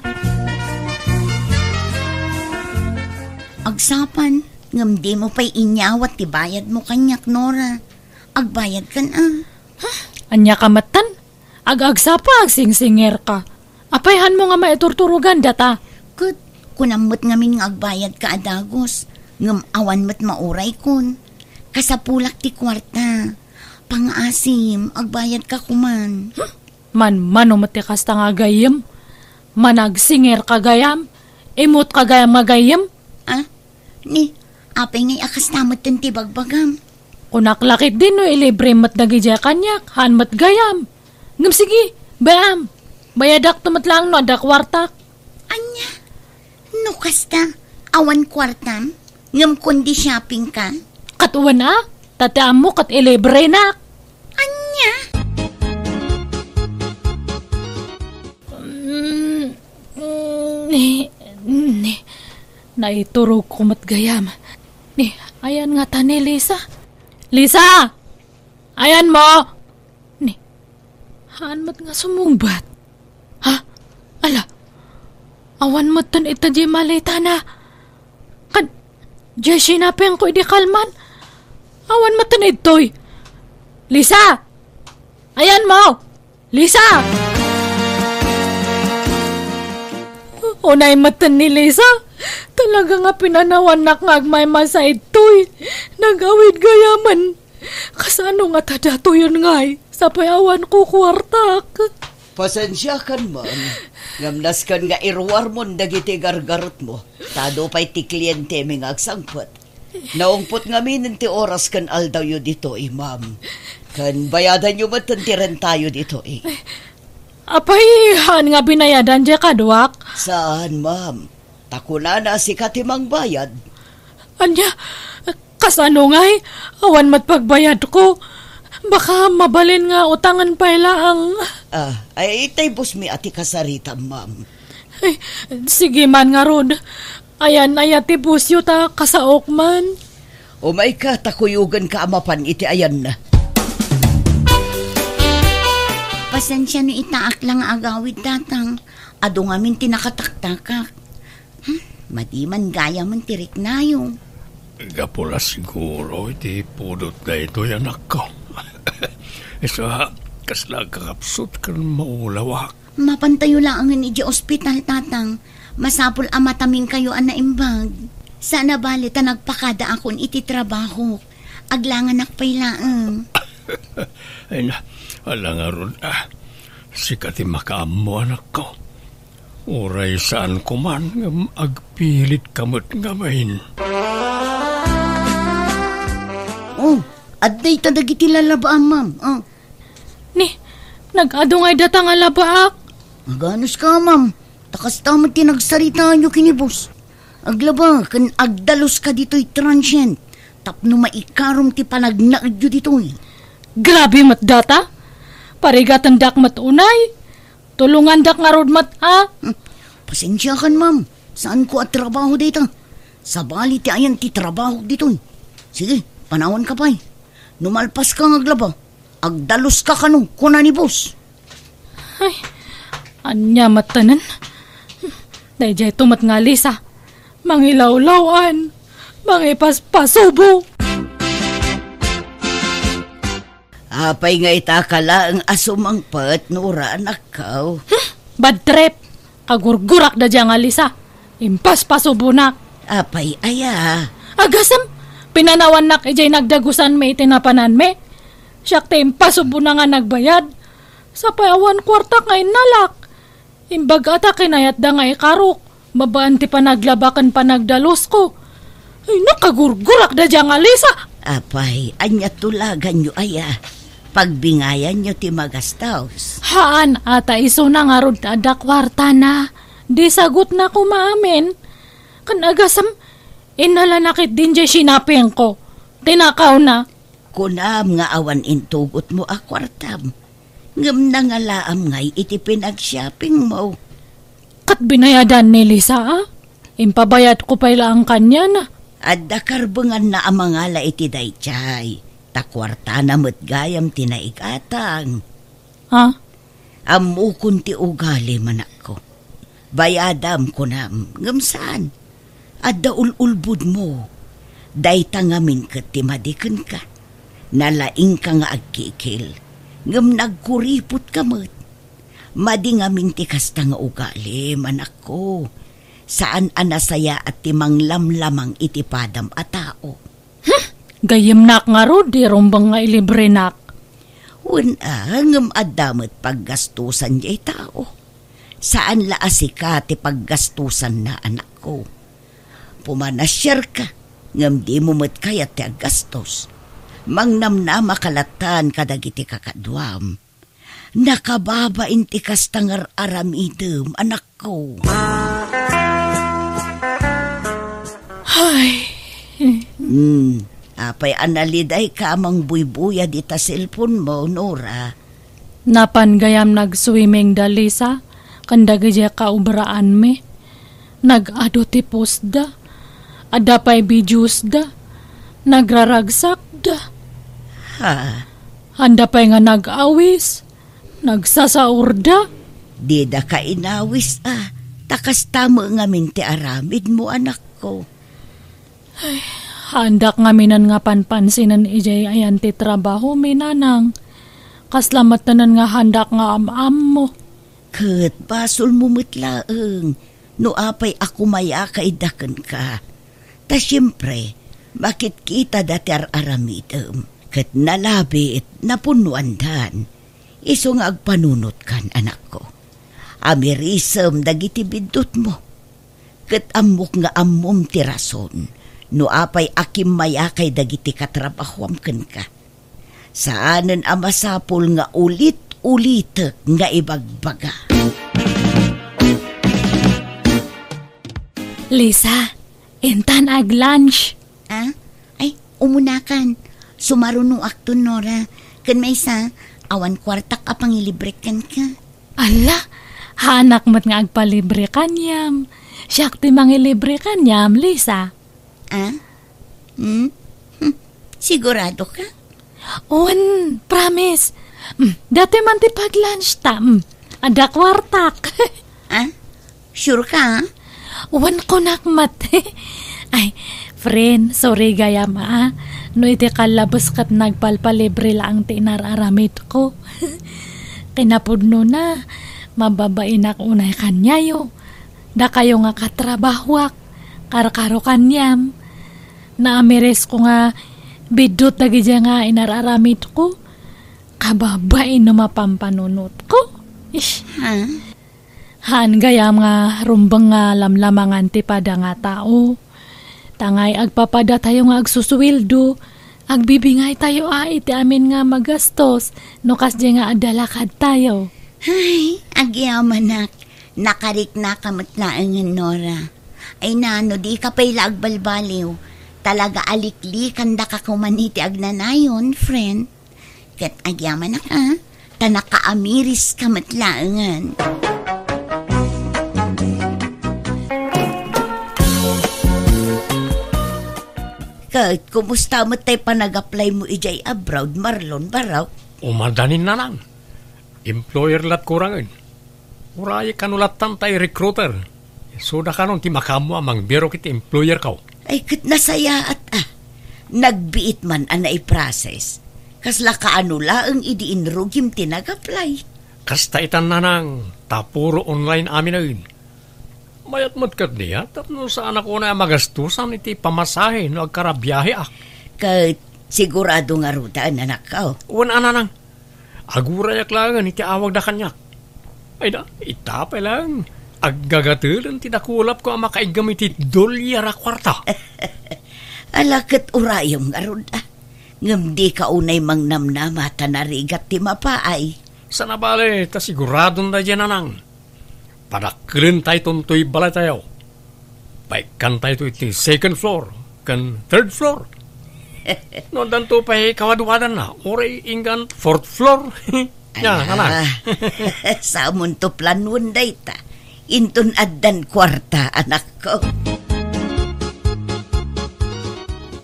Agsapa, ngem dimo pay inyawat ti bayadmo kaniak, Nora. Agbayadkan a. Huh? Ania ka metten? Ag-agsapa, agsingsingerka. Apay haanmo nga maiturturogan data? Ket, kunam met ngamin nga agbayadka a dagus, ngem awan met mauraykon. Kasapulak ti kuarta. Pangaasim, agbayadka koman. Hmm? Manmano met ti kasta nga gayyem? Managsingerka gayam? Immotka gayam nga gayyem? Ah? Ni, apay ngay a kasta metten ti bagbagam? Kunak la ketdi no ilibre met dagidiay kaniak, haan met gayam. Ngem sige, bay-am. Bayadakto met laeng no adda kuartak. Ania? No kasta, awan kuartam, ngem kundi shopping ka? Ket wen a, ta ti ammo ket ilibrenak. Ania? Mm, mm, ni, ni, naiturogko met gayam. Ni, ayan ngata ni Lisa. Lisa! Ayanmo! Ni, haan met nga sumungbat. Ha? Ala, awan metten ita diay maletana. Ken, diay sinapengko idi kalman. Awan metten idtoy. Lisa! Ayanmo! Lisa! Unay metten ni Lisa. Talaga nga pinanawannak nga agmaymasa idtoy. Nagawid gayamen. Kasano ngata datoyen ngay? Sapay awan ko kuartak. Pasensiakan man, ngem nasken nga iruarmon dagiti gargarutmo. Ta adu pay ti klientemi nga agsangpet. Naungpot ngaminen ti oras ken aldawyo ditoy, ma'am. Ken bayadanyo metten ti rentayo ditoy. Apay, haan nga binayadan diay kaduak? Saan, ma'am. Ta kunana, sika ti mangbayad. Ania? Kasano ngay? Awan met pagbayadko. Baka mabalin nga utangen pay laeng. Ah, ay, tay bossmi a ti kasaritam, ma'am. Ay, sige man ngarud. Ayan aya ti bossyo ta kasaok man. Umayka, ta kuyogenka a mapan iti ayanna. Pasensia no itaak la nga agawid, Tatang. Adu ngamin ti nakataktakak. Hmm, madi man gayamen ti riknayo. Gapu la siguro iti pudot daytoy, anakko. Isu a, kasla agkakapsut ken maulawak. Mapantayo laengen idiay ospital, Tatang. Masapul a mataminkayo a naimbag. Saan a bale ta nagpakadaakon iti trabahok. Aglanganak pay laeng. Ay na, ala ngarud, ah. Sika ti makaammo, anakko. Uray saanko man ngem agpilitka met ngamin. Oh, adda ita dagiti lalabaam, ma'am. Oh. Ni, nag-adu ngay data nga labaak. Aganuska, ma'am. Ta kasta met ti nagsaritaanyo ken ni boss. Aglaba ken agdaluska ditoy transient tapno maikarom ti panagnaedyo ditoy. Grabe met data. Parigatendak met unay. Tulongandak ngarud met a. Hmm. Pasensiakan, ma'am. Saanko a trabaho dayta. Sabali ti ayan ti trabahok ditoy. Sige, panawanka pay. No malpaska nga aglaba, agdaluska kano, kuna ni boss. Ay, ania metten? Daydiay to met nga Lisa. Mangilawlaw-an, mangipaspasubo. Apay nga ita ka laeng a sumangpet, Nora, anakko? Hmm, bad trip. Kagurgurak da dia nga Lisa. Impaspasubonak. Apay aya? Agasem, pinanawannak idiay nagdagusanmi iti napananmi. Siak ti impasubona nga nagbayad. Sapay awan kuartak nga innalak. Imbag a ta kinayatda nga ikarok, babaen ti panaglaba ken panagdalusko. Ay, nakagurgurak da dia nga Lisa. Apay, ania tulaganyo aya? Pagbingayanyo ti magastos. Haan, a ta isuna ngarud ti adda kuartana. Di sagutna koma amin. Ken agasem, innalanak iti diay sinapingko. Tinakawna. Kunam nga awan intugotmo a kuartam, ngem nangalaam ngay iti pinagshoppingmo. Ket binayadan ni Lisa, a? Impabayadko pay laeng kaniana. Adda karbenganna a mangala iti daydiay, ta kuartana met gayam ti naigatang. Ha? Ammokon ti ugalim, anakko. Bayadam, kunam, ngem saan. Adda ul-ulbodmo. Dayta ngamin ket ti madi kenka. Nalaingka nga agkikil, ngem nagkuripotka met. Madi ngamin ti kasta nga ugalim, anakko. Saan a nasayaat ti manglamlamang iti padam a tao. Hmm, gayyemnak ngarud ti rumbeng nga ilibrenak. Wen a, ngem adda met paggastosan diay tao. Saan la a sika ti paggastosanna, anakko. Pumanasiarka, ngem dimo met kayat ti aggastos. Mangnamnamaka latta kadagiti kakaduam. Nakababain ti kasta nga ar-aramidem, anakko. Ay. Hmm, apay a nalidayka a mangbuybuyad ita cellphone mo, Nora? Napan gayam nag-swimming da, Lisa, ken dagidiay kaobraanmi. Nag-adu ti post da. Adda pay videos da. Nagraragsak da. Ha? Anda pay nga nag-awis. Nagsasaurda. Dida ka inawis a, ta kasta met ngamin ti aramidmo, anakko. Ay, haandak ngaminen nga panpansinen idiay ayan ti trabahomi, nanang. Kasla metten nga haandak nga am-ammo. Ket basolmo met laeng no apay a kumayakayda kenka. Ta siempre, makitkitada ti ar-aramidem, ket nalabit, napunnoandan. Isu nga agpanunotkan, anakko. Amirisem dagiti biddutmo. Ket ammok nga ammom ti rason no apay a kimmayakay dagiti katrabahoam kenka. Saanen a masapul nga ulit-ulitek nga ibagbaga. Lisa, intan ag-lunch. Ah? Ay, umunakan. Sumarunoakton, Nora. Ken maysa, awan kuartak a pangilibrek kenka. Ala, haanak met nga agpalibre kaniam. Siak ti mangilibre kaniam, Lisa. Ah? Hmm? Hmm. Sigurado ka? Wen, promise. Hmm, datoy man ti pag-lunch ta. Hmm. Adda kuartak. Ah? Sure ka, ah? Wen, kunak met. Ay, friend, sorry gayam, ah. No iti kallabes ket nagpalpalibre laeng ti inar-aramidko. Kinapudnona, mababainak unay kaniayo. Dakayo nga katrabahoak, karkaro kaniam. Naamirisko nga biddut dagidiay nga inar-aramidko. Kababain no mapampanunotko. Ish. Ha? Haan gayam nga rumbeng nga lamlamangan ti pada nga tao. Tangay agpapadatayo nga agsusueldo, agbibingaytayo a iti amin nga magastos no kasdiay nga adda lakadtayo. Ay, agyamanak, nakariknaka met laengen, Nora. Ay na, no dika pay la agbalbaliw, talaga a liklikandaka koman iti agnanayon, friend. Ket agyamanak a, ta nakaamiriska met laengen. Ket kumusta met tay panag-apply mo idiay abroad, Marlon, barok? Umadanin, nanang. Employer lat kurangen. Uray kano lattan tay recruiter. Isuda kanon ti makaammo a mangbirok iti employerko. Ay, ket nasayaat a. Nagbiit man a naiprocess. Kasla kaano laeng idi inrugim ti nag-apply? Kasta itan, nanang, ta puro online aminen. Mayat met ketdi a tapno saanak unay a magastosan iti pamasahe no agkarabiaheak. Ket sigurado ngaruden, anakko? Wen a, nanang. Agurayak laengen iti awagda kaniak. Ay da, ita pay laeng, aggagatelen ti dakulapko a makaiggem iti dolyar a kuarta. Ala ket urayem ngarud a. Ngem dika unay mangnamnama ta narigat ti mapaay. Saan a bale, ta siguradon daydiay, nanang. Padakkelentayton toy balaytayo. Paikkantayto iti second floor ken third floor. No addanto pay kawadwadanna, uray inggan fourth floor. Ya, ala, nanang. Samonto planuon dayta. Inton addan kuarta, anakko.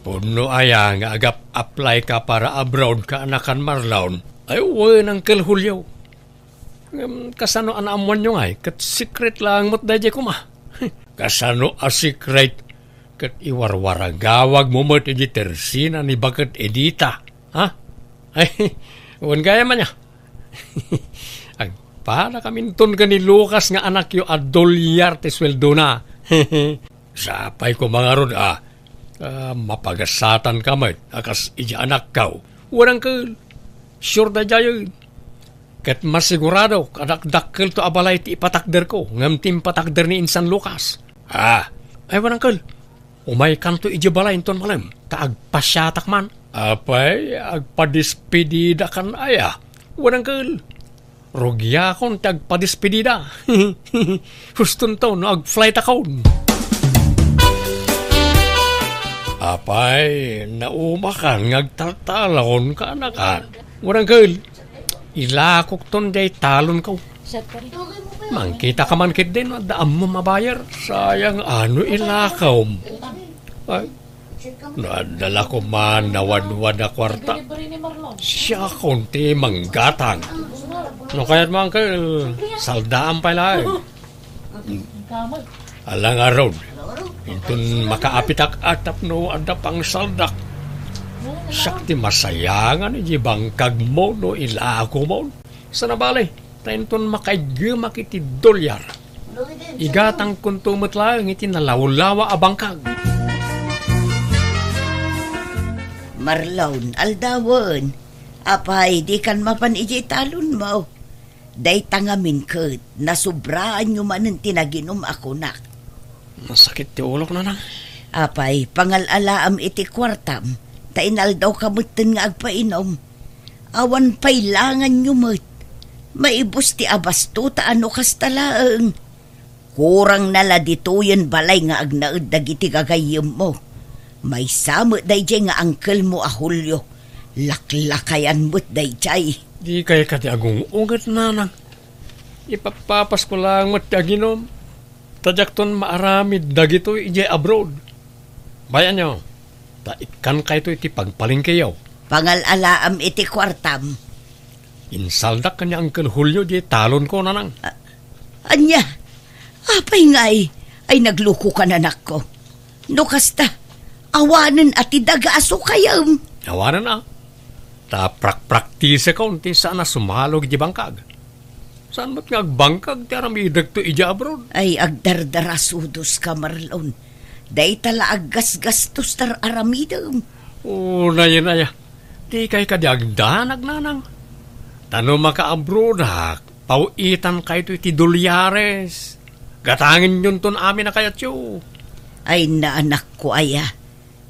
Pudno aya nga agap-apply ka para abroad, kaanakan Marlon? Ay, wen, Uncle Julio. Ngem kasano a naammoanyo ngay ket secret laeng met daydiay koma? Kasano a secret? Ket iwarwaragawagmo met idiay tersina ni baket Edita, ha? Ay, wen gayam ania. Agpadakaminton ken ni Lucas nga anakyo a dolyar ti sueldona. Sapay koma ngarud a, a, mapagasatanka met a kas idiay anakko. Wen, uncle, sure daydiayen. Ket masiguradok a dakdakkelto a balay ti ipatakderko ngem ti impatakder ni insan Lucas. Ah, ay, wen, uncle, umaykanto idiay balay inton malem, ta agpasiatak man. Apay, agpadespedidakan aya? Wen, uncle, rugiakon ti agpadespedida. Hustonto no agflightakon. Apay, naumakan nga agtaltalon, kaanakan. Ngem uncle, ilakokton diay talonko. Mangkitaka man ketdi no adda ammom a buyer. Sayang no ilakom. Ay, no adda la koma nawadwad a kuarta, siakon ti manggatang. No kayatmo, uncle, saldaam pay laeng. Ala ngarud, inton makaapitak a tapno adda pangsaldak, siak ti masayangan iti bangkagmo no ilakomon. Sana bale, ta inton makaiggemak iti dolyar, igatangkonto met laeng iti nalawlawa a bangkag. Marlon, aldawen. Apay, dikan mapan idiay talonmo? Dayta ngamin ket nasubraanyo manen ti naginum a kunak. Nasakit ti ulok, nanang. Apay, pangal-alaam iti kuartam, ta inaldawka metten nga agpainum. Awan pay langanyo met. Maibus ti abasto ta no kasta laeng. Kurangna la ditoyen balay nga agnaed dagiti gagayyemmo. Maysa met daydiay nga angkelmo a Julio. Laklakayan met daydiay. Dikay kadi agung-unget, nanang. Ipappapasko laeng met ti aginum, ta diakton maaramid dagitoy idiay abroad. Bayanyo, ta ikkankayto iti pagpalengkeyo. Pangal-alaam iti kuartam. Insaldak ken ni Uncle Julio diay talonko, nanang. A-, ania? Apay ngay? Ay, naglukokan, anakko. No kasta, awanen a ti daga a sukayem. Awanen a. Ta prakpraktisekon ti saan a sumalog iti bangkag. Saan met nga agbangkag ti aramidekto idiay abroad? Ay, agdardarasudoska, Marlon. Dayta la aggasgastos ti ar-aramidem. O, naya, naya. Dikay kadi agdanag, nanang. Ta no makaabroadak, paw-itankayto iti dolyares. Gatangenyonton amin a kayatyo. Ay, naanakko aya.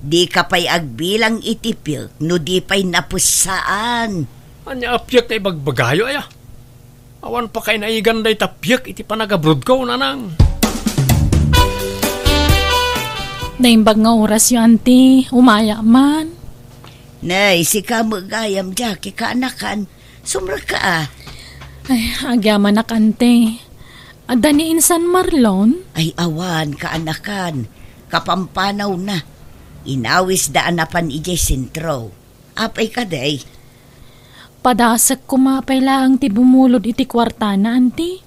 Dika pay agbilang iti piek no di pay napessaan. Ania a piek ti ibagbagayo, aya? Awan pakainaigan dayta piek iti panagabrodko, nanang. Naimbag nga orasyo, anti. Umayak man. Nay, sika met gayam, Jackie, kaanakan. Sumrekka a. Ay, agyamanak, anti. Adda ni insan Marlon? Ay, awan, kaanakan. Kapampanawna. Inawisda a napan idiay sentro. Apay kadi? Padasek koma pay laeng ti bumulod iti kuartana, anti.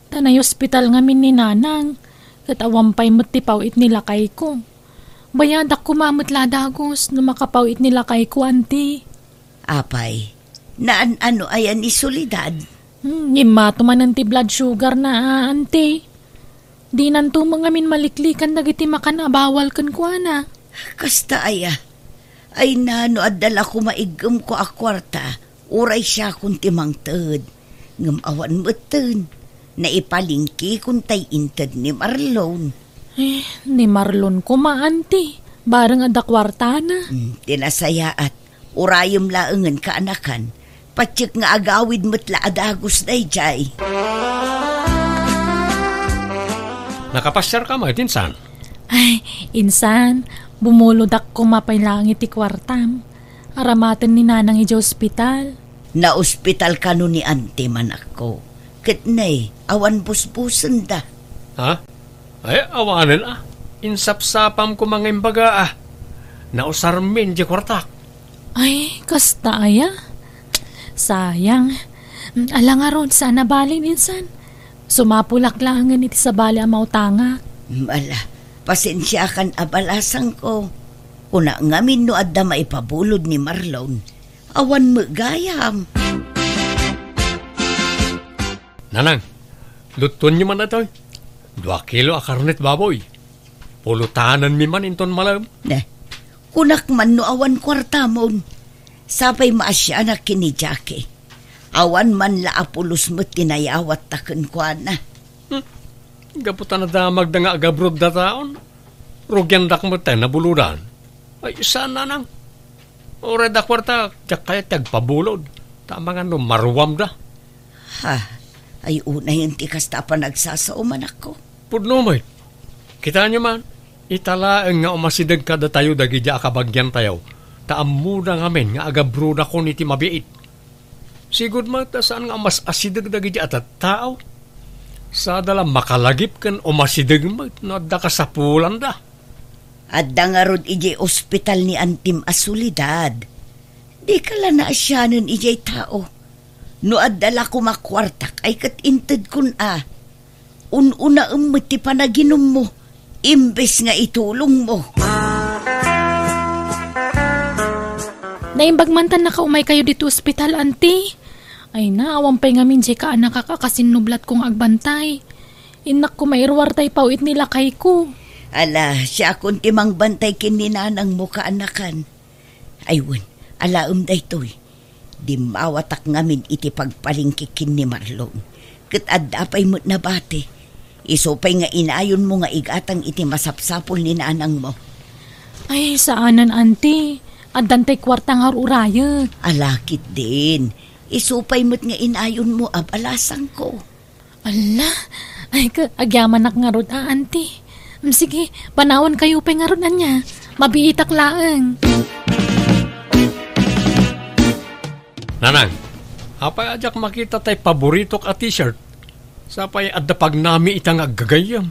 Ta naiospital ngamin ni nanang, ket awan pay met ti paw-it ni lakayko. Bayadak koma met la a dagus no makapaw-it ni lakayko, anti. Apay, naan-ano aya ni Soledad? Hmm, immato manen ti blood sugar na, anti. Dinanto met ngamin maliklikan dagiti makan a bawal kenkuana. Kasta aya? Ay, nano adda la koma iggemko a kuarta, uray siakon ti mangted. Ngem awan metten, naipalingkikon tay inted ni Marlon. Eh, ni Marlon koma, anti. Bareng adda kuartana. Hmm, ti nasayaat. Urayem laengen kaanakan. Patiek nga agawid met la a dagus daydiay. Nakapasiarka met, insan? Ay, insan, bumulodak koma pay laeng iti kuartam. Aramaten ni nanang idiay ospital. Naospital kano ni anti, anakko? Ket ne, awan busbusenda. Ha? Ay, awanen a. Insapsapam koma nga imbaga a. Nausarmin diay kuartak. Ay, kasta aya? Sayang. Ala ngarud, saan a bale, insan. Sumapulak laengen iti sabali a mautangak. Ala, pasensiakan a balasangko. Kuna ngamin no adda maipabulod ni Marlon. Awan met gayam. Nanang, luttuenyo man daytoy. Dua kilo a karnet baboy. Pulotanenmi man inton malem. Ne, kunak man no awan kuartamon. Sapay maasianak ken ni Jackie. Awan man la a pulos met ti nayawatta kenkuana. Hmm. Gapu ta nadamagda nga agabrodda taon, rugiandak met ta nabulodan. Ay, saan, nanang? Uray adda kuarta, diak kayat ti agpabulod. Ta amangan no maruamda. Ha, ay unayen ti kasta a panagsasao, anakko. Pudno met. Kitaenyo man, Ita laeng nga umasideg kadatayo dagidi a kabagiantayo, ta ammoda ngamin nga agabrodakon iti mabiit. Sigud met ta saan nga umas-asideg dagidi a tattao. Sada la makalagip ken umasideg met no adda kasapulanda. Adda ngarud idiay ospital ni Antim a Soledad. Dika la naasianen idiay tao. No adda la koma kuartak ay ket intedkon a. Un-unaem met ti panaginummo, imbes nga itulongmo. Naimbag man ta nakaumaykayo ditoy ospital, Auntie. Ay na, awan pay ngamin diay kaanakak a kasinnublatko nga agbantay. Innak koma iruar tay paw-it ni lakayko. Ala, siakon ti mangbantay ken ni nanangmo kaanakan. Ay wen, alaem daytoy. Dimmawatak ngamin iti pagpalengke ken ni Marlon. Ket adda pay met nabati. Isu pay nga inayonmo nga igatang iti masapsapul ni nanangmo. Ay, saanen, Auntie. Addan tay kuarta nga ur-urayek. Ala ketdin. Isu pay met nga inayonmo a balasangko. Ala, ay, ka-, agyamanak ngarud a, Auntie. Mm, sige, panawankayo pay ngarud ania. Mabiitak laeng. Nanang, apay a diak makita tay paboritok a t-shirt? Sapay adda pagnami ita nga aggagayyem.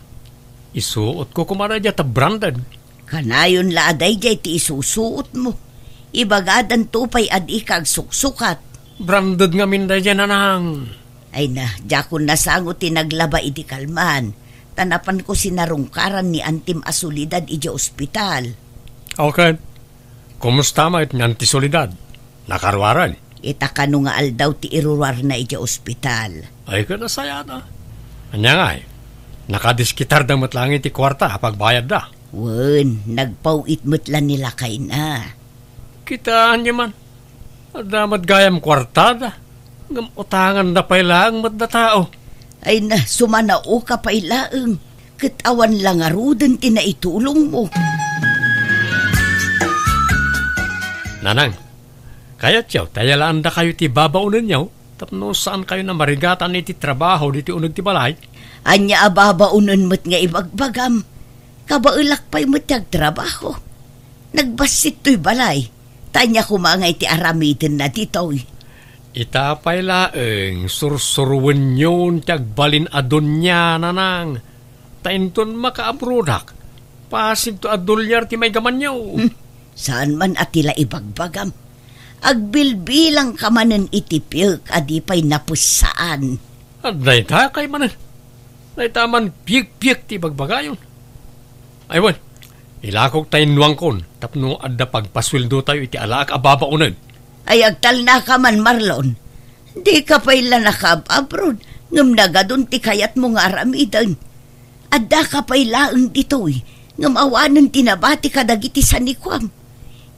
Isuotko koma daydiay ta branded. Kanayon la a daydiay ti isusuotmo. Ibagadanto pay a dika agsuksukat. Branded ngamin daydiay, Nanang. Ay na, diakon nasango ti naglaba idi kalman, ta napanko sinarungkaran ni Antim a Soledad idiay ospital. Okay. Kumusta met ni Auntie Soledad? Nakaruaren? Ita kano nga aldaw ti iruruarna idiay ospital. Ay, ket nasayaat. Ania ngay? Nakadisketarda met laeng iti kuarta a pagbayadda? Wen, nagpaw-it met la ni lakayna. Kitaenyo man. Adda met gayam kuartada, ngem utanganda pay laeng met datao. Ay na, sumanaoka pay laeng, ket awan la ngaruden ti naitulongmo. Nanang, kayatyo ta yalaandakayo ti babaonenyo tapno saankayo a marigatan iti trabaho ditoy uneg ti balay? Ania a babaonen met nga ibagbagam? Kabaelak pay met ti agtrabaho. Nagbassit toy balay. Ta ania koma ngay ti aramidenna ditoy? Ita pay laeng, sursuruenyon ti agbalin a donia, Nanang. Ta inton makaabrodak, pasigto a dolyar ti maigamanyo. Hmm, saan man a ti la ibagbagam. Agbilbilangka manen iti piek a di pay napessaan. Adda ita kay manen. Dayta man piekpiek ti ibagbagayon. Ay wen, ilakok ta innuangkon tapno adda pagpasueldotayo iti alaak a babaonen. Ay agtalnaka man, Marlon. Dika pay la nakaab-abroad, ngem nagadun ti kayatmo nga aramiden. Addaka pay laeng ditoy, ngem awanen ti nabati kadagiti sanikuam.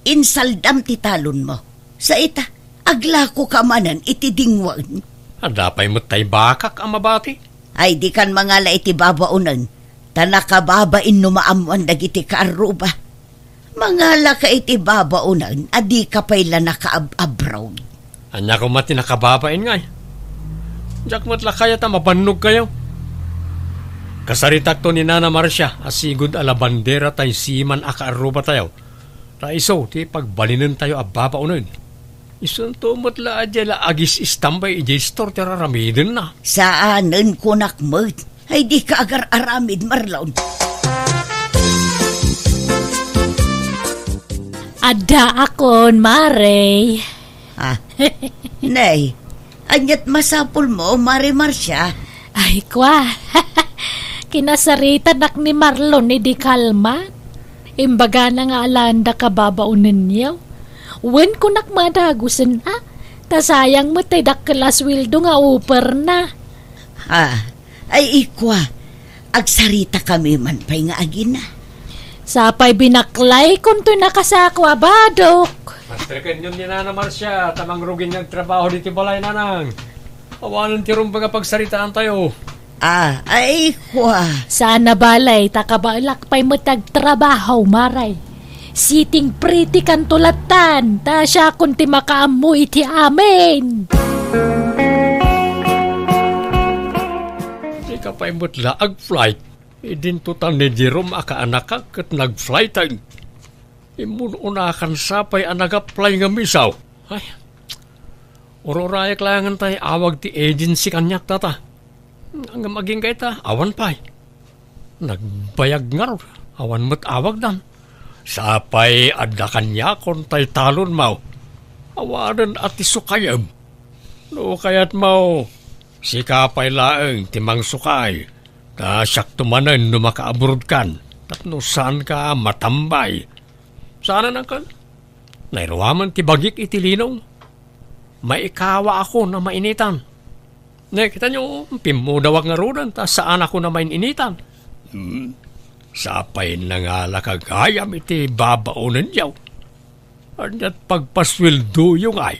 Insaldam ti talonmo. Sa ita, aglakoka manen iti dingwen. Adda pay met tay bakak a mabati. Ay, dikan mangala iti babaonen, ta nakababain no maammoan dagiti kaarruba. Mangalaka iti babaonen a dika pay la nakaab-abroad. Ania koma ti nakababain ngay? Diak met la kayat a mabannogkayo. Kasaritakto ni Nana Marcia a sigud a labandera tay siman a kaarrubatayo. Ta isu ti pagbalinentayo a babaonen. Isunto met la a diay la agis-istambay idiay store ti ar-aramidenna. Saanen, kunak met. Ay, dika agar-aramid, Marlon. Addaakon, Mare. Ah, nay, aniat masapulmo, Mare Marcia? Ay, kwa. Kinasaritanak ni Marlon idi kalman. Imbagana nga alaanda kababaonenyo. Wen, kunak madagusen a. Ta sayang met tay dakkel a sueldo nga uperna. Ah, ay, ikwa, agsaritakami man pay nga agina. Sapay binaklaykonto nakasako a badok. Master kenyon ni Nana Marcia, ta mangrugin nga agtrabaho diti balay, Nanang. Awanen ti rumbeng a pagsaritaantayo. Ah, ay, kwa. Saan a balay, ta kabaelak pay met agtrabaho, Mare. Sitting pretty kanto lattan, ta siakon ti makaammo iti amin. Dika pay met la ag-flirt. Idinto ta ni Jerome a kaanakak ket nag-flighten. Immun-unakan sapay a nag-apply nga misaw. Ay, ururayak laengen tay awag ti agency kaniak, tata. Ngem agingga ita, awan pay. Nagbayag ngarud, awan met awagdan. Sapay adda kaniakon tay talonmo. Awanen a ti sukayem. No kayatmo, sika pay laeng ti mangsukay. Ta siakto manen no makaabrodkan, tapno saanka matambay. Saanen, uncle. Nairuamen ti bagik iti linaw. Maikawaakon a mainitan. Ne, kitaenyo, pimmudawak ngaruden ta saanakon a main-initan. Hmm. Sapay nangalaka gayam iti babaonenyo. Ania't pagpasueldoyo ngay?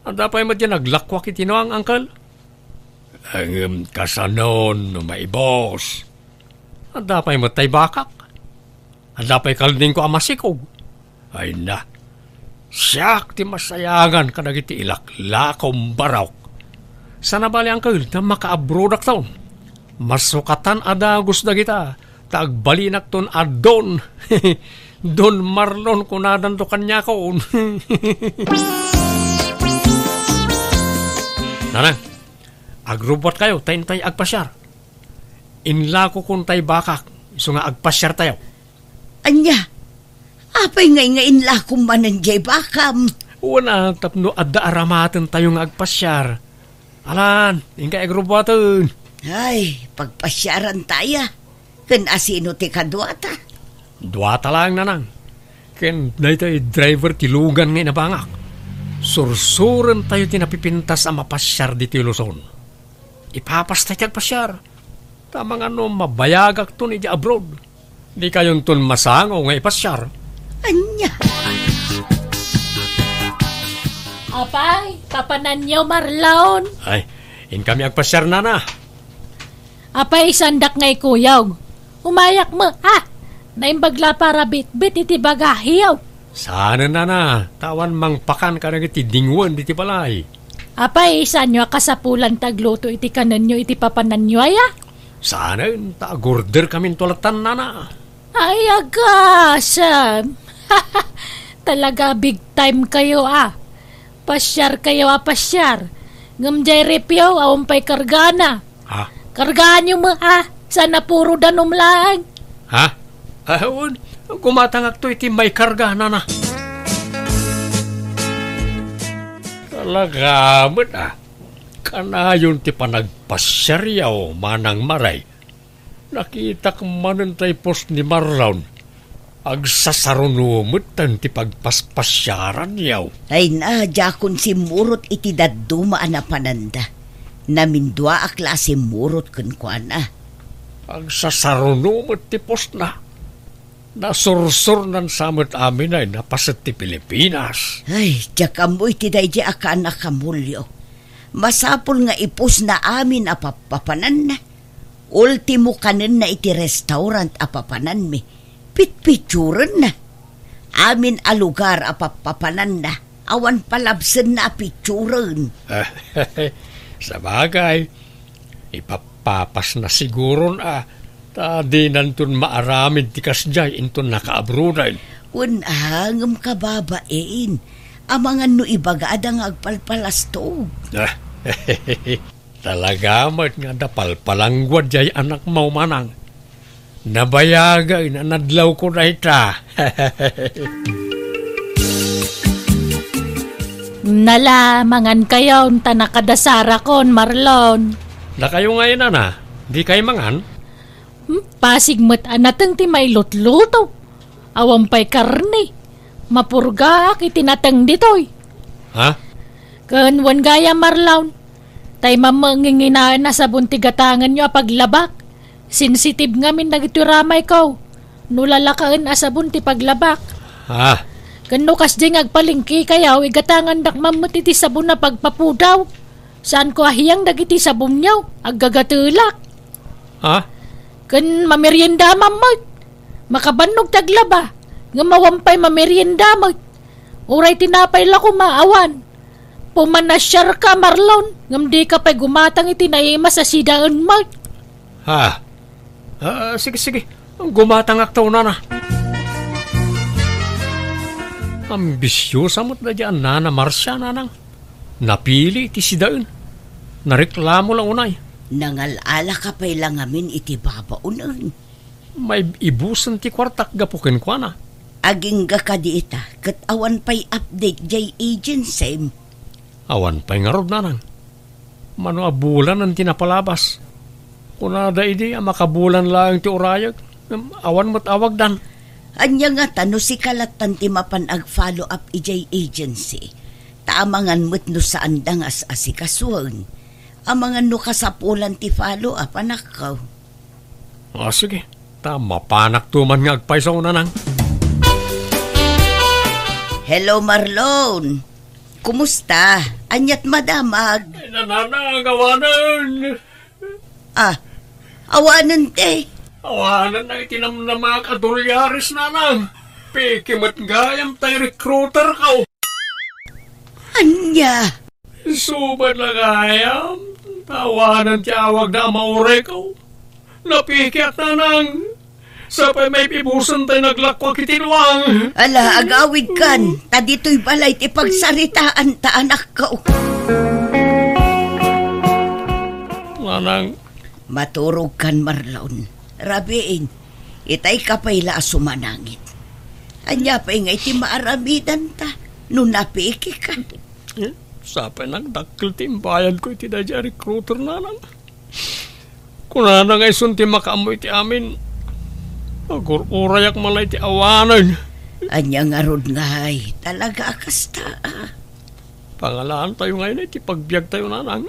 Adda pay met diay naglakuak iti nuang, uncle? Ngem kasanon no maibus? Adda pay met tay bakak? Adda pay kaldingko a masikog? Ay na, siak ti masayangan kadagiti ilaklakom barok. Sana bali, uncle, ta makaabrodakton. Masukatan a dagus dagita, ta agbalinakton a Don. Don Marlon kunadanto kaniakon. Nanang, agrubbuatkayo ta intay agpasiar. Inlakokon tay bakak, isu nga agpasiartayo. Ania? Apay ngay nga inlakom manen jay bakam? Wen a, tapno adda aramatentayo nga agpasiar. Alan, inka agrubbuaten. Ay, pagpasiaranta aya. Ken asino ti kaduata? Duata laeng, nanang. Ken daytoy driver ti lugan nga inabangak. Sursurentayo ti napipintas a mapasiar ditoy Luzon. Ipapastay ti agpasiar. Ta amangan no mabayagakton iti abroad. Dikayonton masango nga ipasiar. Ania? Apay, papananyo, Marlon? Ay, inkami agpasiar, nana. Apay, isandak nga ikuyog. Umayak met, a. Naimbag la para bitbit iti bagahiyo. Saanen, nana, ta awan mangpakan kadagiti dingwen diti balay. Apay, saanyo a kasapulan ta agluto iti kanenyo iti papananyo aya? Saanen, ta agorderkaminto lattan, nana. Ay, agasem! Talaga big time kayo, a. Pasiar kayo a pasiar. Ngem jay refyo, awan pay kargana. Ha? Kargaanyo met, a. Sana puro danum laeng. Ha? Awan, gumatangakto iti maikarga, nana. Talaga met, a. Kanayon ti panagpasiaryo, Manang Maray. Nakitak manen tay post ni Marlon. Agsasaruno metten ti pagpaspasiaranyo. Ay na, diakon simmurot iti dadduma a napananda. Naminduaak la a simmurot kenkuana. Agsasaruno met ti postna. Nasursurnan sa met amin ay napaset ti Pilipinas. Ay, diak ammo iti daydi a kaan a kamulyo. Masapul nga ipusna amin a pappapananna. Ultimo kanenna iti restaurant a papananmi. Pitpitsurenna. Amin a lugar a pappapananna, awan palabsenna a pitsuren. Sabagay, ipapapasna siguron a, ta dinanton maaramid ti kasdiay inton nakaabroden. Wen a, ngem kababain, amangan no ibagada nga agpalpalastog. Talaga met nga adda palpalangguad jay anakmo, Manang. Nabayagen a nadlawko dayta. Nala, mangan kayo, ta nakadasarakon, Marlon. Dakayo ngay, nana, di kay mangan? Hmm, pasig met a nateng ti mailutluto. Awan pay karne. Mapurgaak iti nateng ditoy. Ha? Ken wen gayam, Marlon, tay mamanginginaen a sabon ti gatangenyo a paglabak. Sensitive ngamin dagitoy ramayko no lalakaen a sabon ti paglabak. Ha? Ken no kasdiay nga agpalengke kayo, igatangandak man met iti sabon a pagpapudaw. Saanko a hiyang dagiti sabonyo, aggagatelak. Ha? Ken mamerienda man met. Makabannog ti aglaba, ngem awan pay mamerienda met. Uray tinapay la koma, awan. Pumanasiarka, Marlon, ngem dika pay gumatang iti naimas a sidaen met. Ha? Ah, sige, sige. Gumatangak ta unana. Ambisiosa met daydi a Nana Marcia, nanang. Napili ti sidaen. Nareklamo la unay. Nangal-alaka pay la ngamin iti babaonen. Maibusen ti kuartak gapu kenkuana. Agingga kadi ita, ket awan pay update jay agency. Awan pay ngarud, nanang. Mano a bulanen ti napalabas. Kunada idi a makabulan laeng ti urayek, ngem awan met awagdan. Ania ngata no sika lattan ti mapan ag-follow up idiay agency? Ta amangan met no saanda nga as-asikasuen. Amangan no kasapulan ti follow up, anakko. Ah, sige. Ta mapanakto man nga agpayso, nanang. Hello, Marlon. Kumusta? Aniat madamag? Ay, nanang, awanen. Ah, awanen ti? Awanen na iti namnamak a dolyares, nanang. Peke met gayam tay recruiter ko. Ania? Subad la gayam, ta awanen ti awagda a mauray ko. Napikiak, nanang. Sapay maipibusen tay naglakkuak iti luang. Ala, agawidkan, ta ditoy balay ti pagsaritaan ta anakko. Nanang. Maturogkan, Marlon. Rabiin, itay ka pay la a sumanangit. Ania pay nga iti maaramidanta no napikika? Eh, sapay nagdakkel ti imbayadko iti daydi a recruiter, nanang. Kunana nga isun ti makaammo iti amin. Agur-urayak man la iti awanen. Ania ngarud ngay, talaga a kasta, a? Pangalaantayo ngay iti pagbiagtayo, nanang.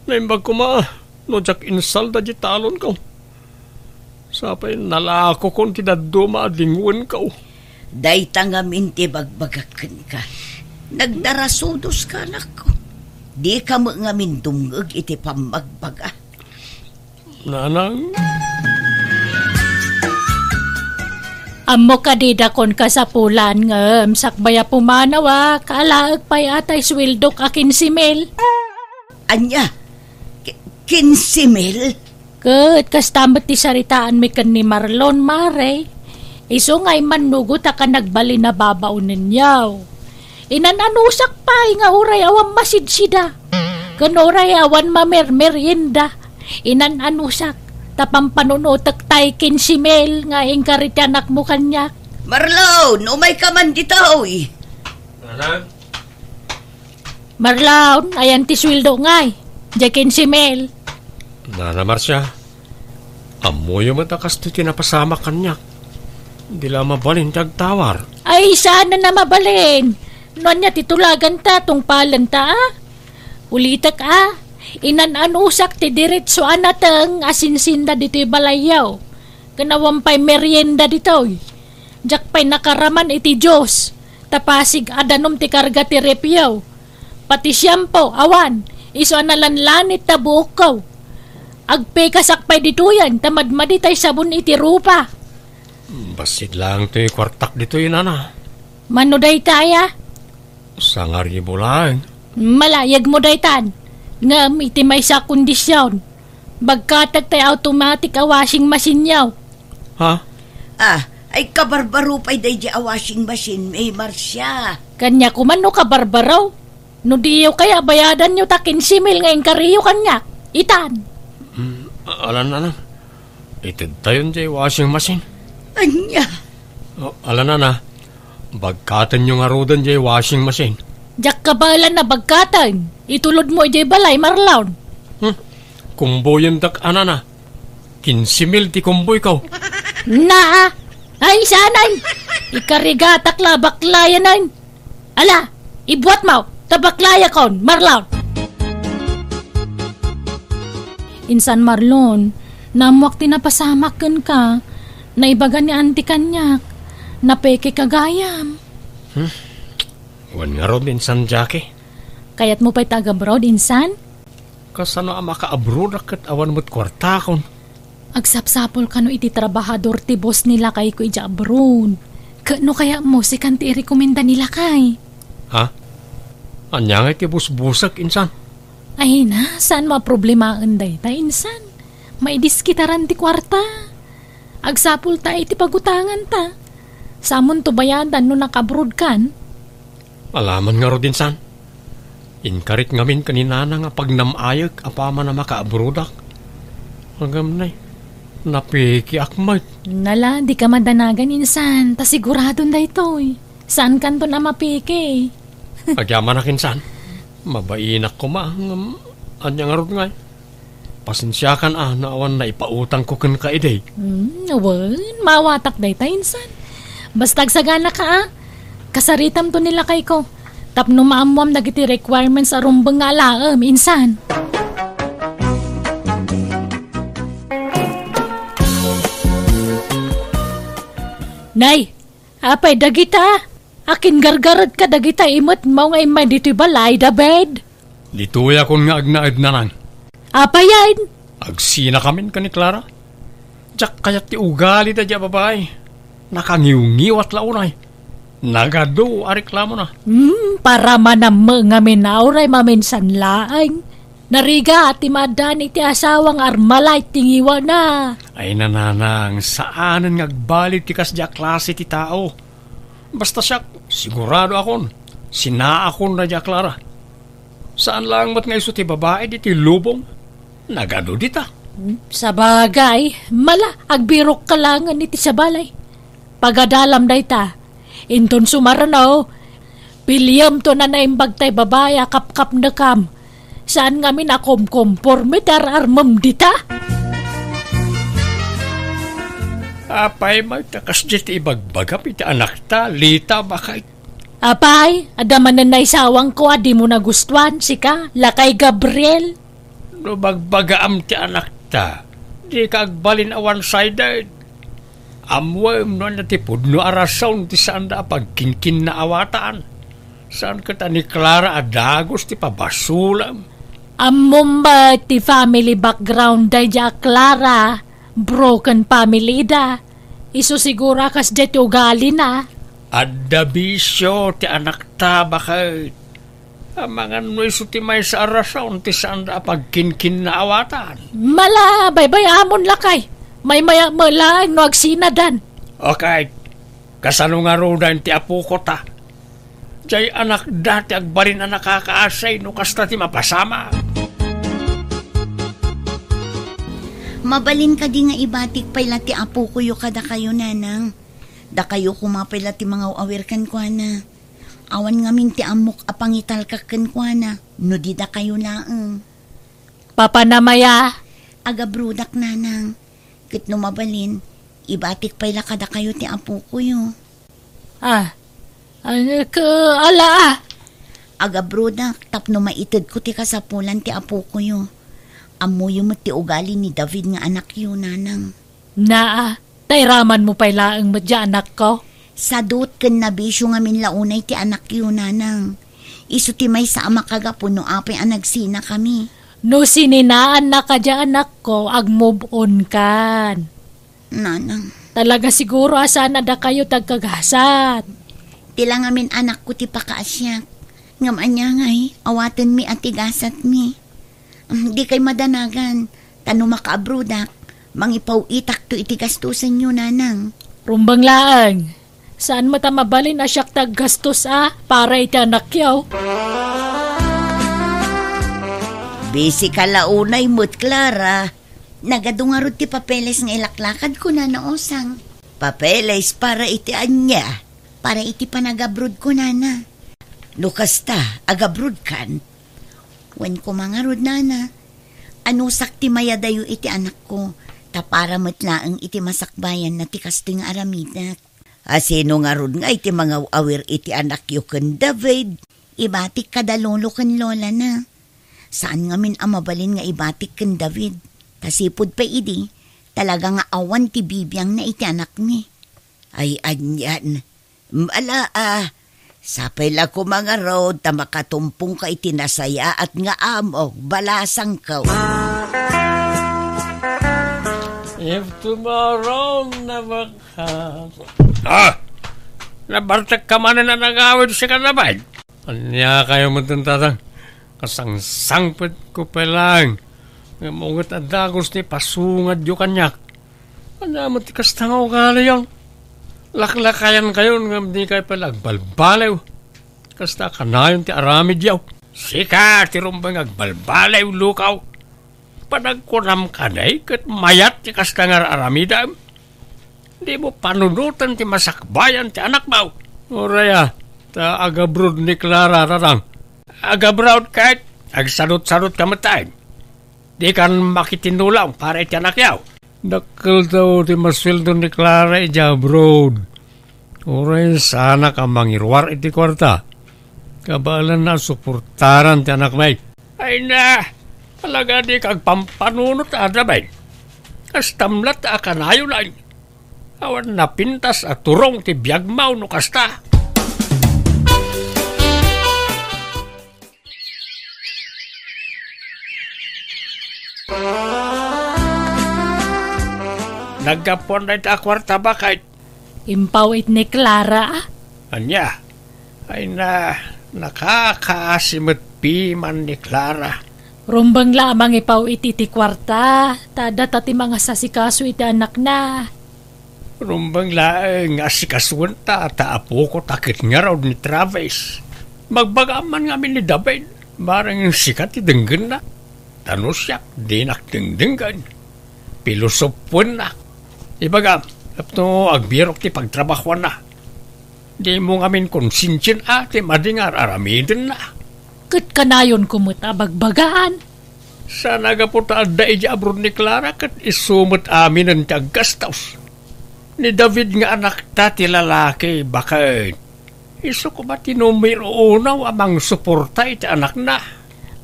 Naimbag koma no diak insalda di talonko. Sapay nalakokon ti dadduma a dingwenko. Dayta ngamin ti bagbagak kenka. Nagdarasudoska, anakko. Dika met ngamin dumngeg iti pammagbaga. Nanang. Ammo kadi dakon kasapulan ngem sakbay a pumanaw a kaalaek pay a tay suweldok a kinse mil. Ania? Ki-, kinse mil? Ket kasta met ti saritaanmi ken ni Marlon, mare. Isu nga immannugot a ka nagbalin a babaonenyo. Inan-anusak pay nga uray awan masidsida. Ken uray awan mamermerienda. Inan-anusak ta pampanunotek tay kinse mil nga inkari ti anakmo kaniak. Marlon, umayka man ditoy. Nanang? Marlon, ayan ti sueldo ngay. Diay kinse mil. Nana Marcia, ammoyo met a kastoy ti napasamak kaniak. Di la mabalin ti agtawar. Ay, saan a mabalin? No ania ti tulaganta, tungpalenta, a? Ulitek, a? Inan-anusak ti diretso a nateng a sinsinda ditoy balayyo. Ken awan pay merienda ditoy. Diak pay nakaraman iti Dios, ta pasig a danum ti karga ti refyo. Pati siampo, awan, isu a nalanlanit ta buokko. Agpikasak pay ditoyen ta madmadi tay sabon iti rupa. Bassit laeng ti kuartak ditoy, nana. Mano daytay, a? Sangaribu laeng. Malayagmo daytan. Ngem iti maysa a kondision, bagkatek tay automatic a washing machine-yo. Ha? Ah, ay kabarbaro pay daydi a washing machine, May Marcia. Kaniak koma no kabarbaro. No diyo kaya bayadanyo ta kinse mil nga inkariyo kaniak. Itan. Mm, alan, alan. Itedtayon diay washing machine. Ania? O, ala, nana, bagkatenyo ngaruden diay washing machine. Diak kabaelan a bagkaten. Itulodmo idiay balay, Marlon. Hmm. Kumboyendak a, nana. Kinse mil ti kumboyko. Naa. Ay, saanen. Ikarigatak la baklayanen. Ala, ibuatmo, ta baklayakon, Marlon. Insan Marlon, naammoak ti napasamak kenka, naibaga ni Auntie kaniak, napekeka gayam. Hmm? Wen ngarud, Insan Jackie. Kayatmo pay ta ag-abroad, Insan? Kasano a makaabroadak ket awan met kuartakon? Agsapsapul kano iti trabahador ti boss ni lakayko idiay abroad. Ket no kayatmo, sikan ti irekomenda ni lakay. Ha? Ania ngay ti busbusek, Insan? Ay na, saanmo a problemaen dayta, Insan? Maidiskitaran ti kuarta. Agsapulta iti pagutanganta. Samonto bayadan no naka-abroad kan. Alaman ngarud, insan. Inkarik ngamin ken ni Nanang a pagnam-ayek apaman a makaabrodak. Ngem nay, napikiak met. Nala, dika madanagan, insan, ta siguradon daytoy. Saankanton a mapiki. Agyamanak, insan. Mabainak koma, ngem ania ngarud ngay? Pasensiakan a no awan naipautangko kenka idi. Hmm, wen, maawatak dayta, insan. Basta agsaganaka, a. Kasaritamto ni lakayko. Tapno maammoam dagiti requirements a rumbeng nga alaem, insan. Nay, apay dagita? Akin gargaredka dagita imet maw nga immay ditoy balay, David? Ditoyakon nga agnaed, Nanang. Apayen? Agsinakamin ken ni Clara. Diak kayat ti ugali daydiay a babai. Nakangiwngiwat la unay. Nagadu a reklamona. Hmm, para manammo ngamin a uray maminsan laeng. Narigat ti maaddaan iti asawa nga armalay ti ngiwana. Ay, Nanang, saanen nga agbalin ti kasdiay a klase ti tao. Basta siak, siguradoakon, sinaakon daydiay a Clara. Saan laeng met nga isu ti babai ditoy lubong. Nagadu dita. Sabagay, mala, agbirokka laengen iti sabali. Pagadalam dayta. Inton sumareno, piliyemto a naimbag tay babai a kapkapnekam. Saan ngamin a komkomporme ti ar-armem dita? Apay met ta kasdiay ti ibagbagam iti anakta, Lita, baket? Apay, adda manen naisawangko a dimo nagustuan, sika, lakay Gabriel? No bagbagaam ti anakta, dika agbalin a one-sided. Ammoem no ania ti pudno a rason ti saanda a pagkinkinnaawatan. Saan ket a ni Clara a dagus ti pabasolem. Ammom met ti family background daydiay a Clara. Broken family da. Isu siguro a kasdiay ti ugalina. Adda bisio ti anakta, baket. Amangan no isu ti maysa a rason ti saanda a pagkinkinnaawatan. Mala, baybay-amon lakay. Maymayak met laeng no agsinadan. Okay. Kasano ngaruden ti apoko ta? Diay anakda ti agbalin a nakakaasay no kasta ti mapasamak. Mabalin kadi nga ibatik pay la ti apokoyo kadakayo, Nanang? Dakayo koma pay la ti mangaw-awir kenkuana. Awan ngamin ti ammok a pangitalkak kenkuana, no di dakayo laeng. Papanam aya? Agabrodak, Nanang. Ket no mabalin, ibatik pay la kadakayo ti apokoyo. Ah, ah, ke-, ala, ah. Agabrodak tapno maitedko ti kasapulan ti apokoyo. Ammoyo met ti ugali ni David nga anakyo, Nanang. Naa, ta iramanmo pay laeng met diay anakko. Sadut ken nabisio ngamin la unay ti anakyo, Nanang. Isu ti maysa a makagapu no apay a nagsinakami. No sininaannaka diay anakko, ag-move on kan. Nanang. Talaga siguro a saan a dakayo ti agkagasat. Ti la ngamin anakko ti pakaasiak. Ngem ania ngay, awatenmi a ti gasatmi. Mm, dikay madanagan, ta no makaabrodak, mangipaw-itakto iti gastosenyo, Nanang. Rumbeng laeng. Saan met a mabalin a siak ti aggastos a para iti anakyo. Busy ka la unay met, Clara. Nagadu ngarud ti papeles nga ilaklakadko, Nana Osang. Papeles para iti ania? Para iti panagabroadko, Nana. No kasta, agabroad kan? Wen koma ngarud, Nana. Anusak ti mayadayo iti anakko, ta para met laeng iti masakbayanna ti kastoy nga aramidek. A sino ngarud nga iti mangaw-awir iti anakyo ken David? Ibatik kada lolo ken lolana. Saan ngamin a mabalin nga ibatik ken David. Ta sipud pay idi, talaga nga awan ti bibiangna iti anakmi. Ay, anian. Mala a. Sapay la koma ngarud ta makatumpongka iti nasayaat nga amok, balasangko. If tomorrow never comes. Ah! Nabartekka manen a nagawid sika, David? Ania kayo met, Tatang? Kasangsangpetko pay laeng. Ngem unget a dagus ti pasungadyo kaniak. Ania met ti kasta nga ugaliyo? Laklakayankayon ngem dikay pay la agbalbaliw. Kasta kanayon ti aramidyo. Sika ti rumbeng agbalbaliw, Lukaw. Panagkunam kadi ket mayat ti kasta nga ar-aramidem. Dimo panunoten ti masakbayan ti anakmo. Uray a, ta agabroad ni Clara, Tatang. Agabroad ket agsadutsadutka met, tay. Dikan makitinulong para iti anakyo. Dakkel taw ti masueldo ni Clara idiay abroad. Uray saanak a mangiruar iti kuarta. Kabaelanna a suportaran ti anakmi. Ay na, talaga dika agpampanunot a, David. Kastam latta a kanayon. Awan napintas a turong ti biagmo no kasta. Naggapuan dayta a kuarta, baket. Impaw it ni Clara, a? Ania? Ay na, nakakaasi met piman ni Clara. Rumbeng la a mangipaw iti ti kuarta, ta adda ta ti mangasasikaso iti anakna. Rumbeng laeng nga asikasoenta ta apoko ta ket ngarud ni Travis. Magbagam man ngamin ni David, bareng sika ti denggenna. Ta no siak, dinak dengdenggen. Pilosopoennak. Ibagam, tapno agbirok ti pagtrabahoanna. Dimo ngamin konsensian a ti madi nga ar-aramidenna. Ket kanayonko met a bagbagaan. Saan a gapu ta adda idiay abroad ni Clara ket isu met aminen ti aggastos. Ni David nga anakta ti lalaki, baket. Isu koma ti numero uno a mangsuporta iti anakna.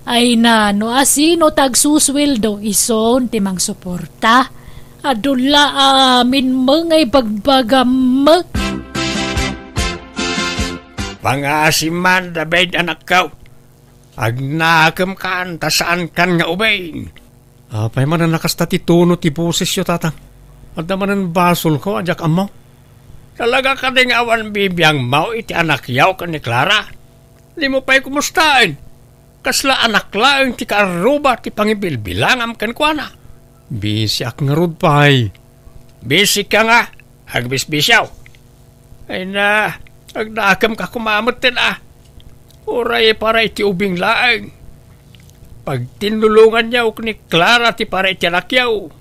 Ay na, no asino ti agsusueldo, isun ti mangsuporta. Adu la amin met nga ibagbagam. Pangasim man, David, anakko. Agnakemkan ta saankan nga ubing. Apay manen a kasta ti tono ti bosesyo, Tatang? Adda manen basolko a diak ammo? Talaga kadi nga awan bibiangmo iti anakyo ken ni Clara? Dimo pay kumustaen? Kasla anak laeng ti kaarruba ti pangibilbilangam kenkuana. Bisiak ngarud pay. Bisika nga, agbisbisiaw. Ay na, agdakemka koma metten a. Uray para iti ubing laeng. Pagtinnulonganyo ken ni Clara ti para iti anakyo.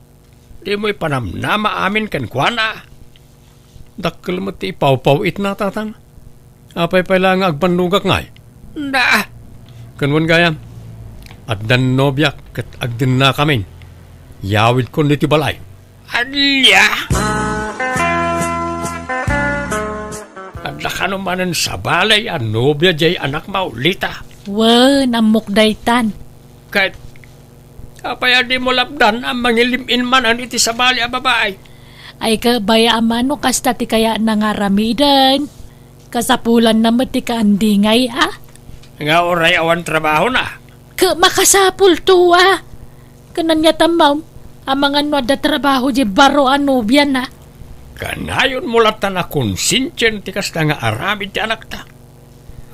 Dimo ipanamnama amin kenkuana. Dakkel met ti ipawpaw-itna, Tatang. Apay pay la nga agbannogak ngay? Da! Ken wen gayam, addan nobiak ket agdennakamin. Yawidkon ditoy balay. Ania? Adda kano manen sabali a nobia diay anakmo, Lita? Wen, ammok daytan. Ket apay a dimo lapdan a mangilim-in manen iti sabali a babai? Ay, kabayaan no kasta ti kayatna nga aramiden. Kasapulanna met ti kaandingay, a? Nga uray awan trabahona? Ket makasapulto, a? Ken ania tammo, amangan no adda trabaho diay baro a nobiana? Kanayonmo latta a konsensian ti kasta nga aramid ti anakta.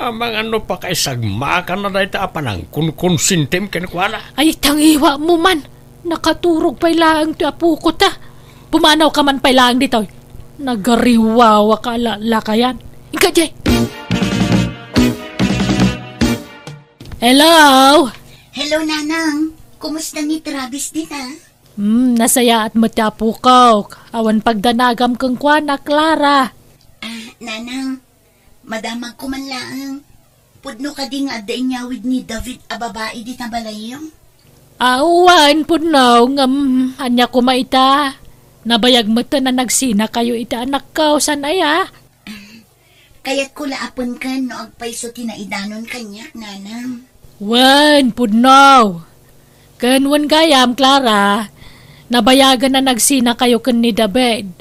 Amangan no pakaisagmakanna dayta a panangkonkonsentim kenkuana? Ay, tangiwamo man! Nakaturog pay laeng ti apoko ta. Pumanawka man pay laeng ditoy. Nagariwawaka a lakayan. Inka, Jay! Hello! Hello, Nanang. Kumusta ni Travis dita? Hmm, nasayaat met ti apokok. Awan pagdanagam kenkuana, Clara. Ah, Nanang, madamagko man laeng. Pudno kadi nga adda inyawid ni David a babai dita balayyo? Awan, pudno, ngem ania koma ita? Nabayag met a nagsinakayo iti anakko, saan aya? Kayatko la a penken no agpayso ti naidanon kaniak, Nanang. Wen, pudno. Ken wen gayam, Clara, nabayagen a nagsinakayo ken ni David.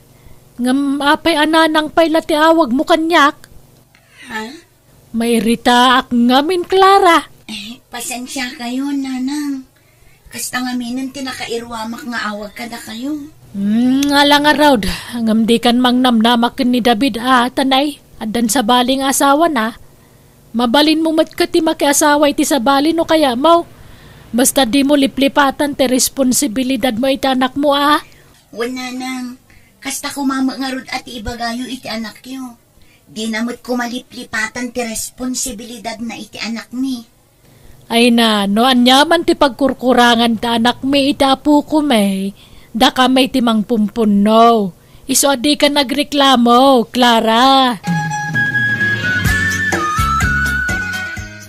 Ngem apay a Nanang pay la ti awagmo kaniak? Ha? Mairitaak ngamin, Clara. Eh, pasensiakayo, Nanang. Kasta ngaminen ti nakairuamak nga awag kadakayo. Hmm, ala ngarud, ngem dikan mangnamnama ken ni David a, tanay, addan sabali nga asawana. Mabalinmo met ket ti makiasawa iti sabali no kayatmo. Basta dimo liplipatan ti responsibilidadmo iti anakmo, a? Wen, nanang, kasta koma met ngarud a ti ibagayo iti anakyo. Dina met koma liplipatan ti responsibilidadna iti anakmi. Ay na, no aniaman ti pagkurkurangan ti anakmi iti apokami, dakami ti mangpumpunno. Isu a dika nagreklamo, Clara.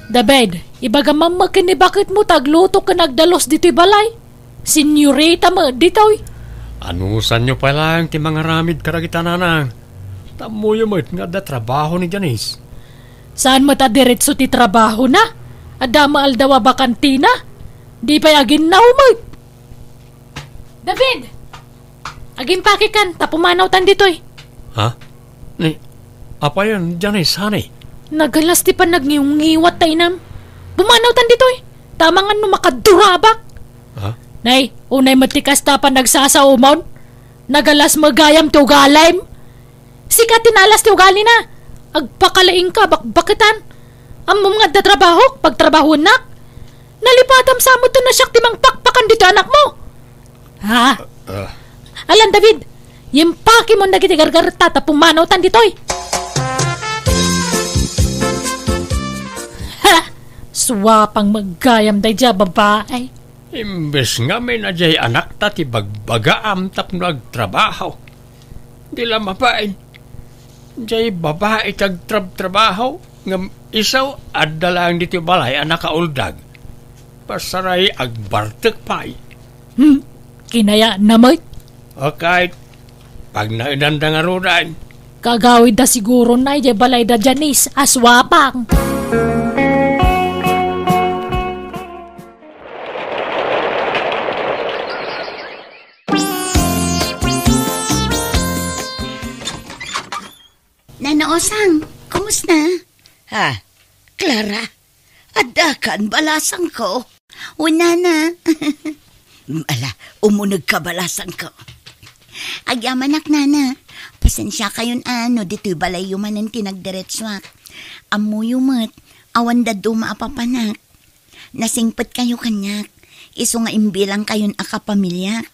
David, ibagam man met ken ni baketmo ta agluto ken agdalus ditoy balay. Senyorita met ditoy. Anusanyo pay laeng ti mangaramid kadagita, nanang? Ta ammoyo met nga adda trabaho ni Janice. Saan met a diretso ti trabahona? Adda met aldaw a bakantina? Di pay aginnaw met. David! Agimpakekan, ta pumanawtan ditoy. Ha? Ni, apayon, Janice, honey? Nagalas ti pannagniwngiwat ta inam. Pumanawtan ditoy. Ta amangan no makadurabak. Ha? Nay, unay met ti kasta pannagsasaomon. Nagalas met gayam ti ugalim. Sika ti naalas ti ugalina. Agpakalaingka, bakbaketan. Ammom nga adda trabahok, pagtrabahoennak. Nalipatam sa met no siak ti mangpakpakan ditoy anakmo. Ha? Ah. Alan, David, impakemon dagiti gargaretta ta pumanawtan ditoy. Ha! Suapang met gayam daydiay a babai. Imbes ngamin a diay anakta ti bagbagaam tapno agtrabaho. Di la mabain. Diay babai ti agtrabtrabaho, ngem isu adda laeng ditoy balay a nakauldag. Pasaray agbartek pay. Hmm, kinayatna met. Okay, pagnaedanda ngaruden. Kagawidda siguro na idiay balayda Janice a suapang. Nana Osang, kumusta? Ha, Clara, adda kan balasangko? O, nana. Ala, umunegka balasangko. Agyamanak, nana. Pasensiakayon a no ditoy balayyo manen ti nagdiretsuak. Ammoyo met, awan dadduma a papanak. Nasingpetkayo kaniak, isu nga imbilangkayon a kapamiliak,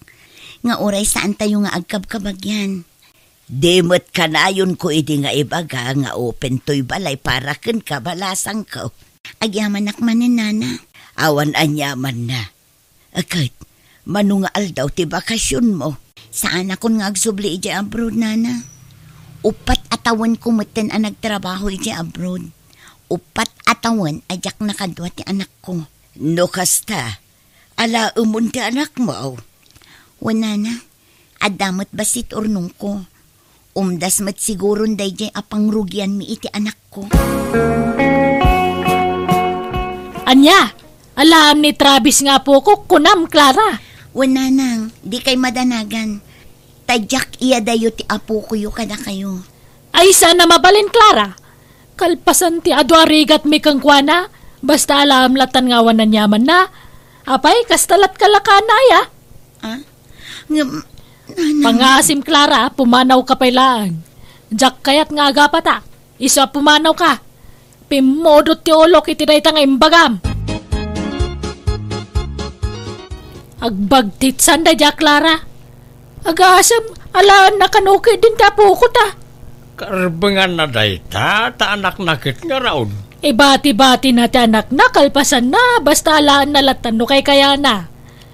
nga uray saantayo nga agkabkabagyan. Di met kanayonko idi nga ibaga nga open toy balay para kenka, balasangko. Agyamanak manen, nana. Awan aniamanna. Ket, mano nga aldaw ti bakasionmo? Saanakon nga agsubli idiay abroad, nana. Uppat a tawenko metten a nagtrabaho idiay abroad. Uppat a tawen a diak nakadua ti anakko. No kasta, alaemon ti anakmo? Wen, nana, adda met bassit urnongko. Umdas met siguron daydiay a pangrugianmi iti anakko. Ania? Alaem ni Travis nga apokok, kunam, Clara? Wen, nanang, dikay madanagan. Ta diak iyadayo ti apokoyo kadakayo. Ay, saan a mabalin, Clara. Kalpasan ti adu a rigatmi kenkuana, basta alaem latan nga awan aniamanna. Apay, kasta latka la kanaya? Ah? Ngem, nanang. Pangaasim, Clara, pumanawka pay laeng. Diak kayat nga agapata. Isu a pumanawka. Pimmudot ti ulok iti dayta nga imbagam. Agbagtitsan daydiay a Clara. Agasem, alaenna kano ketdin ti apokota. Karbenganna dayta, ta anakna ket ngarud. Ibati-batina ti anakna, kalpasanna, basta alaenna latta no kaykayana.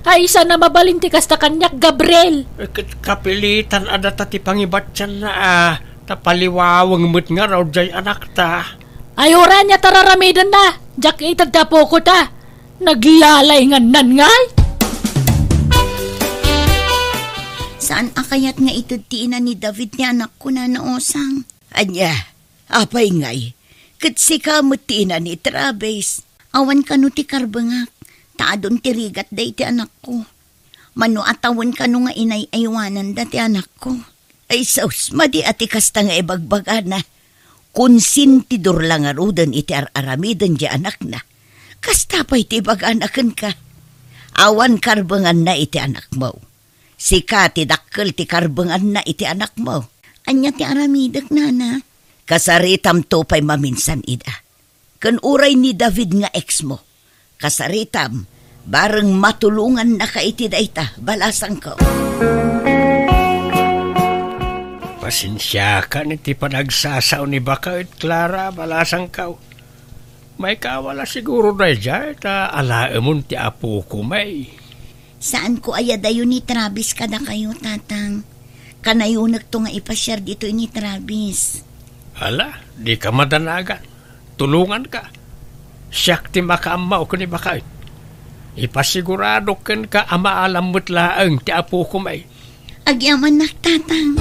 Ay, saan a mabalin ti kasta kaniak, Gabriel. Eh, ket kapilitan a data ti pangibatianna, a, ta paliwaweng met ngarud diay anakta. Ay, uray ania ta raramidenna, diak ited ti apokota. Naglalaingannan ngay. Saan a kayat nga ited ti ina ni David ti anakko, Nana Osang? Ania, apay ngay, ket sika met ti ina ni Travis. Awan kano ti karbengak, ta adun ti rigat daydi anakko. Mano a tawen kano nga inay-aywananda ti anakko. Ay sus, madi a ti kasta nga ibagbagana. Konsentidor la ngaruden iti ar-aramiden diay anakna. Kasta pay ti ibagana kenka. Awan karbenganna iti anakmo. Sika ti dakkel ti karbenganna iti anakmo. Ania ti aramidek, nana? Kasaritamto pay maminsan ida. Ken uray ni David nga exmo, kasaritam, Bareng matulongannaka iti dayta, balasangko. Pasensiakan iti panagsasao ni baket, Clara, balasangko. Maikawala siguro daydiay ta alaemon ti apoko, may. Saanko a yadayo ni Travis kadakayo, Tatang. Kanayonekto nga ipasiar ditoy ni Travis. Ala, dika madanagan. Tulonganka. Siak ti makaammo ken ni baket. Ipasiguradok kenka a maalam met laeng ti apoko, may. Agyamannak, Tatang.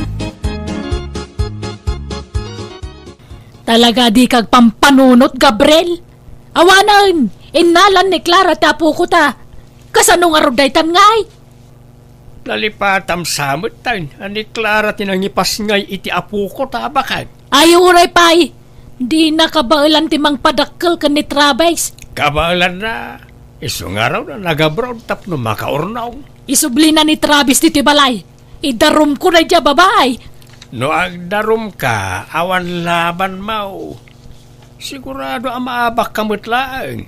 Talaga dika agpampanunot, Gabriel. Awanen, innalan ni Clara ti apoko ta. Kasano ngarud daytan ngay? Nalipatam sa met ta ni Clara ti nangipasngay iti apoko ta, baket. Ay, uray pay. Dina kabaelan ti mangpadakkel ken ni Travis. Kabaelanna. Isu ngarud a nag-abroad tapno makaurnong. Isublina ni Travis ditoy balay. Idarumko daydiay a babai. No agdarumka, awan labanmo. Sigurado a maabakka met laeng.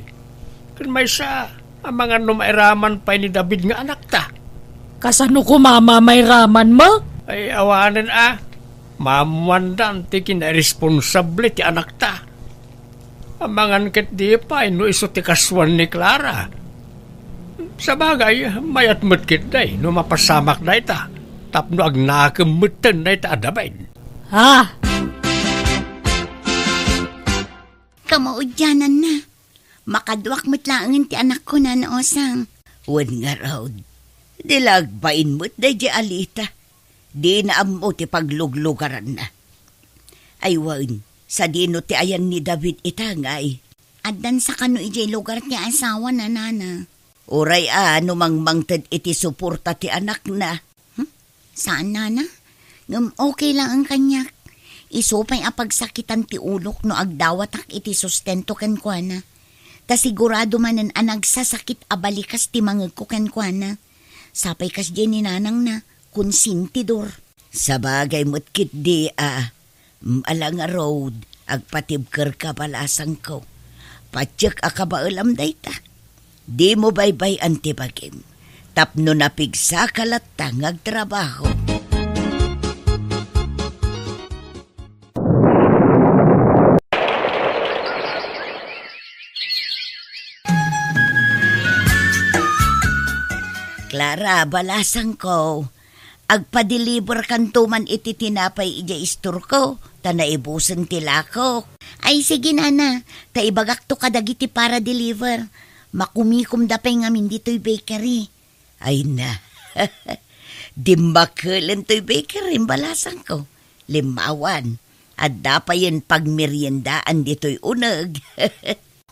Ken maysa, amangan no mairaman pay ni David nga anakta. Kasano koma a mairamanmo? Ay, awanen a. Maammoandan ti kinairesponsable ti anakta. Amangan ketdi pay no isu ti kasuan ni Clara. Sabagay, mayat met ketdi no mapasamak dayta, tapno agnakem metten dayta a David. Ha? Kamaudiananna. Makaduak met laengen ti anakko, Nana Osang. Wen ngarud, di la agbain met daydiay a Lita. Dina ammo ti pagluglugaranna. Ay wen, sadino ti ayan ni David ita ngay? Addan sa kano idiay lugar ti asawana, Nana. Uray a no mangmangted iti suporta ti anakna. Hmm? Saan, Nana? Ngem okay laeng kaniak. Isu pay a pagsakitan ti ulok no agdawatak iti sustento kenkuana. Ta sigurado manen a nagsasakit a balikas ti mangegko kenkuana. Sapay kasdiay ni nanangna, konsentidor. Sabagay met ketdi a, mm, ala ngarud, agpatibkerka, balasangko. Patiek a kabaelam dayta. Dimo baybay-an ti bagim, tapno napigsaka latta nga agtrabaho. Clara, balasangko, agpa-deliver kanto man iti tinapay idiay istorko, ta naibusen ti lakok. Ay, sige, Nana, ta ibagakto kadagiti para-deliver. Makumikomda pay ngamin ditoy bakery. Ay na, dimmakelen toy bakery, balasangko. Limmawan, adda payen pagmeriendaan ditoy uneg.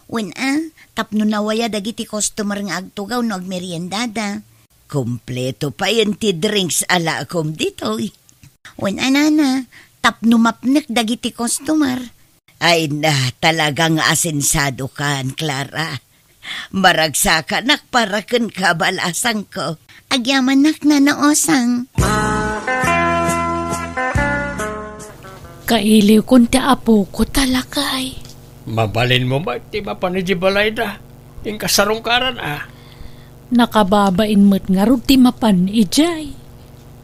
Wen a, tapno nawaya dagiti customer nga agtugaw no agmeriendada. Kompleto payen ti drinks a lakom ditoy. Wen a, Nana, tapno mapnek dagiti customer. Ay na, talaga nga asensadokan, Clara. Maragsakanak para kenka, balasangko. Agyamannak, Nana Osang. Kailiwkon ti apoko ta, lakay. Mabalinmo met ti mapan idiay balayda. Inka sarungkaran a. Nakababain met ngarud ti mapan idiay.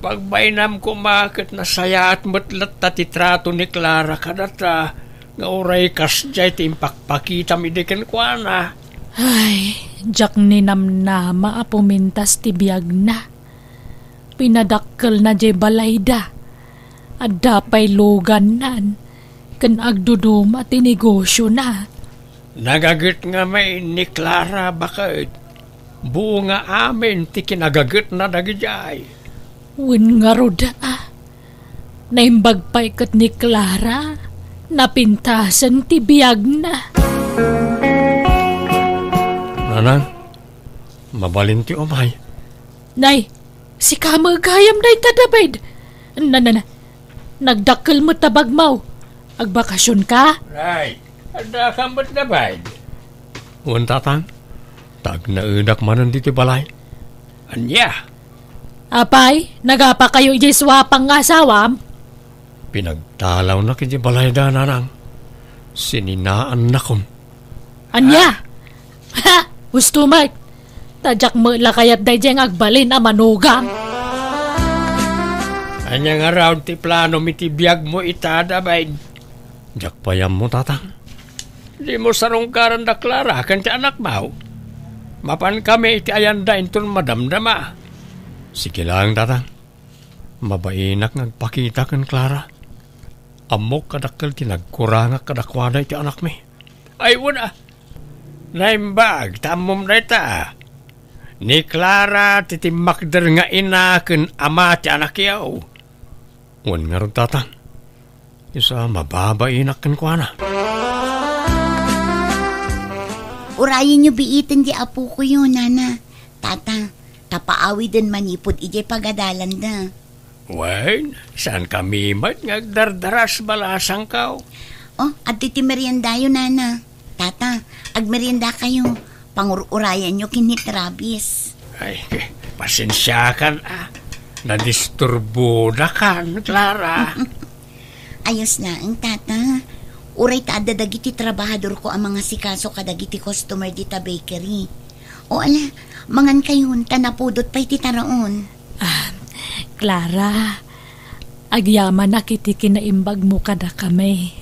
Pagbainam koma ket nasayaat met latta ti trato ni Clara kadata nga uray kasdiay ti impakpakitam idi kenkuana. Ay, diak ninamnama a pumintas ti biagna. Pinadakkelna diay balayda. Adda pay lugannan ken agduduma ti negosiona. Nagaget ngamin ni Clara baket. Buonga amin ti kinagagetna dagidiay. Wen ngarud a, naimbag pay ket ni Clara, napintasen ti biagna. Nanang, mabalin ti umay. Nay, sika met gayam dayta, David. Na, na, na. Nagdakkel met ta bagmo. Agbakasionka? Nay, adda ka met, David? Wen, Tatang. Ta agnaedak manen ditoy balay. Ania? Apay, nagapakayo idiay suapang nga asawam? Pinagtalawnak idiay balayda, Nanang. Sininaannakon. Ania? Ah. Ha! Husto met. Ta diak met la kayat daydiay nga agbalin a manugang. Ania ngarud ti planom iti biagmo ita, David? Diak pay ammo, Tatang. Dimo sarungkaran da Clara ken ti anakmo. Mapankami iti ayanda inton madamdama. Sige lang, Tatang. Mabainak nga agpakita ken Clara. Ammok a dakkel ti nagkurangak kadakuada iti anakmi. Ay, wen a. Naimbag, ta ammom dayta. Ni Clara ti timmakder nga ina ken ama ti anakyo. Wen ngarud, Tatang. Isu a mababainak kenkuana. Urayenyo biiten ti apokoyo, Nana. Tata, ta paawiden manipud idiay pagadalanda. Wen, saankami met nga agdardaras, balasangko. Oh, adtoy ti meriendayo, Nana. Tata, agmeriendakayo. Pangur-urayanyo ken ni Travis. Ay, pasensiakan, a. Nadisturbodakan, Clara. Ayos laeng, Tata. Uray ta adda dagiti trabahadorko a mangasikaso kadagiti customer dita bakery. O ala, mangankayon, ta napudot pay ti taraon. Ah, Clara, agyamanak iti kinaimbagmo kadakami.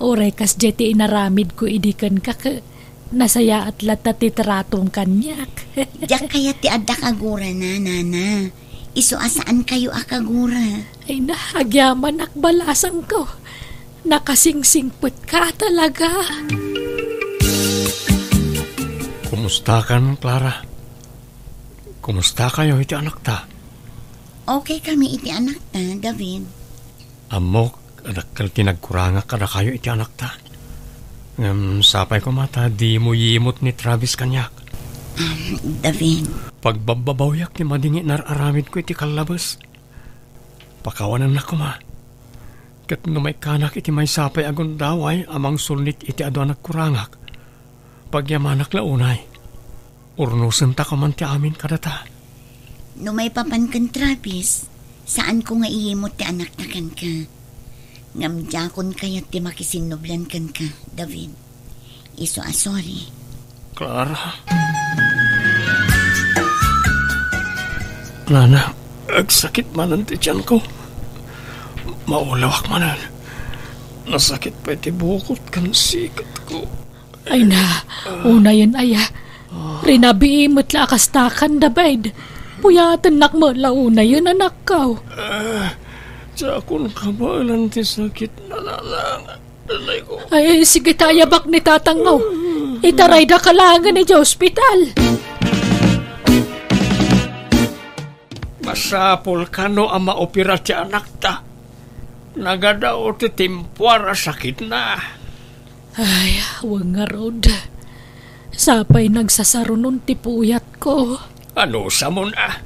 Uray kasdiay ti inaramidko idi kenka, ket nasayaat latta ti tratom kaniak. Diak kayat ti adda kagurana, Nana. Isu a saankayo a kagura. Ay na, agyamanak, balasangko. Nakasingsingpetka talaga. Kumustakan, Clara? Kumustakayo iti anakta? Okay kami iti anakta, David. Ammok a dakkel ti nagkurangak kadakayo iti anakta. Ngem sapay koma ta dimo yimot ni Travis kaniak. Um, David. Pagbabbabawiak ti madi nga inar-aramidko iti kallabes. Pakawanennak koma. Ket no maikkanak iti maysa pay a gundaway a mangsulnit iti adu a nagkurangak, pagyamanak la unay. Urnosenta koma ti amin kadata. No maipapan ken Travis, saanko nga iyimot ti anakta kenka. Ngem diakon kayat ti makisinnublan kenka, David. Isu a sorry. Clara. Nana, agsakit manen ti tianko. Maulawak manen. Nasakit pay ti bukot ken siketko. Ay na, unayen aya. Rinabii met la a kastakan, David. Puyatennak met la unayen, anakko. Ah, diakon kabaelan ti sakit, Nana. Ay, sige, ta ayabak ni tatangmo. Itaraydaka laengen idiay ospital. Masapul kano a maopera ti anakta. Nagadaw ti timpuar a sakitna. Ay, wen ngarud. Sapay nagsasarunon ti puyatko. Anusamon a?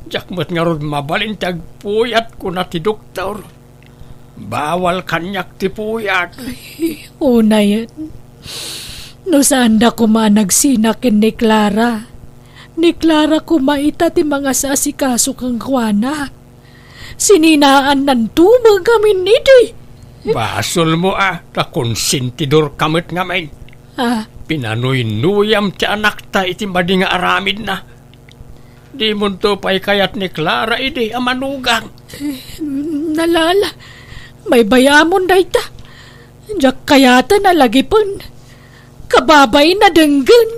Diak met ngarud mabalin ti agpuyat, kuna ti doktor. Bawal kaniak ti puyat. Ay, unayen. No saanda koma a nagsina ken ni Clara, ni Clara koma ita ti mangasasikaso kenkuana. Sininaannanto met ngamin idi. Basolmo a, ta konsentidorka met ngamin. Ah. Pinanuynuyam ti anakta iti madi nga aramidna. Dimonto pay kayat ni Clara idi a manugang. Eh, nalala, maybayamon dayta. Diak kayaten a lagipen. Kababain a denggen.